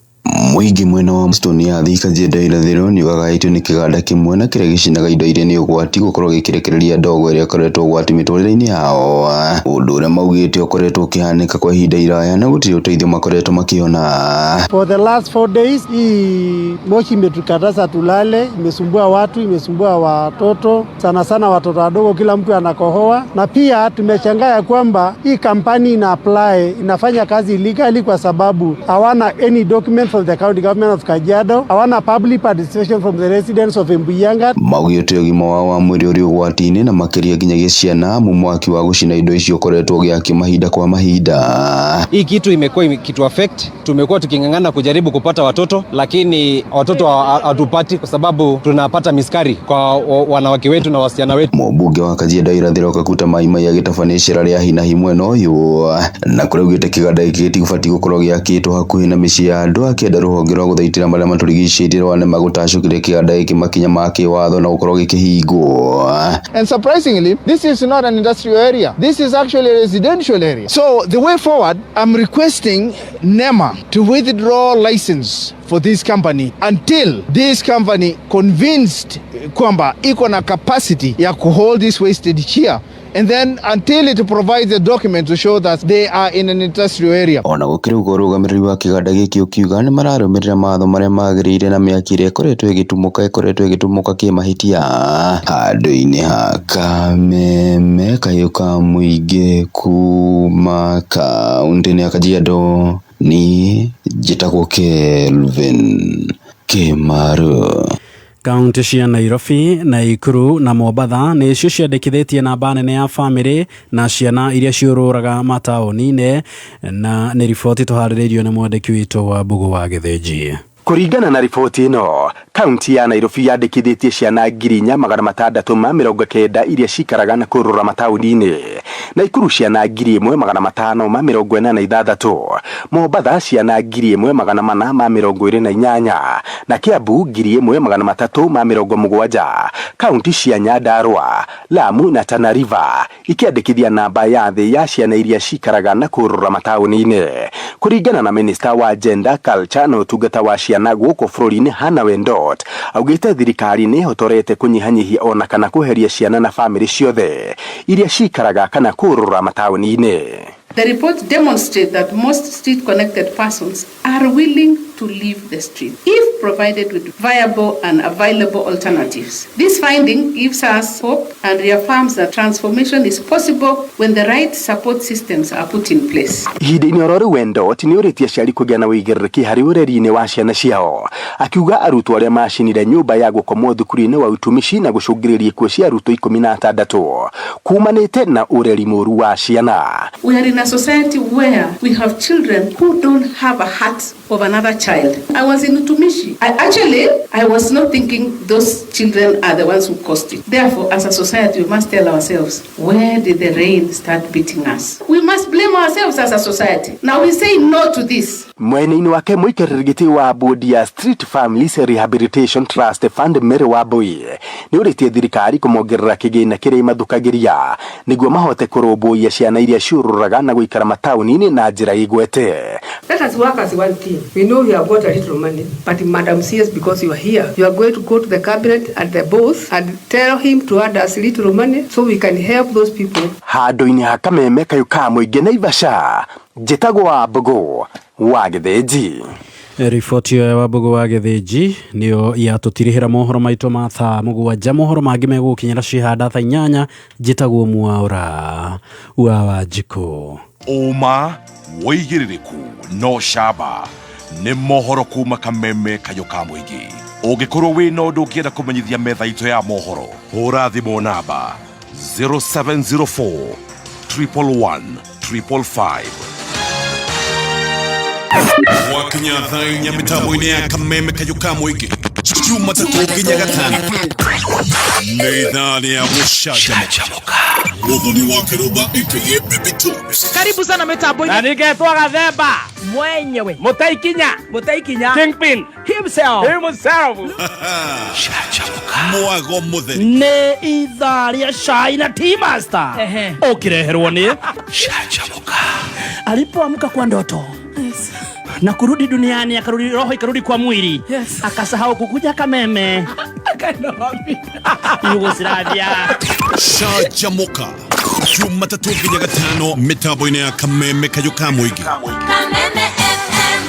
Mũingĩ mwena wa Stone ya Thika Kajiado irathĩro nĩ ũgagaĩtio nĩ kĩganda kĩmwe na kĩrĩa gĩcinaga indo iria nĩ ũgwati gũkorwo gĩkĩrekereria ndogo ĩrĩa ĩkoretwo ũgwati mĩtũrĩre-inĩ yao, ũndũ ũrĩa maugĩte ũkoretwo ũkĩhanĩka kwa ihinda iraya na gũtirĩ ũteithio makoretwo makĩona. For the last 4 days hii moshi imetukataza tulale, imesumbua watu, imesumbua watoto, sana sana watoto wadogo, kila mtu anakohoa. Na pia tumeshangaa ya kwamba hii kampani ina apply inafanya kazi illegally kwa sababu hawana any document from the county government of Kajiado. Hawana public participation from the residents of Embuiyangat. Maugĩte ũgima wao wa mwĩrĩ ũrĩ ũgwati-inĩ na makĩria nginyagia ciana amu mwaki wa gũcina indo icio ũkoretwo ũgĩakio mahinda kwa mahinda. Hii kitu imekuwa kitu affect. Tumekuwa tuking'ang'ana kujaribu kupata watoto, lakini watoto hatupati kwa sababu tunapata miskari kwa wanawake wetu na wasichana wetu. Mũmbunge wa Kajiado irathĩro Kakuta Maimai agĩtabania icera rĩa hi na hi mwena ũyũ na kũrĩa augĩte kĩganda gĩkĩ gĩtigũbatiĩ gũkorwo gĩakĩtwo hakuhĩ na mĩciĩ ya andũ, akĩenda rũhonge rwa gũthaitĩra marĩa matũrigicĩirie rwa NEMA gũtacũkĩria kĩganda gĩkĩ makinya ma kĩwatho na gũkorwo gĩkĩhingwo. And surprisingly, this is not an industrial area. This is actually a residential area. So the way forward, I'm requesting NEMA to withdraw license for this company until this company convinced kwamba iko na capacity ya kuhold this wastage here, and then until it provides a document to show that they are in an industrial area. Ona gũkĩrĩ ũguo, ũrũgamĩrĩri wa kĩganda gĩkĩ ũkiuga nĩmararũmĩrĩra mawatho marĩa magĩrĩire na mĩaki ĩrĩa ĩkoretwo ĩgĩtumũka kĩmahĩtia. Handũ-inĩ ha Kameme kayũ ka mũingĩ kuma kaũntĩ-inĩ ya Kajiado, niĩ njĩtagwo Kelvin Kĩmaru. Kaunti cia Nairobi, Naikuru na Mombatha nĩcio ciandĩkithĩtie namba nene ya bamĩrĩ na ciana iria ciũrũraga mataũni-inĩ, na nĩ riboti tũharĩrĩirio nĩ mwandĩki witũ wa Mbugu wa Gĩthĩnji. Kũringana na riboti ĩno, kaunti ya Nairobi yandĩkithĩtie ciana 4690 iria cikaraga na kũrũra mataũni-inĩ, Naikuru ciana 1586, Mombatha ciana 1428 na Kiambu 1370. Kaunti cia Nyandarua, Lamu na Tana River ikĩandĩkithia namba ya thĩ ya ciana iria cikaraga na kũrũra mataũni-inĩ. Kũringana na minista wa Gender, Culture na ũtungata wa ciana gũkũ bũrũri-inĩ Hannah Wendot, augĩte thirikari nĩ ĩhotorete kũnyihanyihia ona kana kweheria ciana na bamĩrĩ ciothe iria cikaraga kana kũrũra mataũni-inĩ. The report demonstrates that most street-connected persons are willing to leave the street if provided with viable and available alternatives. This finding gives us hope and reaffirms that transformation is possible when the right support systems are put in place. Ihinda-inĩ oro rĩu, Wendot nĩ ũrĩtie aciari kũgĩa na ũigĩrĩrĩki harĩ ũreri-inĩ wa ciana ciao, akiuga arutwo arĩa macinire nyũmba ya gũkomwo thukuru-inĩ wa Utumishi na gũcũngĩrĩria ikuũ cia arutwo 16 kumanĩte na ũreri mũru wa ciana. We are in a society where we have children who don't have a heart of another child. I was in Utumishi. I was not thinking those children are the ones who caused it. Therefore, as a society, we must tell ourselves, where did the rain start beating us? We must blame ourselves as a society. Now we say no to this. Mwena-inĩ wake, mũikarĩri gĩtĩ wa bodi ya Street Families Rehabilitation Trust Fund Mary Wambui nĩ ũrĩtie thirikari kũmongerera kĩgĩna kĩrĩa imathukagĩria nĩguo mahote kũrũmbũiya ciana iria ciũrũraga na gũikara mataũni-inĩ na njĩra igwete. Let us work as one team. We know we have got a little money, but Madam CS, because you are here, you are going to go to the cabinet and the boss and tell him to add us little money so we can help those people. Handũ-inĩ ha Kameme kayũ ka mũingĩ Naivasha, njĩtagwo wa Mbũgũ wa Gĩthĩnji. Riboti ĩyo ya Wambũgũ wa Gĩthĩnji nĩyo yatũtirihĩra mohoro maitũ ma thaa 7. Mohoro mangĩ megũgũkinyĩra cihanda thaa 8. Njĩtagwo Mwaũra wa Wanjikũ. Ũma, wĩigĩrĩrĩku no camba nĩ mohoro kuma Kameme kayũ ka mũingĩ. Ũngĩkorwo wĩna ũndũ ũngĩenda kũmenyithia metha itũ ya mohoro, hũra thimũ namba 0704 111 555. Gwakinya thaa 4 mĩtambo-inĩ ya Kameme kayũ ka mũingĩ, Jumatatũ nginya Gatano, nĩ ithaa rĩa gũcanjamũka. Mũthoni wa Kĩrũmba aka Baby Tones. Karibu sana mitambo-inĩ. Na ningetwo Gathemba. Mwenyewe. Mũtaikinya. Mũtaikinya. Kingpin. Himself. Himself. Mwago mũtheri. Nĩ ithaa rĩa cai na tea master. Ũkĩreherwo nĩ Canjamũka. Alipoamka kwa ndoto na kurudi duniani, akarudi roho ikarudi kwa mwili, akasahau kukuja Kameme. Akaenda wapi? Yugoslavia. Canjamũka Jumatatũ nginya Gatano mĩtambo-inĩ ya Kameme kayũ ka mũingĩ. Kameme FM.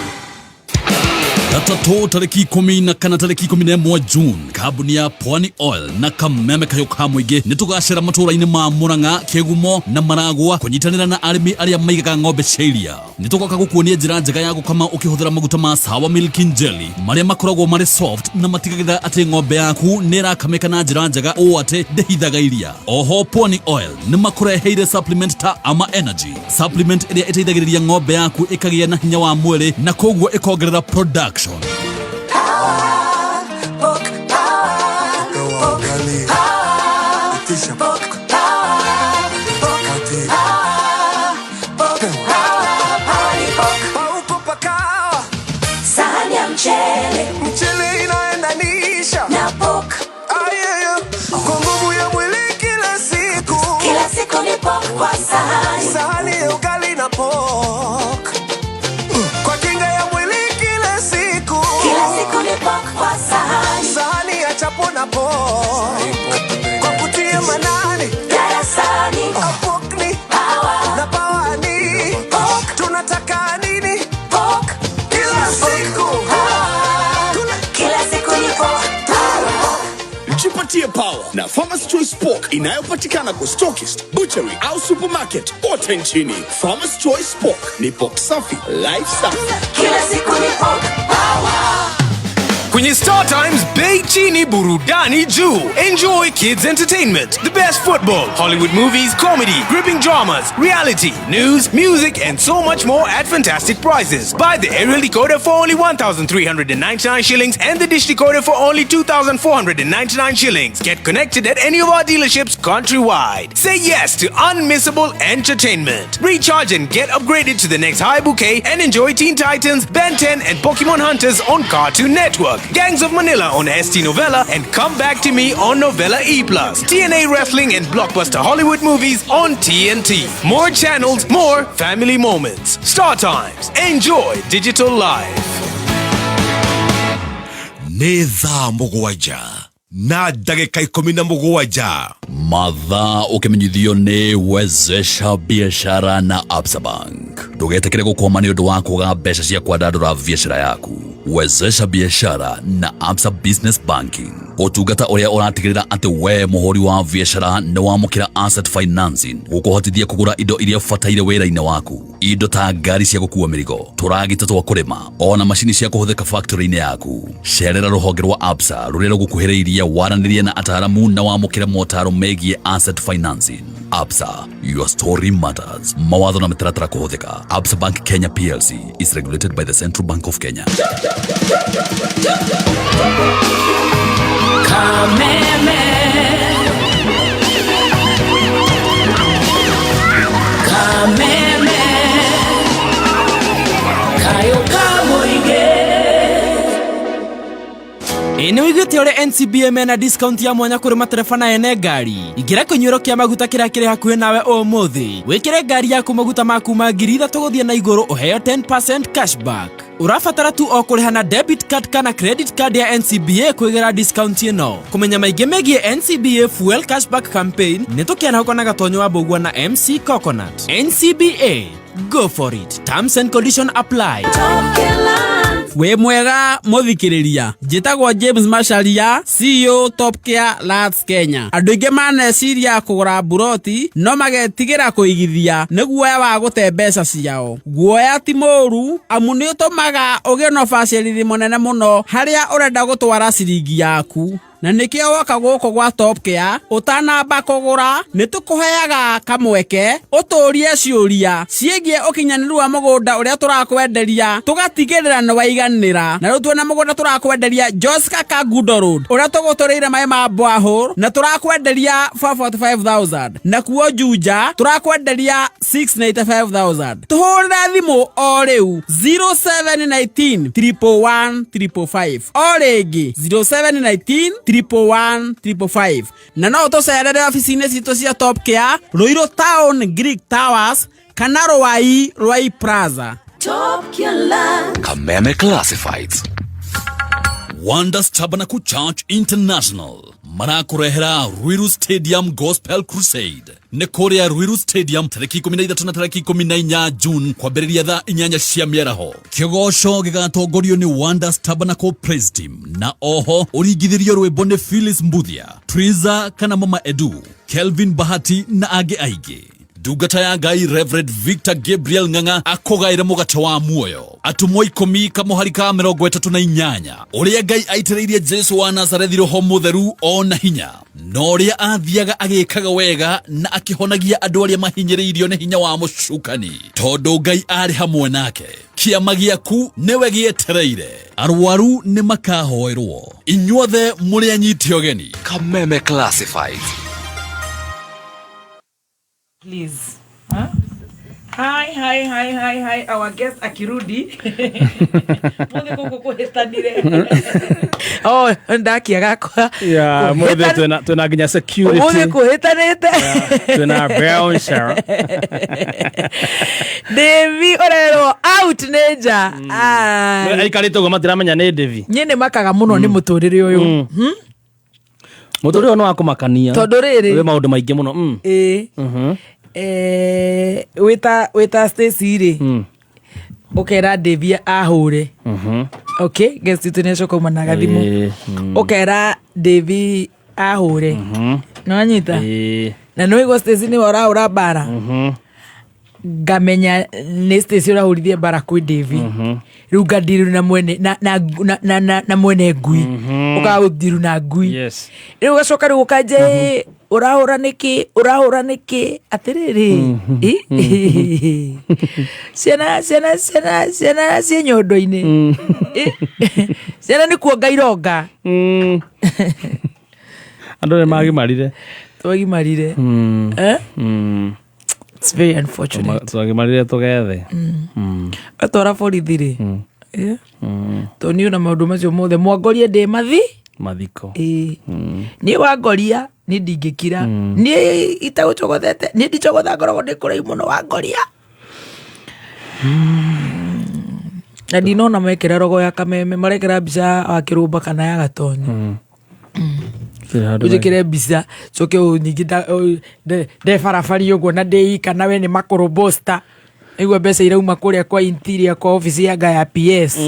Gatatũ tarĩki 14 tarĩki 11 June, kambuni ya Pwani Oil na kameme kayũ ka mũingĩ nĩ tũgacera matũũra-inĩ ma Murang'a, Kĩgumo na Maragwa kũnyitanĩra na arĩmi arĩa maigaga ng'ombe cia iria. Nĩ tũgoka gũkuonia njĩra njega ya gũkama ũkĩhũthĩra maguta ma Sawa Milk and Jelly marĩa makoragwo marĩ soft na matigagĩrĩra atĩ ng'ombe yaku nĩ ĩrakamĩka na njĩra njega ũũ atĩ ndĩhithaga iria. Oho Pwani Oil nĩ makũreheire supplement ta Ama Energy, supplement ĩrĩa ĩteithagĩrĩria ng'ombe yaku ĩkagĩa na hinya wa mwĩrĩ na koguo ĩkongerera production. Sahani ya mchele, mchele inaendanisha na pork. Kwa nguvu ya mwili kila siku, kila siku ni pork kwa sahani, sahani ya ugali na pork. Kwa kinga ya mwili kila siku, kila siku ni pork kwa sahani, sahani ya chapo na pork. Kwa kutia manani darasani, pork ni power na power ni pork. Tunataka nini? Pork kila siku, kila siku ni pork. Jipatie power na Farmer's Choice Pork inayopatikana kwa stockist, butchery au supermarket kote nchini. Farmer's Choice Pork ni pork safi, life safi. Kila siku ni pork power. Kwenye Star Times, bei chini, burudani juu. Enjoy kids entertainment, the best football, Hollywood movies, comedy, gripping dramas, reality, news, music, and so much more at fantastic prices. Buy the aerial decoder for only 1,399 shillings and the dish decoder for only 2,499 shillings. Get connected at any of our dealerships countrywide. Say yes to unmissable entertainment. Recharge and get upgraded to the next high bouquet and enjoy Teen Titans, Ben 10, and Pokemon Hunters on Cartoon Network, Gangs of Manila on ST Novella, and Come Back to Me on Novella E+, TNA Wrestling and Blockbuster Hollywood movies on TNT. More channels, more family moments. Star Times. Enjoy digital life. Nĩ thaa 7 na ndagĩka 17. Mathaa ũkĩmenyithio nĩ Wezesha Biashara na Absa Bank. Ndũgetĩkĩre gũkwama nĩ ũndũ wa kwaga mbeca cia kwandandũra biacara yaku. Wezesha Biashara na Absa Business Banking, ũtungata ũrĩa ũratigĩrĩra atĩ we mũhũri wa biacara nĩ wamũkĩra asset financing gũkũhotithia kũgũra indo iria ũbataire wĩra-inĩ waku, indo ta ngari cia gũkua mĩrigo, tũragita twa kũrĩma, ona macini cia kũhũthĩka factory-inĩ yaku. Cerera rũhonge rwa Absa rũrĩa rũgũkuhĩrĩirie, waranĩrie na ataaramu na wamũkĩre motaro megiĩ asset financing. Absa, your story matters. Mawatho na mĩtaratara kũhũthĩka. Absa Bank Kenya PLC is regulated by the Central Bank of Kenya. Kameme. Kameme. Kayo kamuige. Ĩ nĩ wĩiguĩte ũrĩa NCBA mena discount ya mwanya kũrĩ matereba na ene ngari? Ingĩra kĩnyuĩro kĩa maguta kĩrĩa kĩrĩ hakuhĩ nawe ũmũthĩ, wĩkĩre ngari yaku maguta ma kuma 3,000 gũthiĩ na igũrũ, ũheo 10% cashback. Ũrabatara tu o kũrĩha na debit card kana credit card ya NCBA kwĩgĩra discount ĩno. Kũmenya maingĩ megiĩ NCBA Fuel Cashback Campaign, nĩ tũkĩarahũka na Gatonyo wa Mbũgua na MC Coconut. NCBA, go for it. Terms and condition apply. Wĩ mwega mũthikĩrĩria, njĩtagwo James Macharia, CEO Top Care Lands Kenya. Andũ aingĩ maneciria kũgũra mburoti no magetigĩra kũigithia nĩ guoya wa gũte mbeca ciao. Guoya ti mũru, amu nĩ ũtũmaga ũgĩe na ũbacĩrĩri mũnene mũno harĩa ũrenda gũtwara ciringi yaku, na nĩkĩo woka gũkũ gwa Top Care, ũtanamba kũgũra nĩ tũkũheaga kamweke ũtũrie ciũria ciĩgiĩ ũkinyanĩru wa mũgũnda ũrĩa tũrakwenderia, tũgatigĩrĩra nĩ waiganĩra. Na rĩu tuona mũgũnda tũrakwenderia Joska Kangundo Road, ũrĩa tũgũtũrĩire maĩ ma borehole, na tũrakwenderia 445,000, nakuo Juja tũrakwenderia 695,000. Tũhũrĩre thimũ o rĩu 0719 111 555, o rĩngĩ 0719 111 555, na no ũtũcerere obici-inĩ citũ cia Top Care, Ruiru Town, Greek Towers, kana Ruai, Ruai Plaza. Top Care Land. Kameme Classifieds. Wonders Tabernacle Church International marakũrehera Ruiru Stadium Gospel Crusade nĩ kũrĩa Ruiru Stadium tarĩki 13 na tarĩki 14 June kwambĩrĩria thaa inyanya cia mĩaraho. Kĩgoco gĩgatongorio nĩ Wonders Tabernacle Praise Team na oho ũringithĩrio rwĩmbo nĩ Phyllis Mbuthia, Triza kana Mama Edu, Kelvin Bahati na angĩ aingĩ. Ndungata ya Ngai Reverend Victor Gabriel Ng'ang'a akũgaĩre mũgate wa muoyo. Atũmwo ikũmi kamũhari ka 38 ũrĩa Ngai aitĩrĩirie Jesu wa Nazarethi roho mũtheru o na hinya na ũrĩa athiaga agĩkaga wega na akĩhonagia andũ arĩa mahinyĩrĩirio nĩ hinya wa mũcukani tondũ Ngai arĩ hamwe nake. Kĩama gĩaku nĩwe gĩetereire, arwaru nĩ makahoerwo, inyuothe mũrĩ anyite ũgeni. Kameme Classifieds. Please. Huh? Hi, hi, hi, hi, hi. Our guest akirudi. Mothe kũkũ kũhĩtanire. Oh, ndakia gakwa. Yeah, mothe twina nginya security. Mothe kũhĩtanĩte. Twina bouncer. Devi ũrerwo out nĩ nja. Ai. Aikarĩte ũguo matiramenya nĩ Devi. Niĩ nĩ makaga mũno nĩ mũtũrĩre ũyũ. Mũtũrĩre ũyũ nĩ wa kũmakania. Tondũ rĩrĩ. Wĩ maũndũ maingĩ mũno. Ĩĩ. Wĩta Stacy rĩ. Ũkera Devi ahũre. Okay, guest itũ nĩ acoka uma na gathimũ. Ũkera Devi ahũre. Nĩwanyita? Na nĩwaigua Stacy nĩwe ũrahũra mbara. Ngamenya nĩ Stacy ũrahũrithia mbara kwĩ Devi. Rĩu ngandiru na mwene na na na na na, na mwene ngui. Ũkaga gũthiru na ngui. Yes. Rĩu ũgacoka rĩu ũkanja ĩ ũrahũra nĩkĩ ũrahũra nĩkĩ atĩrĩrĩ. Ciana ciana ciana ciana ciĩ nyondo-inĩ. Ciana nĩ kuonga ironga. Andũ nĩ magimarire. Twagimarire. Eh? It's very unfortunate. Twagimarire tũgethe. Atwara borithi rĩ. Tondũ niĩ ona maũndũ macio mothe mwangorie ndĩ mathi mathiko. Ĩĩ. Niĩ wangoria niĩ ndingĩkira. Niĩ itagũcogothete niĩ ndicogotha ngoragwo ndĩ kũraihu mũno wangoria. Na ndinona mekĩra rogo ya kameme marekĩra mbica wa kĩrũmba kana ya gatonyo. Ũnjĩkĩre mbica coke ningĩ ndebarabari ũguo na ndĩika na we nĩ makũrũ bosta nĩguo mbeca irauma kũrĩa kwa interior kwa ofici ya ngaya PS.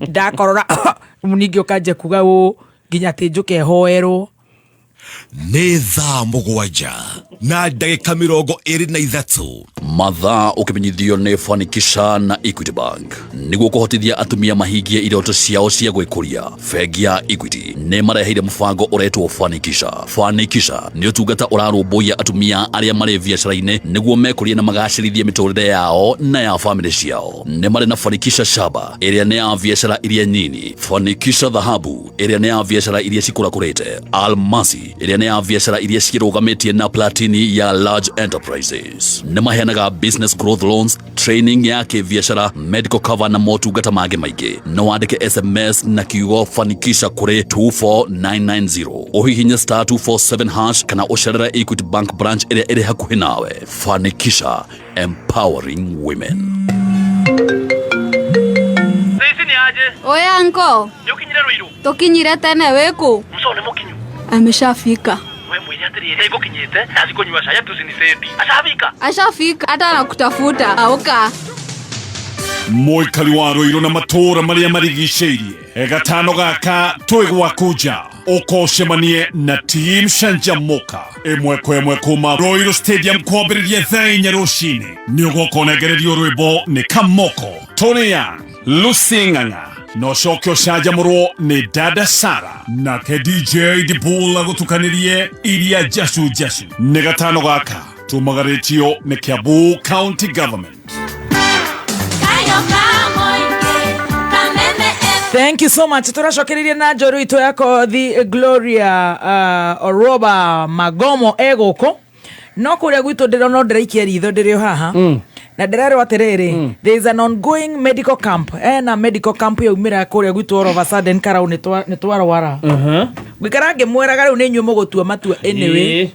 Ndakorora ningĩ ũkanjia kuga ũ nginya atĩ njũke hoerwo. Nĩ thaa mũgwanja na ndagĩka 23. Mathaa ũkĩmenyithio nĩ Fanikisha na Equity Bank nĩguo kũhotithia atumia mahingie iroto ciao cia gwĩkũria. Bengi ya Equity nĩ mareheire mũbango ũretwo Fanikisha. Fanikisha nĩ ũtungata ũrarũmbũiya atumia arĩa marĩ biacara-inĩ nĩguo mekũrie na magacĩrithie mĩtũrĩre yao na ya famĩlĩ ciao. Nĩ marĩ na Fanikisha Shaba ĩrĩa nĩ ya biacara iria nyini, Fanikisha Dhahabu ĩrĩa nĩ ya biacara iria cikũrakũrĩte, Almasi ĩrĩa nĩ ya biacara iria ciĩrũgamĩtie na Platini ya large enterprises. Nĩ maheanaga business growth loans, training ya kĩbiacara, medical cover na motungata mangĩ maingĩ. No wandĩke SMS na kiugo Fanikisha kũrĩ 24990, ũhihinye star 247 hash kana ũcerere Equity Bank branch ĩrĩa ĩrĩ hakuhĩ nawe. Fanikisha, empowering women. Oya anko. Tukinyire tene wĩkũ? Ameshafika. Ashafika hata anakutafuta. Auka. Mũikari wa Ruiru na matũũra marĩa marigicĩirie gatano gaka twĩ gwaku nja ũkocemanie na team Canjamuka ĩmwe kwa ĩmwe kuma Ruiru Stadium kwambĩrĩria thaa inya rũcinĩ. Nĩ ũgoka ũnengererio rwĩmbo nĩ Kamoko, Tony Young, Lucy Ng'ang'a na ũcoke ũcanjamũrwo nĩ Dada Sara nake DJ Dibul agũtukanĩrie iria njacu njacu. Nĩ gatano gaka tumagarĩtio nĩ Kiambu County Government. Thank you so much. Tũracokereria na njoru itũ ya kothi Gloria Oroba Magomo egũkũ. No kũrĩa gwitũ ndĩrona ndĩraikia ritho ndĩrĩ o haha. Na ndĩrerwo atĩrĩrĩ, there is an ongoing medical camp. Ena medical camp yaumĩra kũrĩa gwitũ all of a sudden karau nĩ twarwara. Ngũikara ngĩmwĩraga rĩu nĩ inyuĩ mũgũtua matua anyway.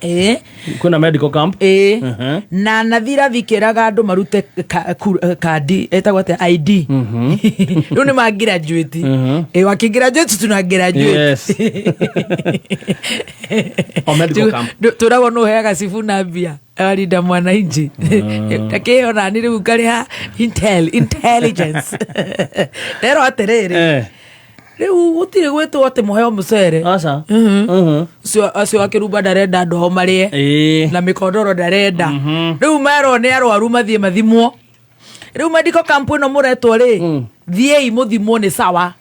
Ĩĩ. Kwĩna medical camp. Ĩĩ. Na nathirathi kĩraga andũ marute kandi ĩtagwo atĩa, ID. Rĩu nĩ ma graduate. Ĩĩ, wakĩgraduate tuna graduate. Yes. O medical camp. Tũragwo nũ ũheaga Sifuna mbia arinda mwananchi takĩheo nani rĩu ngarĩha intelligence rero atĩrĩrĩ, rĩu gũtirĩ gwĩtwo atĩ mũheo mũcere. Aca. Acio akĩrumba ndarenda andũ ao marĩe na mĩkondoro ndarenda. Rĩu merwo nĩ arwaru mathiĩ mathimwo. Rĩu medical camp ĩno mũretwo rĩ, thiĩi mũthimwo nĩ sawa,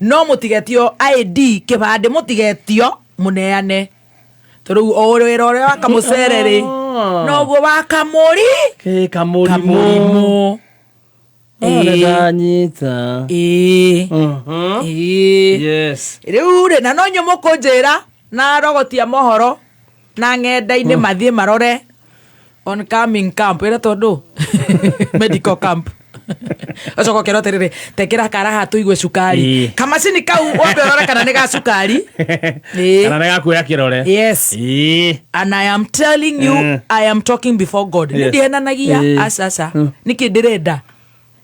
no mũtigetio ID, kĩbandĩ mũtigetio, mũneane tondũ o wĩra ũrĩa wa kamũcere rĩ, noguo wa kamũri. Ĩ, kamũrimũ. Kamũrimũ. Oh, nĩndanyita. Ĩĩ. Ĩĩ. Yes. Rĩu rĩ, na no inyuĩ mũkũnjĩra na rogotia mohoro na ng'enda-inĩ mathiĩ marore on coming camp ĩrĩa tondũ medical camp ũcoka ũkerwo atĩrĩrĩ, tekĩra kara haha tũigue cukari. Kamacini kau wambe ũrore kana nĩ ga cukari. Ĩĩ. Kana nĩ gakuoya kĩrore. Yes. And I am telling you, I am talking before God. Nĩ ndihenanagia. Aca, aca. Nĩkĩ ndĩrenda?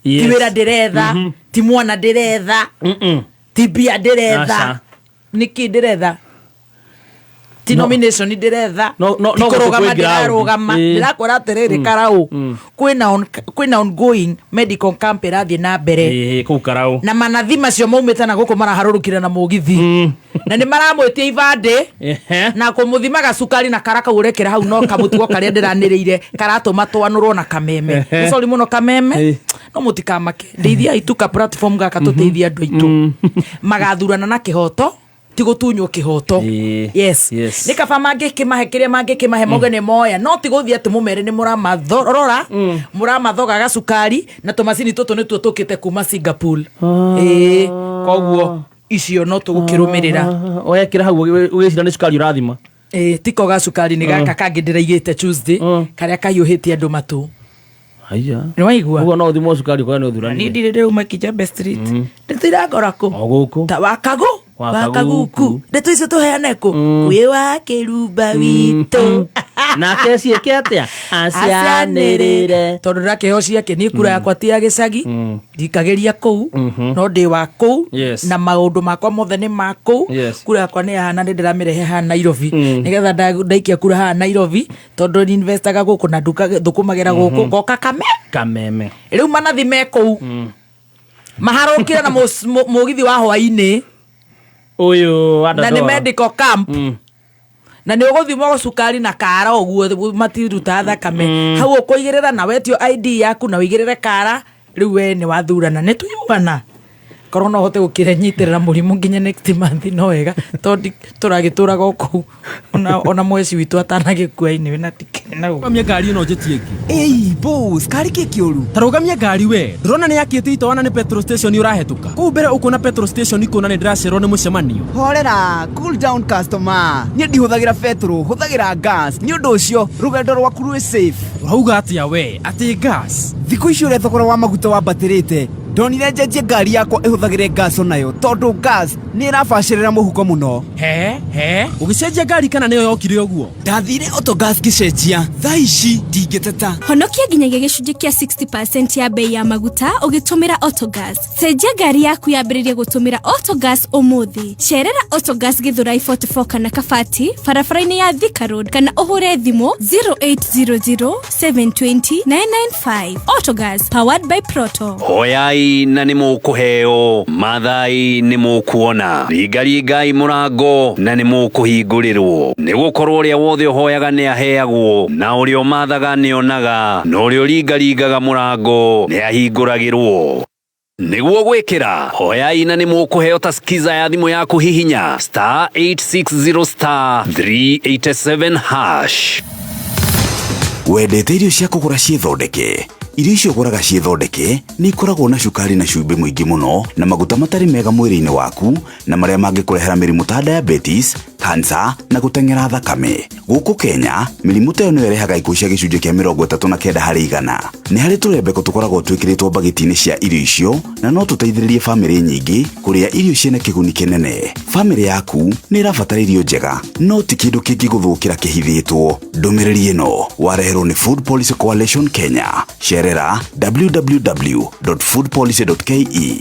Ti wĩra ndĩretha, ti mwana ndĩretha, ti mbia ndĩretha. Aca. Nĩkĩ ndĩretha? Ti nomination ndĩretha, No, ti no gũkũ kũrũgama kwĩ ground. ndĩrarũgama. Ndĩrakwĩra atĩrĩrĩ, Karau, kwĩna ongoing medical camp ĩrathiĩ na mbere. Ĩĩ, kũu Karau. Na manathi macio maumĩte na gũkũ maraharũrũkire na mũgithi na nĩ maramwĩtia ibandĩ na kũmũthimaga cukari na kara kau ũrekĩra hau no kamũtugo karĩa ndĩranĩrĩire karatũma twanũrwo na kameme. Sorry mũno kameme, no mũtikamake, ndeithiai tu ka platform gaka tũteithie andũ aitũ magathurana na kĩhoto, ti gũtunywo kĩhoto. Yes. Nĩ kaba mangĩkĩmahe kĩrĩa mangĩkĩmahe, mauge nĩ moya, no ti gũthiĩ atĩ mũmere nĩ mũramathorora, mũramathoga gacukari na tũmacini tũtũ nĩtuo tũkĩte kuma Singapore. Ĩĩ, koguo icio no tũgũkĩrũmĩrĩra. Wekĩra hau ũgĩcira nĩ cukari ũrathima. Ĩĩ, tiko gacukari, nĩ gaka kangĩ ndĩraigĩte Tuesday karĩa kahiũhĩtie andũ matũ. Haiya. Nĩ waigua? Ũguo no ũthimwo cukari ũkorwo nĩ Niĩ ũthuranire. ndirĩ ndĩrauma Kijabe Street, ndĩtirangora kũ O gũkũ. Ta wakagu Wakaguku. wakaguku, ndeto icio tũheane kũ kwĩ wa kĩrumba witũ. Nake ciĩke atĩa? Acianĩrĩre. Tondũ ndakĩheo ciake niĩ kura yakwa ti ya gĩcagi, ndikagĩria kũu, no ndĩ wa kũu na maũndũ makwa mothe nĩ ma kũu. Kura yakwa nĩ yahana nĩ ndĩramĩrehe haha Nairobi nĩgetha ndaikia kura haha Nairobi, tondũ nĩ investaga gũkũ na thũkũmagĩra gũkũ, ngoka kame Kameme. Rĩu manathi me kũu maharũkire na mũgithi wa hwainĩ. Ũyũ wa Na nĩ Dandora. medical camp na nĩ ũgũthimwo cukari na kara ũguo matiruta thakame hau, ũkũigĩrĩra na wetio ID yaku na ũigĩrĩre kara. Rĩu we nĩ wathurana, nĩ tũiguana. Korwo no hote gũkĩra nyitĩrĩra mũrimũ nginya next month no wega, tondũ tũragĩtũraga o kũu ona mweci witũ atanagĩkua anyway, na tikĩrĩ na Rũgamia ngari ĩno njĩtie ĩngĩ. Ĩi boss, kari kĩ kĩũru? Ta rũgamia ngari we. Ndũrona nĩ yakĩte itawa na nĩ petrol station ũrahetũka. Kũu mbere ũkuona petrol station kuona nĩ ndĩracererwo nĩ mũcemanio. Horera, cool down customer. Niĩ ndihũthagĩra betũrũ, hũthagĩra gas. Nĩ ũndũ ũcio, rũgendo rwaku rwĩ safe. Ũrauga atĩa we? Atĩ gas? Thikũ ici ũrĩa thogora wa maguta wambatĩrĩte, ndonire njenjie ngari yakwa ĩhũthagĩre gas onayo tondũ gas nĩ ĩrabacĩrĩra mũhuko mũno. He he, ũgĩcenjia ngari kana nĩyo yokire ũguo? Ndathire Autogas ngĩcenjia, thaa ici ndingĩteta. Honokia nginyagia gĩcunjĩ kĩa 60% ya bei ya maguta ũgĩtũmĩra Autogas. Cenjia ngari yaku yambĩrĩrie gũtũmĩra Autogas ũmũthĩ. Cerera Autogas Githurai 44 kana Kabati barabara-inĩ ya Thika Road kana ũhũre thimũ 0800 720 995. Autogas, powered by Proto. Hoyai na nĩ mũkũheo, mathai nĩ mũkuona, ringaringai mũrango na nĩ mũkũhingũrĩrwo, nĩ gũkorwo ũrĩa wothe ũhoyaga nĩ aheagwo, na ũrĩa ũmathaga nĩ onaga, na ũrĩa ũringaringaga mũrango nĩ ahingũragĩrwo. Nĩguo gwĩkĩra hoyai na nĩ mũkũheo ta skiza ya thimũ yaku, hihinya star 860 star 387 hash. Wendete irio cia kũgũra ciĩthondeke? Irio icio ũgũraga ciĩthondeke nĩ ikoragwo na cukari na cumbĩ mũingĩ mũno na maguta matarĩ mega mwĩrĩ-inĩ waku na marĩa mangĩkũrehera mĩrimũ ta diabetes. kansa na gũteng'era thakame. Gũkũ Kenya, mĩrimũ ta ĩyo nĩyo ĩrehaga ikuũ cia gĩcunjĩ kĩa 39 harĩ igana. Nĩ harĩ tũrembeko tũkoragwo twĩkĩrĩtwo mbagiti-inĩ cia irio icio na no tũteithĩrĩrie bamĩrĩ nyingĩ kũrĩa irio ciĩna kĩguni kĩnene. Bamĩrĩ yaku nĩ ĩrabatara irio njega, no ti kĩndũ kĩngĩgũthũkĩra kĩhithĩtwo. Ndũmĩrĩri ĩno wareherwo nĩ Food Policy Coalition Kenya. Cerera www.foodpolicy.ke.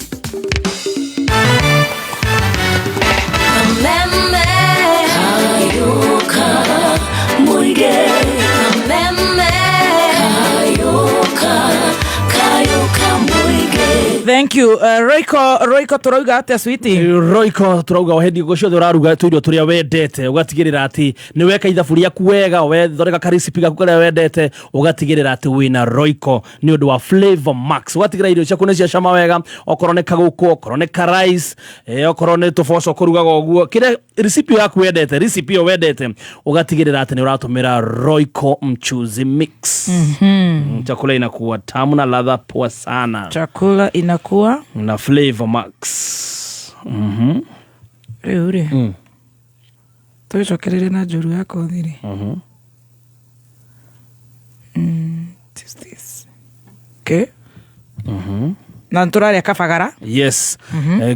Kameme Kayuka Muige Kameme Kayuka Kayuka Muige. Thank you. Roiko turauga atia sweetie? Roiko turauga o hindi ciothe ũraruga tũirio tũrĩa wendete, ũgatigĩrĩra atĩ nĩ weka ithabu rĩaku wega, wethondeka karecipe gaku karĩa wendete, ũgatigĩrĩra atĩ wĩna Roiko nĩ ũndũ wa Flavor Max. Ũgatigĩrĩra irio ciaku nĩ ciacama wega, okorwo nĩ kagũkũ, okorwo nĩ ka rice, okorwo nĩ tũboco kũrugaga ũguo, kĩrĩa recipe yaku wendete, recipe ĩyo wendete, ũgatigĩrĩra atĩ nĩ ũratũmĩra Roiko mchuzi mix. Chakula inakuwa tamu na ladha poa sana. Chakula inakuwa na Flavor Max. Rĩu rĩ, tũgĩcokererie na njũru ya kothi rĩ. What is this? Okay. Na tũrarĩa kabagara. Yes.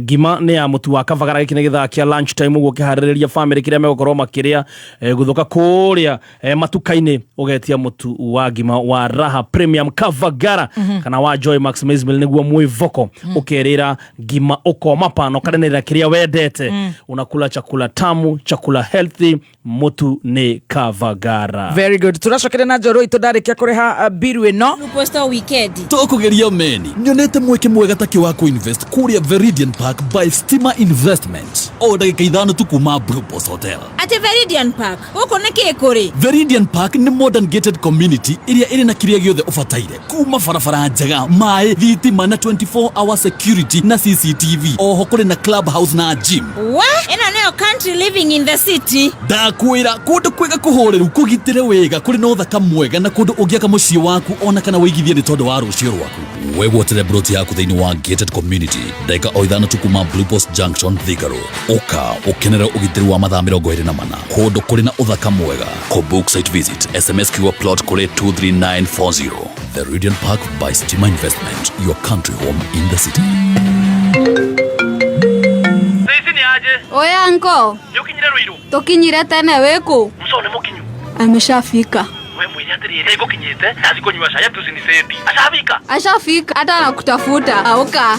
Ngima nĩ ya mũtu wa kabagara. Gĩkĩ nĩ gĩthaa kĩa lunch time, ũguo ũkĩharĩrĩria family kĩrĩa megũkorwo makĩrĩa, gũthũka kũrĩa matuka-inĩ, ũgetia mũtu wa ngima wa Raha Premium Kavagara kana wa Joy Max Maize Meal nĩguo mwĩvoko, ũkerĩra ngima ũkoma pano ũkarenera kĩrĩa wendete. Unakula chakula tamu, chakula healthy, mũtu nĩ Kavagara. Very good. Tũracokeria na njorũ itũ ndarĩkia kũrĩha biru ĩno. Posta weekend. Tũkũgeria meni nyonete mweke mwega take wa kũinvest kũrĩa Veridian Park by Stima Investment, o ndagĩka 5 tu kuma Blue Post Hotel. Atĩ Veridian Park gũkũ nĩ kĩ kũrĩ? Veridian Park nĩ modern gated community ĩrĩa ĩrĩ na kĩrĩa gĩothe ũbataire, kuma barabara njega, maĩ, thitima na 24 hour security na CCTV. Oho kũrĩ na club house na gym. Wa ĩno nĩyo country living in the city. Ndakwĩra kũndũ kwega kũhoreru, kũgitĩre wega, kũrĩ na ũthaka mwega na kũndũ ũngĩaka mũciĩ waku ona kana wĩigithie nĩ tondũ wa rũciũ rwaku. Wegwatĩre broti yaku thĩinĩ wa gated community ndagĩka o 5 tu kuma Blue Post Junction, Thika Road. Ũka ũkenere ũgitĩri wa mathaa 24, kũndũ kũrĩ na ũthaka mwega. Kũbook site visit SMS QR plot kũrĩ 23940. Veridian Park by Stima Investment, your country home in the city. Oya nko. Tũkinyire tene wĩkũ? Ameshafika. Ashafika hata anakutafuta. Auka.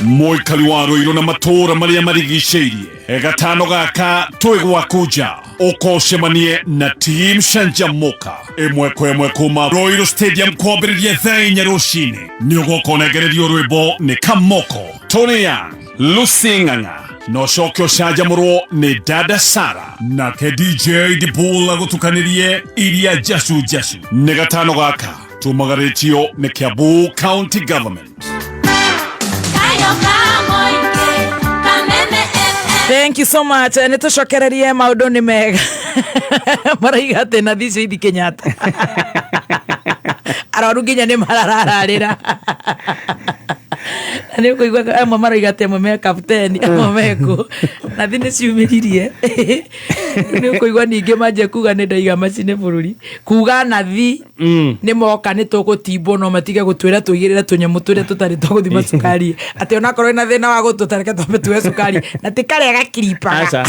Mũikari wa Ruiru na matũũra marĩa marigicĩirie, gatano gaka twĩ gwaku nja, ũkocemanie na Team Canjamuka ĩmwe kwa ĩmwe kuma Ruiru Stadium kwambĩrĩria thaa 4 rũcinĩ. Nĩ ũgoka ũnengererio rwĩmbo nĩ Kamoko, Tony Young, Lucy Ng'ang'a, na ũcoke ũcanjamũrwo nĩ Dada Sara, nake DJ Dibul agũtukanĩrie iria njacu njacu. Nĩ gatano gaka tumagarĩtio nĩ Kiambu County Government. Thank you so much. Nĩ tũcokererie maũndũ nĩ mega. Maraiga atĩ nathi icio ithi Kenyatta. Arwaru nginya nĩ mararararĩra. Na nĩ ũkũigua amwe maraiga atĩ amwe me kapteni, amwe mekũ. Nathi nĩ ciumĩririe. Nĩ ũkũigua ningĩ manjia kuga nĩ ndaiga macini bũrũri. Kuga nathi nĩ moka nĩ tũgũtimbwo no matige gũtwĩra tũigĩrĩre tũnyamũ tũrĩa tũtarĩ twa gũthima cukari. Atĩ onakorwo wĩna thĩna wa gũtũ tareke twambe tuoe cukari. Na ti karĩa gakiripaga. Aca.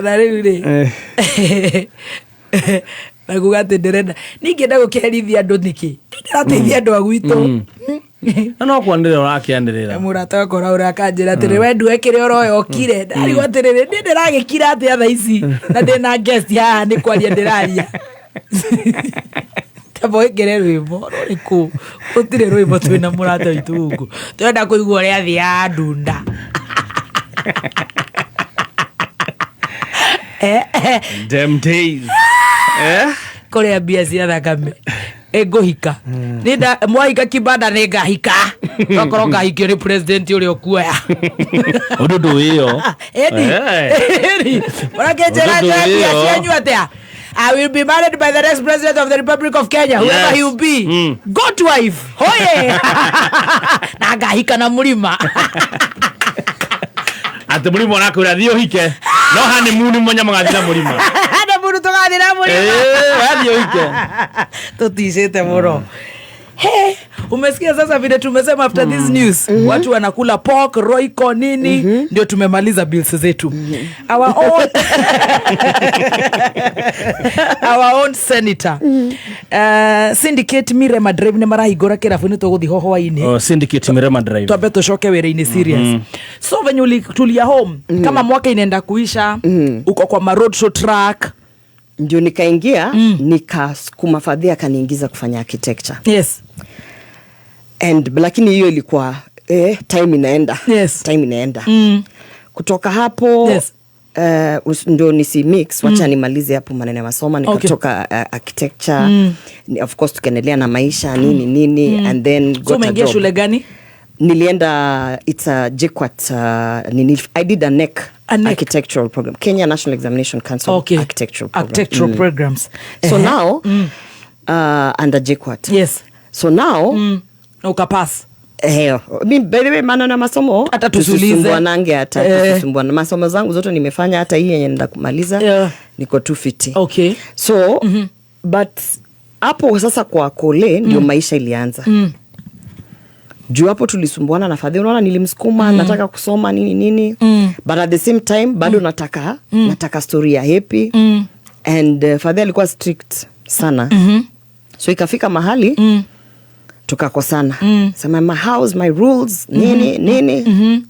Na rĩu rĩ, na kuga atĩ ndĩrenda ningĩenda gũkĩherithia andũ nĩkĩ? Ndĩrateithia andũ a gwitũ. Na no kwanĩrĩra ũrakĩanĩrĩra. Mũrata wakwa ũraũra akanjĩra atĩrĩ, we ndue kĩrĩa ũroya ũkire. Ndarigwo atĩrĩrĩ, niĩ ndĩragĩkira atĩa thaa ici na ndĩna guest haha nĩ kwaria ndĩraria. Tamba wĩkĩre rwĩmbo rũrĩkũ? Gũtirĩ rwĩmbo twĩna mũrata witũ gũkũ. Tũrenda kũigua ũrĩa thĩ ya ndunda. Them days. Kũrĩa mbia cia thakame. Ngũhika. Mwahika kibanda nĩ ngahika. Tokorwo ngahikio nĩ president ũrĩa ũkuoya. Ũndũ ndũ ĩyo. Ĩni. Ĩni. Mũrakĩnjĩra Ũndũ njoe mbia ĩyo. cianyu atĩa? I will be married by the next president of the Republic of Kenya, whoever he will be. Good wife. Hoye. Na ngahika na Murima. Atä må rimå arakwä ra thiä å hike no honeymoon mwanya mũgathiĩ na Mũrima. Honeymoon tũgathiĩ na Mũrima. Wathiĩ ũhike. Tuticĩte mũno. He, umesikia sasa vile tumesema after this news watu wanakula pork, royco, nini, ndio tumemaliza bills zetu. Our own senator, syndicate Mirema Drive nĩ marahingũra kĩrabu, nĩ tũgũthiĩ ho hwainĩ. Oh, syndicate Mirema Drive. Twambe tũcoke wĩra-inĩ serious. So venye ulitulia home, kama mwaka inaenda kuisha, uko kwa ma road show track. Ndio nikaingia, nikasukuma fadhi akaniingiza kufanya architecture. And lakini hiyo ilikuwa time inaenda, time inaenda. Kutoka hapo, ndio nisi mix, wacha nimalize hapo maneno ya masomo. Nikatoka architecture, of course tukaendelea na maisha, nini nini, and then So got a umeingia job. Shule gani? Nilienda, it's a JKUAT, nini, I did a NEC, architectural program, Kenya National Examination Council architectural program. Architectural programs. So now, under JKUAT. So now ukapass. Mi, by the way, maneno ya masomo Hata tusiulize. tusisumbuanange, hata tusisumbuana. Masomo zangu zote nimefanya, hata hii yenye nenda kumaliza, niko tu fiti. So but hapo sasa kwa kole ndio maisha ilianza. Juu hapo tulisumbuana na fadhi, unaona nilimsukuma, nataka kusoma, nini nini, but at the same time bado nataka story ya happy. And fadhi alikuwa strict sana. So ikafika mahali tukakosana. Sema my house, my rules, nini nini.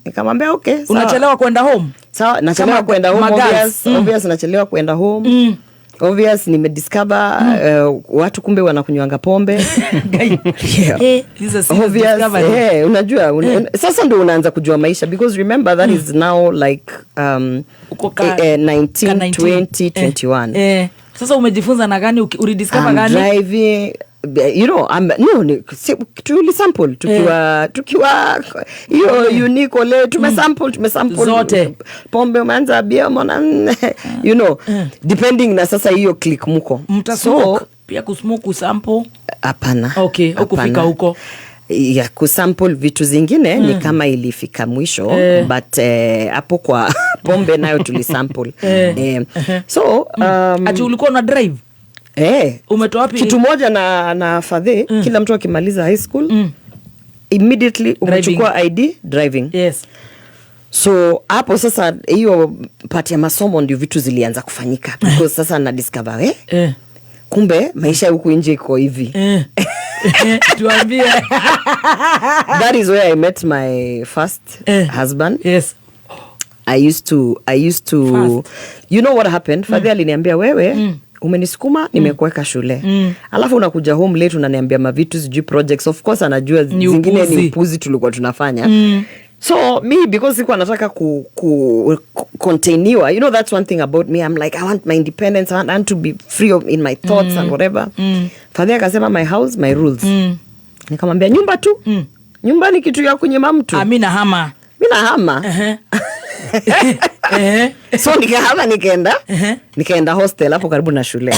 Nikamwambia okay, sawa. Unachelewa kwenda home? Sawa, nachelewa Kama kwenda home, magirls. obvious, obvious nachelewa kwenda home. Obvious nimediscover watu kumbe wanakunywanga pombe. Yeah. This is a serious Obvious, discovery. unajua, sasa ndo unaanza kujua maisha, because remember that is now like Uko 19, ka 19. 20, 21. Sasa umejifunza na gani, ulidiscover I'm gani? driving, no, tulisample tukiwa hiyo unique ole, tumesample Zote. Pombe, umeanza bia, umeona, depending na sasa hiyo clique muko. Mtasmoke? So, pia kusmoke, kusample? Hapana. Okay, hukufika Hapana. huko. Ya kusample vitu zingine ni kama ilifika mwisho, but hapo kwa pombe nayo tulisample. So Ati ulikuwa una drive? Eh. Umetoa wapi? Kitu moja na fadhe, kila mtu akimaliza high school, immediately umechukua ID, driving. So hapo sasa hiyo part ya masomo ndio vitu zilianza kufanyika, because sasa na discover kumbe maisha huku nje iko hivi. Tuambie. That is where I met my first husband. I used to First. You know what happened? Fadhi aliniambia, "Wewe umenisukuma, nimekuweka shule. Alafu unakuja home late, unaniambia mavitu, sijui projects." Of course anajua Ni zingine ni upuzi. Upuzi tulikuwa tunafanya. So me, because sikuwa nataka ku containiwa, that's one thing about me. I'm like, I want my independence, I want to be free in my thoughts and whatever. Fadhi akasema, "My house, my rules." Nikamwambia, "Nyumba tu? Nyumba ni kitu ya kunyima mtu?" Ah, mi nahama. Mi nahama. So nikahama, nikaenda hostel hapo karibu na shule.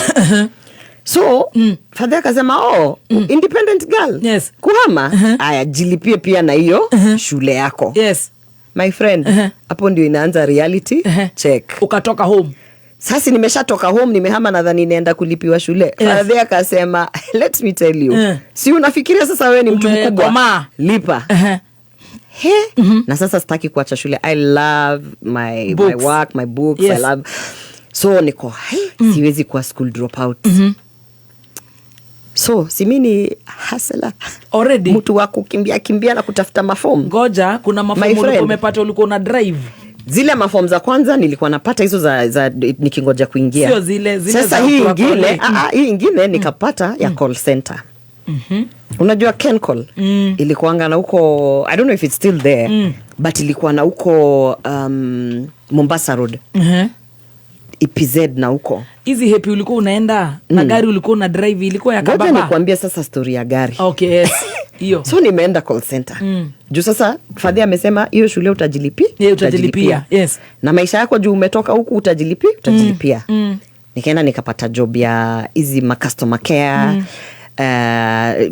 So fadhi akasema, "Oh, independent girl, kuhama, aya, jilipie pia na hiyo shule yako." My friend, hapo ndio inaanza reality check. Ukatoka home? Sasa nimeshatoka home, nimehama, nadhani naenda kulipiwa shule. Fadhi akasema, "Let me tell you, si unafikiria sasa wewe ni mtu mkubwa, Umekomaa. lipa." He, na sasa sitaki kuacha shule. I love my Books. work, my books. I love, so niko, hey, siwezi kuwa school dropout. So si mi ni hustler already, mtu wa kukimbia kimbia na kutafuta mafomu. Ngoja, kuna My mafomu ulikuwa friend. umepata, ulikuwa una drive? Zile mafomu za kwanza nilikuwa napata hizo za nikingoja kuingia. Sio zile, zile Sasa za hii kuwa ingine kole. hii ingine nikapata ya call center. Unajua Kencall ilikuanga na huko, I don't know if it's still there, but ilikuwa na huko Mombasa Road, EPZ na huko. Hizi happy ulikuwa unaenda na gari ulikuwa una drive ilikuwa ya Ngoja kababa? nikuambie sasa story ya gari. Okay, yes, hiyo. So nimeenda call center, juu sasa fadhi amesema hiyo shule utajilipi Yeah, utajilipia. Na maisha yako, juu umetoka huku, utajilipia. Nikaenda nikapata job ya hizi ma customer care.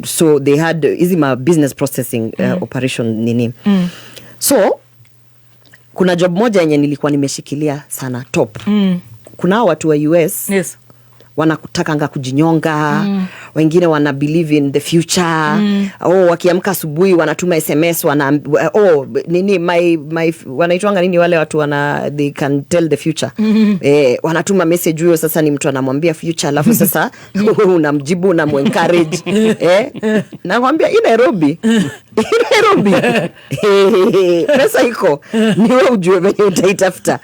So they had hizi ma business processing operation nini. So kuna job moja yenye nilikuwa nimeshikilia sana top. Kuna watu wa US wanakutakanga kujinyonga, wengine wana believe in the future. Oh, wakiamka asubuhi wanatuma SMS, wana oh nini my wanaitwanga nini wale watu wana they can tell the future. Wanatuma message, huyo sasa ni mtu anamwambia future, alafu sasa unamjibu, unamuencourage. Nakwambia hii Nairobi, hii Nairobi pesa iko, ni wewe ujue venye utaitafuta.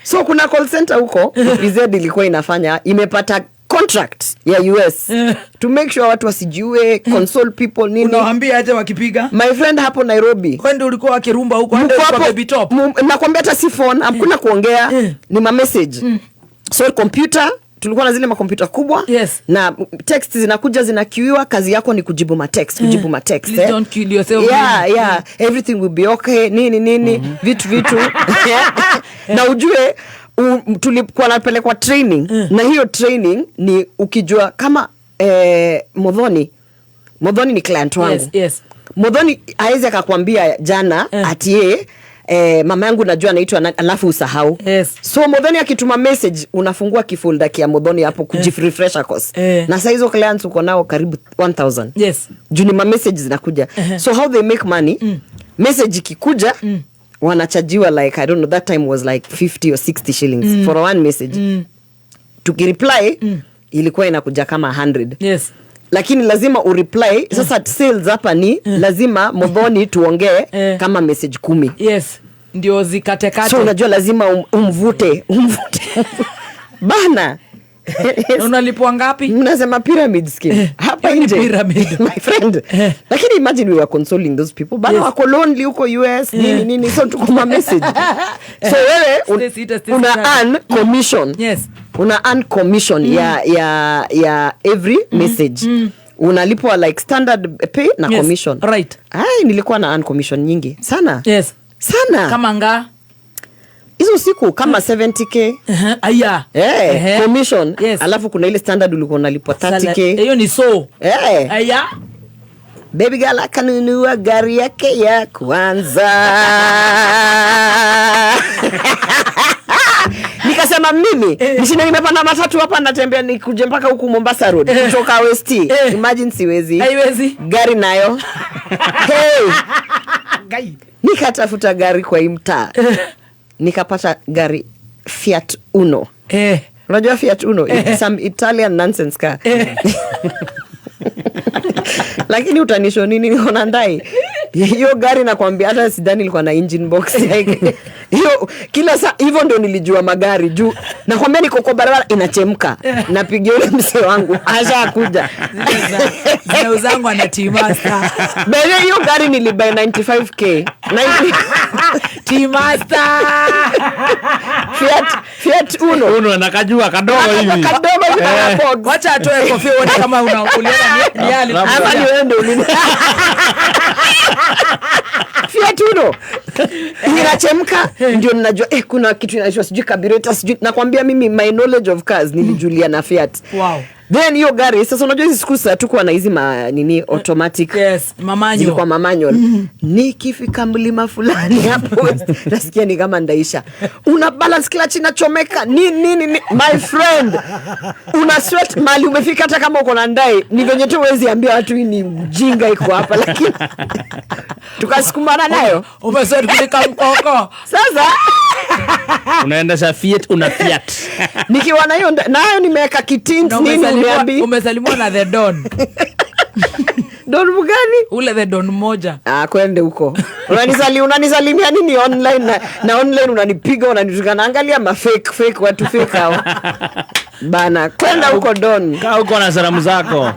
So kuna call center huko EPZ ilikuwa inafanya, imepata contract ya US to make sure watu wasijue, console people nini. Unawaambia aje wakipiga? My friend, hapo Nairobi. Kwani ulikuwa wakirumba huko, Mko hata kwa hapo, baby top. Nakwambia hata si phone, hakuna kuongea, ni ma message. So computer, tulikuwa na zile makompyuta kubwa na text zinakuja zinaqueuiwa, kazi yako ni kujibu ma text, kujibu ma text. Please don't kill yourself. Yeah, everything will be okay, nini nini, vitu vitu. Na ujue tulikuwa napelekwa training, na hiyo training ni ukijua kama Modhoni ni client wangu. Modhoni haezi akakwambia jana ati yeye, mama yangu najua anaitwa nani, alafu usahau. So Modhoni akituma message unafungua kifolder kia Modhoni hapo kujirefresh course. Na saa hizo clients uko nao karibu 1000. Juu ni ma message zinakuja. So how they make money, message ikikuja wanachajiwa like I don't know, that time was like 50 or 60 shillings for one message. Tukireply ilikuwa inakuja kama 100. Lakini lazima ureply. Sasa sales hapa ni lazima Modhoni tuongee kama message 10. Ndio zikatekate. So unajua lazima umvute, umvute. Bana. Na unalipwa ngapi? Mnasema pyramid scheme. Hapa Hiyo ni nje. pyramid. My friend. Lakini imagine we were consoling those people. Bana wako lonely huko US, nini nini, so tuko ma message. So wewe Stacy, ita Stacy una sana. earn commission. Una earn commission ya every message. Unalipwa like standard pay na commission. Ai, nilikuwa na earn commission nyingi sana. Sana. Kama nga? Hizo siku kama 70k. Aya. Commission. Alafu kuna ile standard ulikuwa unalipwa 30k. Hiyo ni so. Aya. Baby girl akanunua gari yake ya kwanza. Nikasema mimi nishinde nimepanda matatu hapa natembea nikuje mpaka huku Mombasa Road kutoka West. Imagine siwezi. Haiwezi. Gari nayo. Hey. Nikatafuta gari kwa hii mtaa. Nikapata gari Fiat Uno. Unajua Fiat Uno? It's some Italian nonsense car. Lakini utanisho nini niko na ndai? Hiyo gari nakwambia hata sidhani ilikuwa na engine box. Like, hiyo kila saa hivyo ndio nilijua magari juu. Nakwambia niko kwa barabara inachemka. Napigia yule mzee wangu ashakuja. Zile zangu ana T Master. Bele hiyo gari nilibuy 95k. T Master. Fiat Uno. Uno nakajua kadogo hivi. Kadogo hivi kama box. Wacha atoe kofia uone kama uliona ni hali. Ama ni wewe ndio ulini. Fiat Uno. Ninachemka ndio ninajua kuna kitu inaitwa sijui carburetor sijui. Nakwambia mimi my knowledge of cars nilijulia na Fiat. Wow. Then hiyo gari sasa unajua hizi siku sasa tuko na hizi ma nini automatic. Yes, mamanyo. Zilikuwa manual. Nikifika mlima fulani hapo nasikia ni kama ndaisha. Una balance clutch inachomeka nini nini ni, my friend. Una sweat mali umefika hata kama uko na ndai. Ni venye tu huwezi ambia watu hii ni mjinga iko hapa lakini tukasukumana nayo. Umesweat kulika mkoko. Sasa unaendesha Fiat, una Fiat. Nikiwa nayo nayo nimeweka kitint Na nini uniambi? umesalimiwa na the Don. Don mgani? Ule the Don moja. Kwende huko. Unanisalimia nini online na online unanipiga unanitukana. Angalia ma fake watu fake hao. Bana, kwenda huko Don. Kaa huko na salamu zako.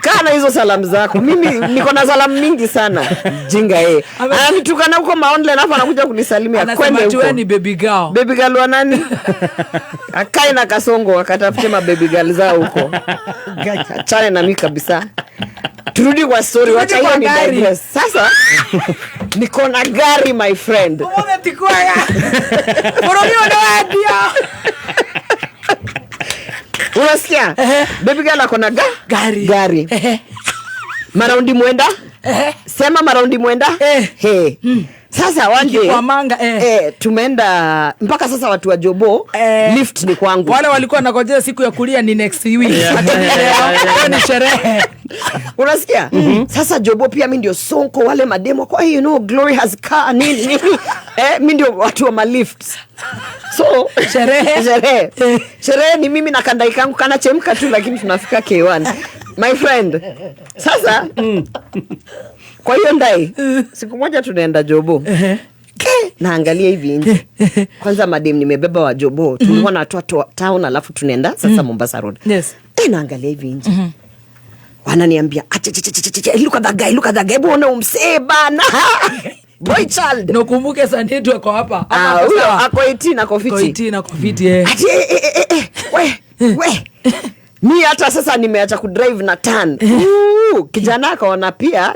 Kaa na hizo salamu zako. Mimi niko na salamu mingi sana. Jinga yeye. Ananitukana huko ma online alafu anakuja kunisalimia. Anasema Kwende ati wewe huko. ni baby girl. Baby girl wa nani? Akae na Kasongo akatafute ma baby girl zao huko. Achane na mimi kabisa. Turudi kwa story, Turudi wacha kwa hiyo ni gari. digress. Sasa niko na gari my friend. Umeona tikwaya. Bora mimi ndio. Unasikia? Baby girl ako na gari. Maraundi mwenda? Sema maraundi mwenda? Hey. Sasa one day tumeenda mpaka sasa watu wa Jobo lift ni kwangu. Wale walikuwa wanangojea siku ya kulia ni next week. Leo ni sherehe. Unasikia? Sasa Jobo pia mimi ndio sonko wale mademo kwa you know Glory has car nini. Mimi ndio watu wa malift. So sherehe. Sherehe ni mimi na kandai kangu kana chemka tu lakini tunafika K1. My friend. Sasa kwa hiyo ndai siku moja tunaenda Jobo. Naangalia hivi nje. Kwanza madem nimebeba wa Jobo. Tulikuwa natoa town alafu tunaenda sasa Mombasa Road. Yes. Naangalia hivi nje. Wananiambia acha look at that guy, look at that guy. Bona umsee bana. Boy child. No kumbuke Sandetu ako hapa. Ako 18 ako fiti. Ako 18 ako fiti eh. Ati we. Mi hata sasa nimeacha kudrive na turn. Kijana akaona pia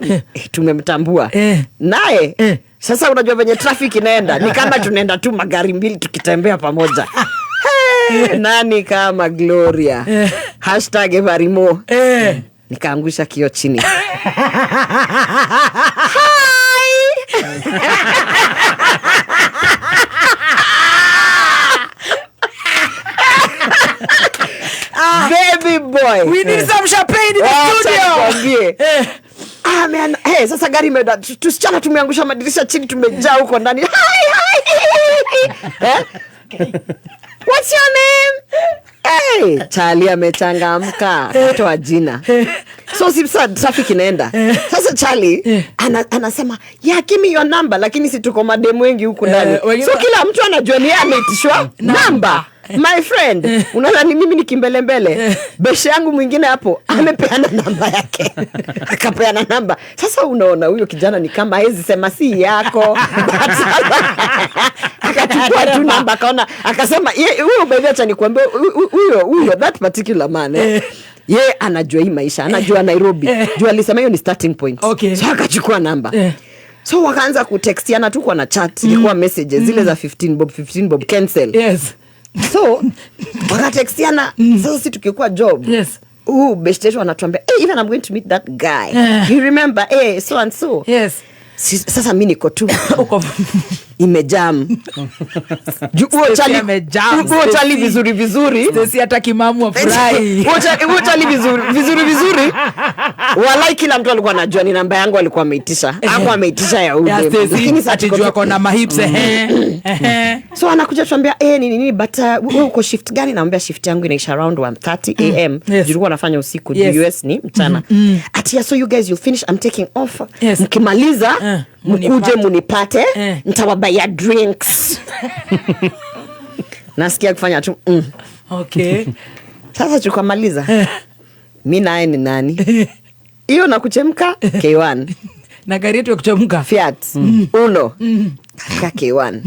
tumemtambua. Naye sasa unajua venye traffic inaenda ni kama tunaenda tu magari mbili tukitembea pamoja. Hey, nani kama Gloria. #Everimo. Nikaangusha kioo chini. Hi. Baby boy. We need some champagne in the studio. Ah man, hey, sasa gari imeenda. Tusichana tumeangusha madirisha chini tumejaa huko ndani. Hi hi. What's your name? Hey, Charlie amechangamka, akatoa jina. So sasa traffic inaenda. Sasa Charlie anasema, "Yeah, give me your number," lakini si tuko mademu wengi huku ndani. So kila mtu anajua ni yeye ameitishwa number. My friend, unadhani mimi ni kimbele mbele? Beshe yangu mwingine hapo amepeana namba yake. Akapeana namba. Sasa unaona huyo kijana ni kama hezi sema si yako. Akachukua tu namba akaona akasema huyo baby acha nikwambie huyo that particular man. Ye anajua hii maisha, anajua Nairobi. Jua alisema hiyo ni starting point. Okay. So akachukua namba. So wakaanza kutextiana tu kwa na chat, ilikuwa messages zile za 15 bob 15 bob cancel. Yes. So wakatextiana. Sasa sisi tukikuwa job. Yes. Beshtesho anatuambia, "Hey, even I'm going to meet that guy. You remember so and so." Yes. Sasa mimi niko tu uko imejam. Huo chali vizuri vizuri. Sisi hata kimamu afurahi. Huo chali vizuri vizuri vizuri. Walai kila mtu alikuwa anajua ni namba yangu alikuwa ameitisha. Hapo ameitisha ya ude. Lakini sasa tujua kona mahips So anakuja tuambia nini nini but wewe uko shift gani? Naambia shift yangu inaisha around 1:30 am. Nilikuwa nafanya usiku. US ni mchana. Ati so you guys you'll finish, I'm taking off. Mkimaliza mkuje munipate, nitawabaya drinks. Nasikia kufanya tu Okay. Sasa tukamaliza. Mimi naye ni nani? Hiyo na kuchemka K1. Na gari yetu ya kuchemka Fiat Uno. Kafika K1.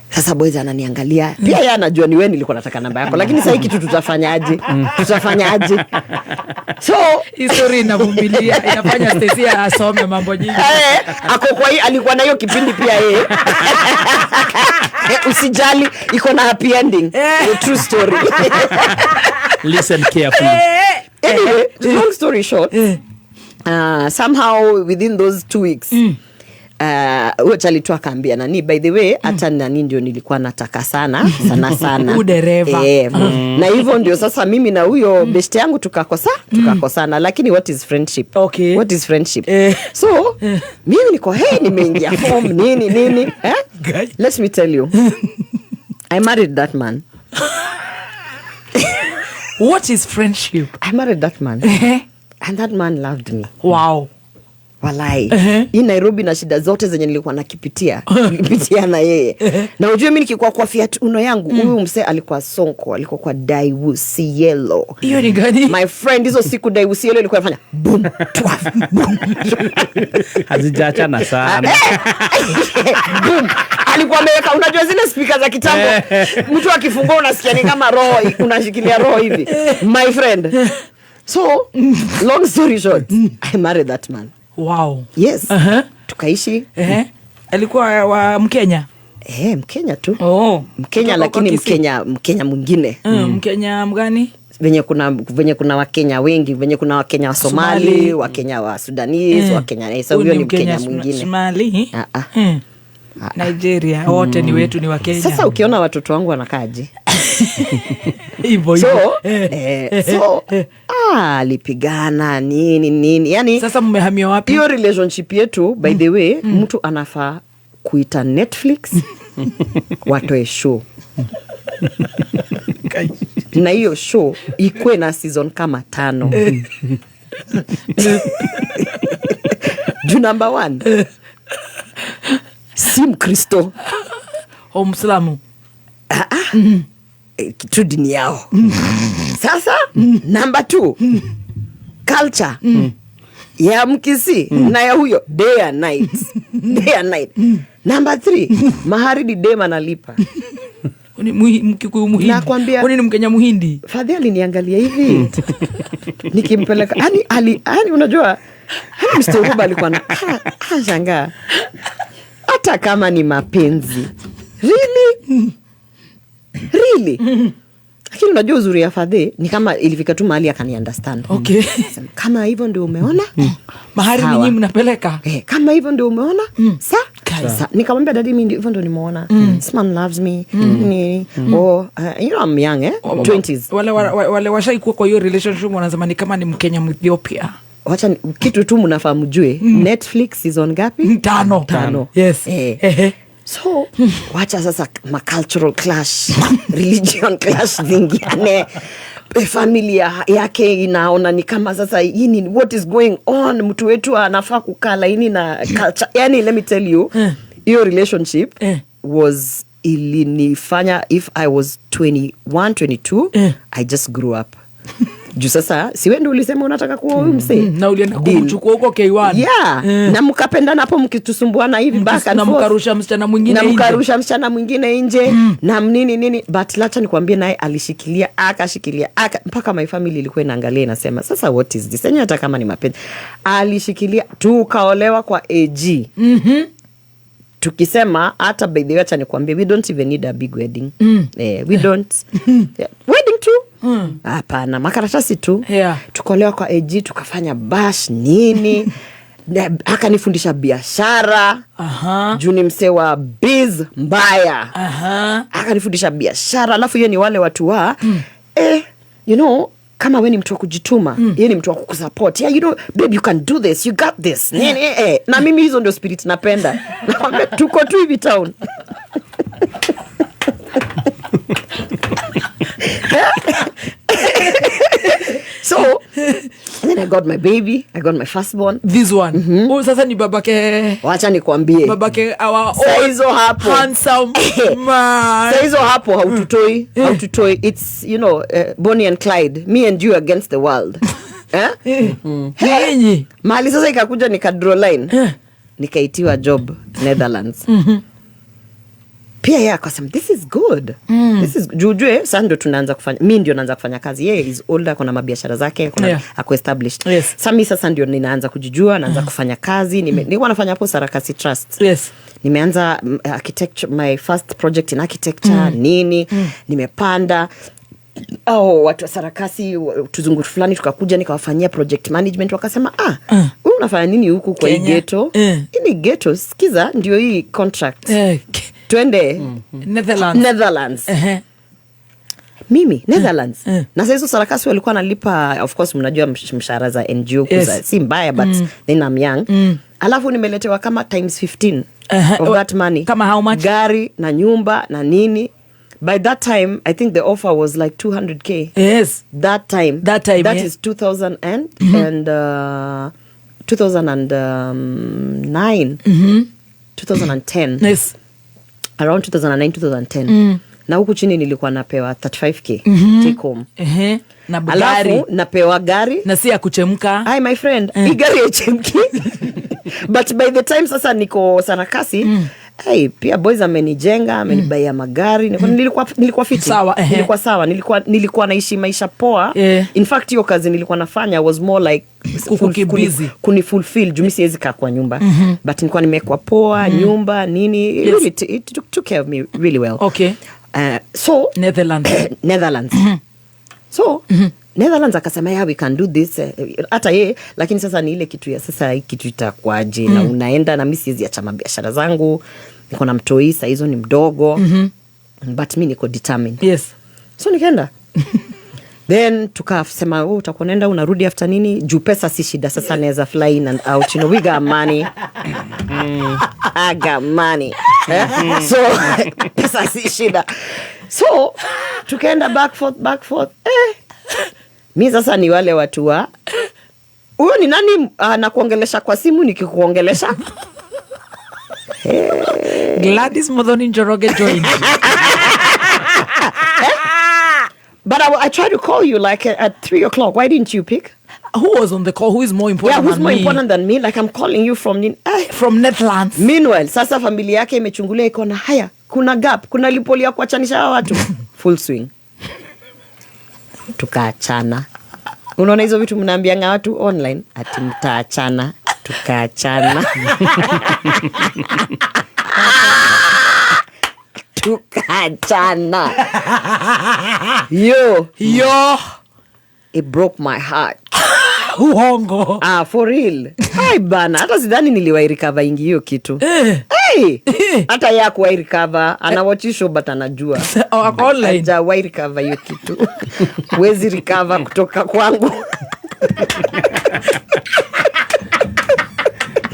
Sasa boys ananiangalia. Pia yeye anajua ni wewe nilikuwa nataka namba yako. Lakini sasa hiki kitu tutafanyaje? Tutafanyaje? So history inavumilia, inafanya Stacy asome mambo nyingi. Ako kwa hii alikuwa na hiyo kipindi pia yeye. Usijali, iko na happy ending. The true story. Listen carefully. Anyway, long story short, somehow within those 2 weeks huyo Charlie tu akaambia nani, by the way hata nani ndio nilikuwa nataka sana sana sana udereva. Na hivyo ndio sasa mimi na huyo best yangu tukakosana. Lakini what is friendship? Okay. What is friendship? So mimi niko hey, nimeingia form nini nini Let me tell you, I married that man. What is friendship? I married that man. And that man loved me. Wow. Walai. Hii Nairobi na shida zote zenye nilikuwa nakipitia, nilipitia na yeye. Na ujue mimi nikikuwa kwa Fiat Uno yangu, huyu msee alikuwa sonko, alikuwa kwa Daewoo Cielo. Hiyo ni gani? My friend, hizo siku Daewoo Cielo ilikuwa inafanya boom, twaf, boom. Hazijaachana sana. Boom. Alikuwa ameweka, unajua zile speaker za kitambo. Mtu akifungua unasikia ni kama roho, unashikilia roho hivi. My friend. So, long story short, I married that man. Wow. Yes. Tukaishi. Alikuwa wa Mkenya? Mkenya tu. Oh, Mkenya kutoka lakini huko Kisii. Mkenya mwingine. Mkenya mgani? Venye kuna Wakenya wengi, venye kuna Wakenya wa Somali, Somali. Wakenya wa Sudanese, Wakenya, so Huyu huyo ni ni Mkenya Mkenya mwingine. Somali. Ah, ah. Nigeria wote ni wetu, ni Wakenya. Sasa ukiona watoto wangu wanakaaje? Hivyo So, hivyo. so alipigana nini nini, yani sasa mmehamia wapi? Hiyo relationship yetu, by the way, mtu anafaa kuita Netflix watoe show, na hiyo show ikwe na season kama tano, juu number one, si Mkristo. O Mslamu. Tu dini yao. Sasa number two, culture ya Mkisi na ya huyo, day and night, day and night. Number three, mahari ni dem analipa. Ni Mkikuyu Muhindi. Nakwambia. Kwani ni Mkenya Muhindi? Fadhi aliniangalia hivi nikimpeleka, yani unajua, yani Mr. Uruba alikuwa na shangaa, hata kama ni mapenzi, really really. Lakini unajua uzuri ya Fadhi ni kama ilifika tu mahali akani understand. Sema, kama hivyo ndio umeona, Mahari ni sawa. nyinyi mnapeleka. Kama hivyo ndio umeona, sa nikamwambia, "Daddy, mimi hivyo ndio nimeona. This man loves me." Nini. Oh, you know I'm young, 20s. Wale washaikuwa kwa hiyo relationship wanasema ni kama ni Mkenya Mwethiopia. Wacha kitu tu mnafaa mjue, Netflix season ngapi? Tano. Tano. Yes. So wacha sasa ma cultural clash, religion clash zingiane. Familia yake inaona ni kama sasa hii ni what is going on, mtu wetu anafaa kukaa laini na culture. Yani let me tell you, hiyo relationship was ilinifanya, if I was 21 22, I just grew up, juu sasa siwe ndio ulisema unataka kuoa huyu msee. Na ulienda Deal. kumchukua huko K1. Yeah. Na mkapendana hapo mkitusumbuana hivi back and Na forth. mkarusha msichana mwingine Na nje. mkarusha msichana mwingine nje na nini nini, but lacha nikwambie, naye alishikilia, akashikilia, mpaka my family ilikuwa inaangalia inasema, "Sasa what is this?" Enyewe hata kama ni mapenzi, alishikilia, tukaolewa kwa AG. Tukisema hata, by the way, acha nikwambie, we don't even need a big wedding. We don't, yeah. Wedding tu hapana, makaratasi tu. Tukaolewa kwa AG, tukafanya bash nini. Akanifundisha biashara juu ni msee wa biz mbaya. Akanifundisha biashara, alafu hiyo ni wale watu wa kama we ni mtu wa kujituma, yeye ni mtu wa kukusupport. "Yeah, you know, babe, you can do this, you got this," nini. Na mimi hizo ndio spirit napenda. Nakwambia tuko tu hivi town. So then I got my baby, I got my firstborn. This one. Huyu sasa ni babake. Wacha nikwambie, Babake our Saa hizo hapo. handsome man. Saa hizo hapo haututoi, haututoi. It's Bonnie and Clyde, me and you against the world, eh? Nyinyi. Mahali sasa ikakuja nika draw line, nikaitiwa job Netherlands. Pia yeye akasema, "This is good." This is jujue sasa ndio tunaanza kufanya, mi ndio naanza kufanya kazi. Yeye is older, kuna mabiashara zake, kuna ako established. Sa mi sasa ndio ninaanza kujijua, naanza kufanya kazi. Nilikuwa nafanya hapo Sarakasi Trust. Nimeanza architecture, my first project in architecture, nini. Nimepanda. Oh, watu wa Sarakasi, tuzungu fulani tukakuja, nikawafanyia project management, wakasema, "Ah, wewe unafanya nini huku kwa hii Kenya. ghetto? Hii ni ghetto. Sikiza, ndio hii contract, twende Netherlands." Netherlands. Mimi Netherlands? Na sahizo Sarakasi walikuwa nalipa, of course mnajua mshahara za NGO si mbaya, but then I'm young. Alafu nimeletewa kama times 15 of that money. Kama how much? Gari na nyumba na nini. By that time I think the offer was like 200K. That time. That time, That yeah. is 2000 and 2009, 2010. Around 2009, 2010. Na huku chini nilikuwa napewa 35K take home. Na gari. Alafu napewa gari. Na si ya kuchemka. Hi my friend, hii gari haichemki. But by the time sasa niko Sarakasi, Hey, pia boys amenijenga, amenibaia magari. Nilikuwa fiti. Sawa, ehe. Nilikuwa sawa, nilikuwa naishi maisha poa. In fact hiyo kazi nilikuwa nafanya was more like Kukukeep busy. Kuni fulfill juu mimi siwezi kaa kwa nyumba. But nilikuwa nimekuwa poa, nyumba, nini. It really it took care of me really well. Okay. So Netherlands. Netherlands. So Netherlands akasema yeah, we can do this, hata ye, lakini sasa ni ile kitu ya sasa hii kitu itakuaje na unaenda na mimi siwezi acha mabiashara zangu, niko na mtoi saa hizo ni mdogo, but mi niko determined. Yes. So nikaenda. Then tukasema oh, utakuwa unaenda unarudi after nini, juu pesa si shida sasa, naweza fly in and out, you know, we got money. I got money. So pesa si shida. So tukaenda back forth, back forth. Mi sasa ni wale watu wa huyo ni nani anakuongelesha kwa simu nikikuongelesha? Gladys Muthoni Njoroge joined. But I tried to call you like at 3 o'clock. Why didn't you pick? Who was on the call? Who is more important Yeah, who's than more me? important than me? Like I'm calling you from from Netherlands. Meanwhile, sasa familia yake imechungulia iko na haya, kuna gap, kuna lipoli ya kuachanisha hawa watu. Full swing. Tukaachana. Unaona hizo vitu mnaambianga watu online ati mtaachana, tukaachana. Tukaachana. Yo. Yo. It broke my heart. Uongo. For real. Ai bana, hata sidhani niliwahi recover ingi hiyo kitu. Hey! Hata yeye hakuwahi recover, ana watch show but anajua. Oh, ako online. Hajawahi recover hiyo kitu. Huwezi recover kutoka kwangu.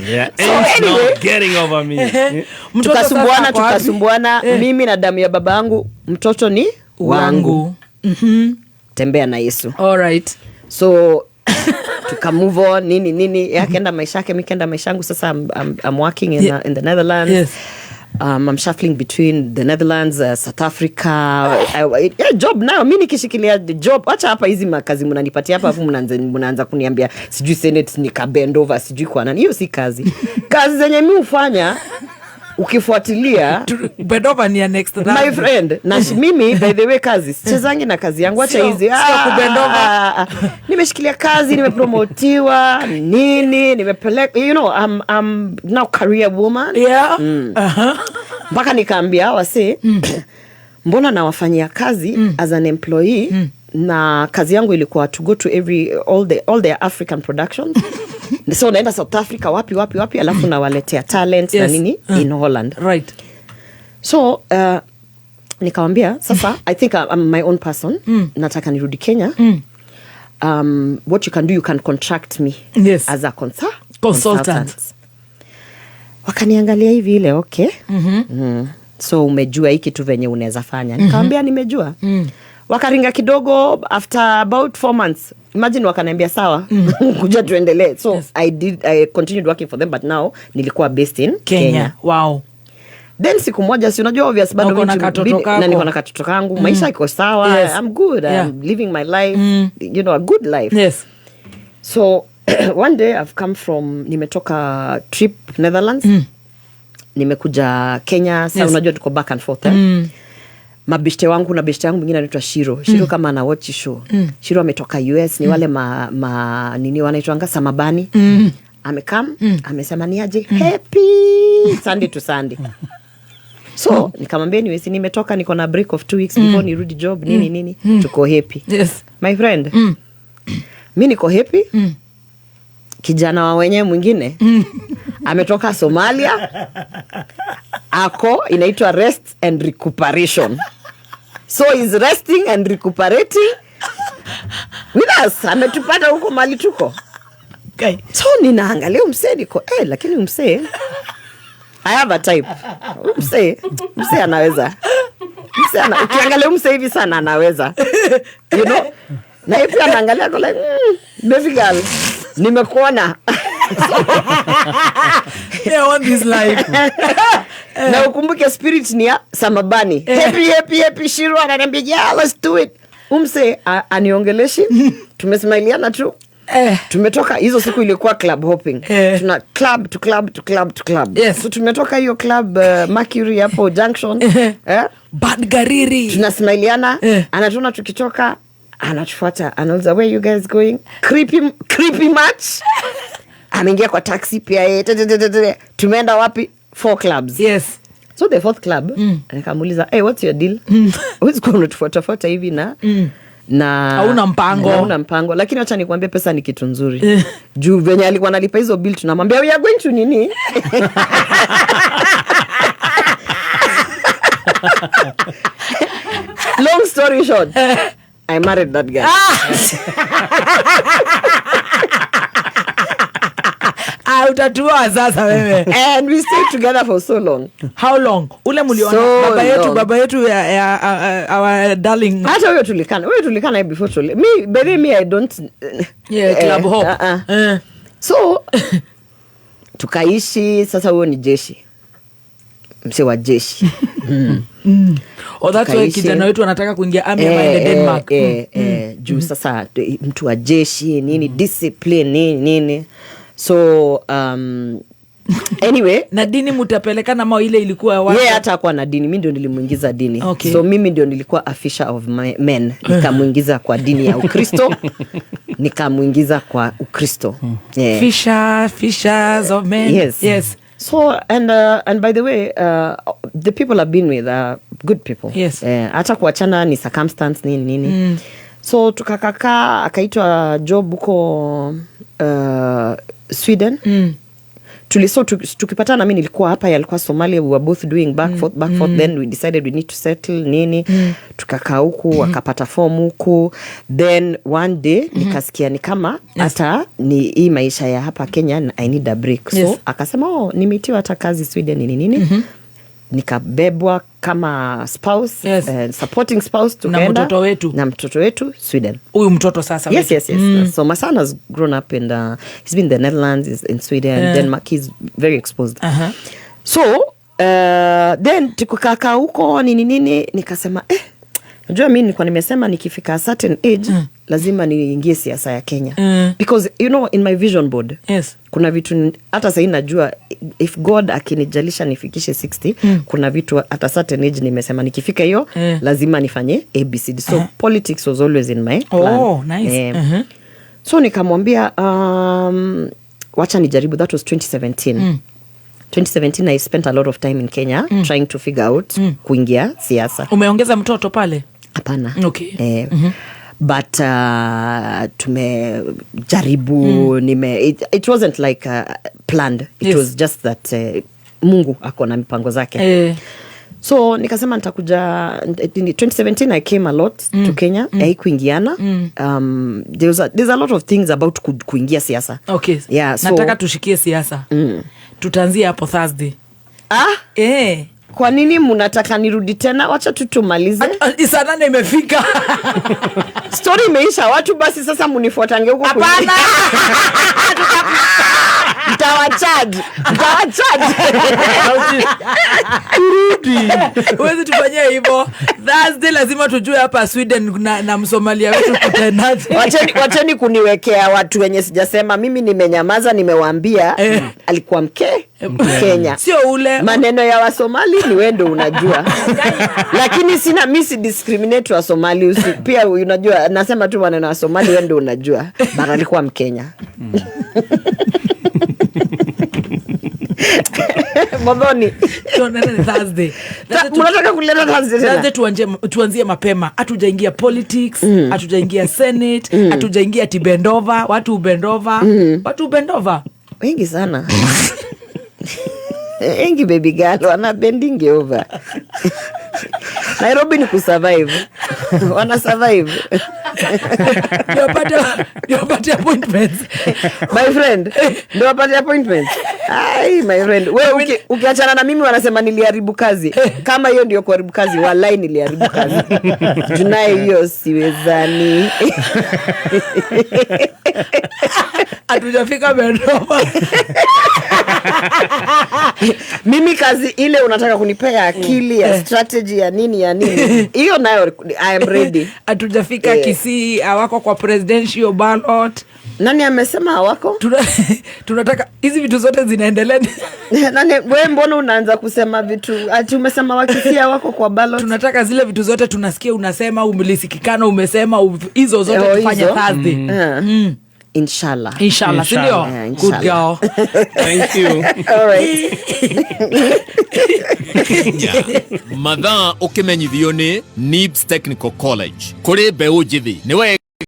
Yeah, So ain't no anyway, getting over me. Mtoto sasa ako wapi? Tukasumbuana, mimi na damu ya babangu, mtoto ni wangu. Wangu. Tembea na Yesu. All right. So tuka move on, nini nini, yeye akaenda maisha yake, mimi kaenda maisha yangu. Sasa I'm working in the Netherlands. Yes. I'm shuffling between the Netherlands, South Africa. Job nayo mimi nikishikilia the job. Acha hapa hizi makazi mnanipatia hapa, afu mnaanza kuniambia sijui Senate nika bend over sijui kwa nani. Hiyo si kazi. Kazi zenye mimi hufanya ukifuatilia bend over ni ya next My round. friend, na mimi by the way kazi sichezangi na kazi yangu, acha Sio, hizi. sio kubend over. Nimeshikilia kazi, nimepromotiwa, nini, nimepeleka, you know, I'm now career woman. Yeah. Mpaka nikaambia hawa si, mbona nawafanyia kazi as an employee, na kazi yangu ilikuwa to go to all their African productions. So naenda South Africa wapi wapi wapi, alafu nawaletea talents na Yes. nini in Holland. Right. So nikamwambia sasa I think I'm my own person. Nataka nirudi Kenya. What you can do, you can contract me Yes. as a Consultant. consultant. Wakaniangalia hivi ile okay. So umejua hiki kitu venye unaweza fanya. Nikamwambia nimejua. Wakaringa kidogo after about 4 months. Imagine wakaniambia sawa, kuja tuendelee. So Yes. I continued working for them, but now nilikuwa based in Kenya. Kenya. Wow. Then siku moja, si unajua obvious bado Na uko na mimi katoto na kako. niko na katoto kangu. Maisha iko sawa. Yes. I'm good. Yeah. I'm living my life, you know, a good life. Yes. So one day I've come from, nimetoka trip Netherlands. Nimekuja Kenya. Sasa Yes. unajua tuko back and forth, Mabeshte wangu na beshte yangu mwingine anaitwa Shiro. Shiro kama ana watch show. Shiro ametoka US, ni wale ma nini wanaitwanga samabani. Amekam, amesema ni aje happy Sunday to Sunday. So nikamwambia anyway, si nimetoka, niko na break of 2 weeks before nirudi job nini nini. Tuko happy. Yes. My friend. Mi niko happy. Kijana wa wenyewe mwingine ametoka Somalia. Ako inaitwa rest and recuperation. So he's resting and recuperating with us. Ametupata huko mali tuko. Okay. So ninaangalia msee niko, lakini msee I have a type. Msee anaweza. Msee ana, ukiangalia msee hivi sana anaweza. You know? Na yeye pia anaangalia ako like, baby girl, nimekuona. Yeah, I want this life. Na ukumbuke spirit ni ya samabani. Happy, happy, happy Shiro ananiambia, yeah, let's do it. Umse aniongeleshi. Tumesmailiana tu. Tumetoka hizo siku ilikuwa club hopping. Tuna club to club to club to club. Yes. So tumetoka hiyo club, Mercury hapo Junction. Bad Gariri. Tunasmailiana, anatuona tukitoka, anatufuata, anauliza, "Where you guys going?" Creepy, creepy much. Ameingia kwa taxi pia yeye. Te, te, te, te, te. Tumeenda wapi? Four clubs. Yes. So the fourth club, nikamuuliza, "Hey, what's your deal? Huwezi kuwa unatufuatafuata hivi na Hauna mpango." Hauna mpango. Lakini wacha nikwambie, pesa ni kitu nzuri. Juu venye alikuwa analipa hizo bill, tunamwambia, "We are going to nini." Long story short, I married that guy. Ah, utatua sasa wewe. And we stayed together for so long. How long? Ule muliona So baba yetu, long. Baba yetu ya our darling. Hata huyo tulikana before me, baby, me, I don't Yeah, club hop. Uh-uh. So tukaishi. Sasa huyo ni jeshi, mse wa jeshi. Oh, that's why Tukaishi. Kijana wetu anataka kuingia army ama aende Denmark. Juu sasa mtu wa jeshi nini, discipline, nini nini. So anyway. Na dini mutapelekana ma ile ilikuwa Yeye hata hakuwa na dini, mi ndio nilimuingiza dini. So mimi ndio nilikuwa a fisher of men, nikamuingiza kwa dini ya Ukristo, nikamuingiza kwa Ukristo, yeah. Fishers of men. Yes. Yes. So and by the way, the people I've been with are good people. Hata kuachana ni circumstance, nini nini. So tukakakaa, akaitwa job huko Sweden. So tukipatana, mi nilikuwa hapa, yeye alikuwa Somalia. We were both doing back forth, back forth. Then we decided we need to settle, nini. Tukakaa huku, akapata form huku. Then one day nikasikia ni kama hata ni hii maisha ya hapa Kenya, I need a break. So akasema, "Oh, nimeitiwa hata kazi Sweden," nini nini. Nikabebwa kama spouse, supporting spouse, Na tukaenda mtoto wetu. Na mtoto wetu Sweden. Huyu mtoto sasa Yes. wetu. Yes. So my son has grown up and he's been in the Netherlands, he's in Sweden, Denmark. He's very exposed. So then tukakaa huko, nini nini, nikasema, "Eh, najua mi nilikuwa nimesema nikifika a certain age lazima niingie siasa ya Kenya," because in my vision board kuna vitu hata sahii najua if God akinijalisha nifikishe 60, kuna vitu at a certain age nimesema nikifika hiyo lazima nifanye ABCD. So politics was always in my plan. Oh, nice. So nikamwambia, "Wacha nijaribu." That was 2017. 2017 I spent a lot of time in Kenya trying to figure out kuingia siasa. Umeongeza mtoto pale? Hapana. Okay. But tumejaribu, it wasn't like planned. It was just that Mungu ako na mipango zake. So nikasema nitakuja 2017. I came a lot to Kenya. Haikuingiana. There's a lot of things about kuingia siasa. Yeah, so, Nataka tushikie siasa. Tutaanzia hapo Thursday. Ah? Eh. Kwa nini mnataka nirudi tena? Wacha tu tumalize. Saa 8 imefika. Story imeisha. Watu basi sasa munifuatange huko. Hapana. Mtawacharge. Mtawacharge. Huwezi tufanyia hivyo. Thursday lazima tujue hapa Sweden na Msomalia wetu kutendaje. Wacheni kuniwekea watu wenye sijasema. Mimi nimenyamaza, nimewaambia alikuwa mke Kenya. Sio ule. Maneno ya Wasomali ni wewe ndo unajua. Lakini sina, mi si discriminate wa Somali pia unajua nasema tu maneno ya Somali, wewe ndo unajua. But alikuwa Mkenya. Modhoni. Tuonane Thursday. Mnataka kuleta Thursday tena? Thursday tuanzie mapema. Hatujaingia politics, hatujaingia Senate, hatujaingia Tibendova, watu ubendova, watu ubendova. Wengi sana. Wengi, baby girl, wana bending over. Nairobi ni kusurvive. Wana survive. Ndio wapate appointments. My friend, ndio wapate appointments. Ai, my friend, wewe ukiachana na mimi wanasema niliharibu kazi. Kama hiyo ndio kuharibu kazi, walai niliharibu kazi. Junaye hiyo siwezani. Hatujafika Bendova. Mimi kazi ile unataka kunipea akili ya strategy ya nini ya nini, hiyo nayo I am ready. Hatujafika Kisii, hawako kwa presidential ballot. Nani amesema hawako? Tunataka hizi vitu zote zinaendelea. Nani we, mbona unaanza kusema vitu ati umesema Wakisia wako kwa ballot? Tunataka zile vitu zote tunasikia unasema, umelisikikana umesema, hizo zote Oh, tufanye hizo? Thursday. Inshallah. Inshallah, si ndio? Yeah, Good inshallah. girl. Thank you. All right. Kenya mathaa ũkĩmenyithio nĩ NIBS Technical College kũrĩ mbeũ njĩthĩ nĩ wega.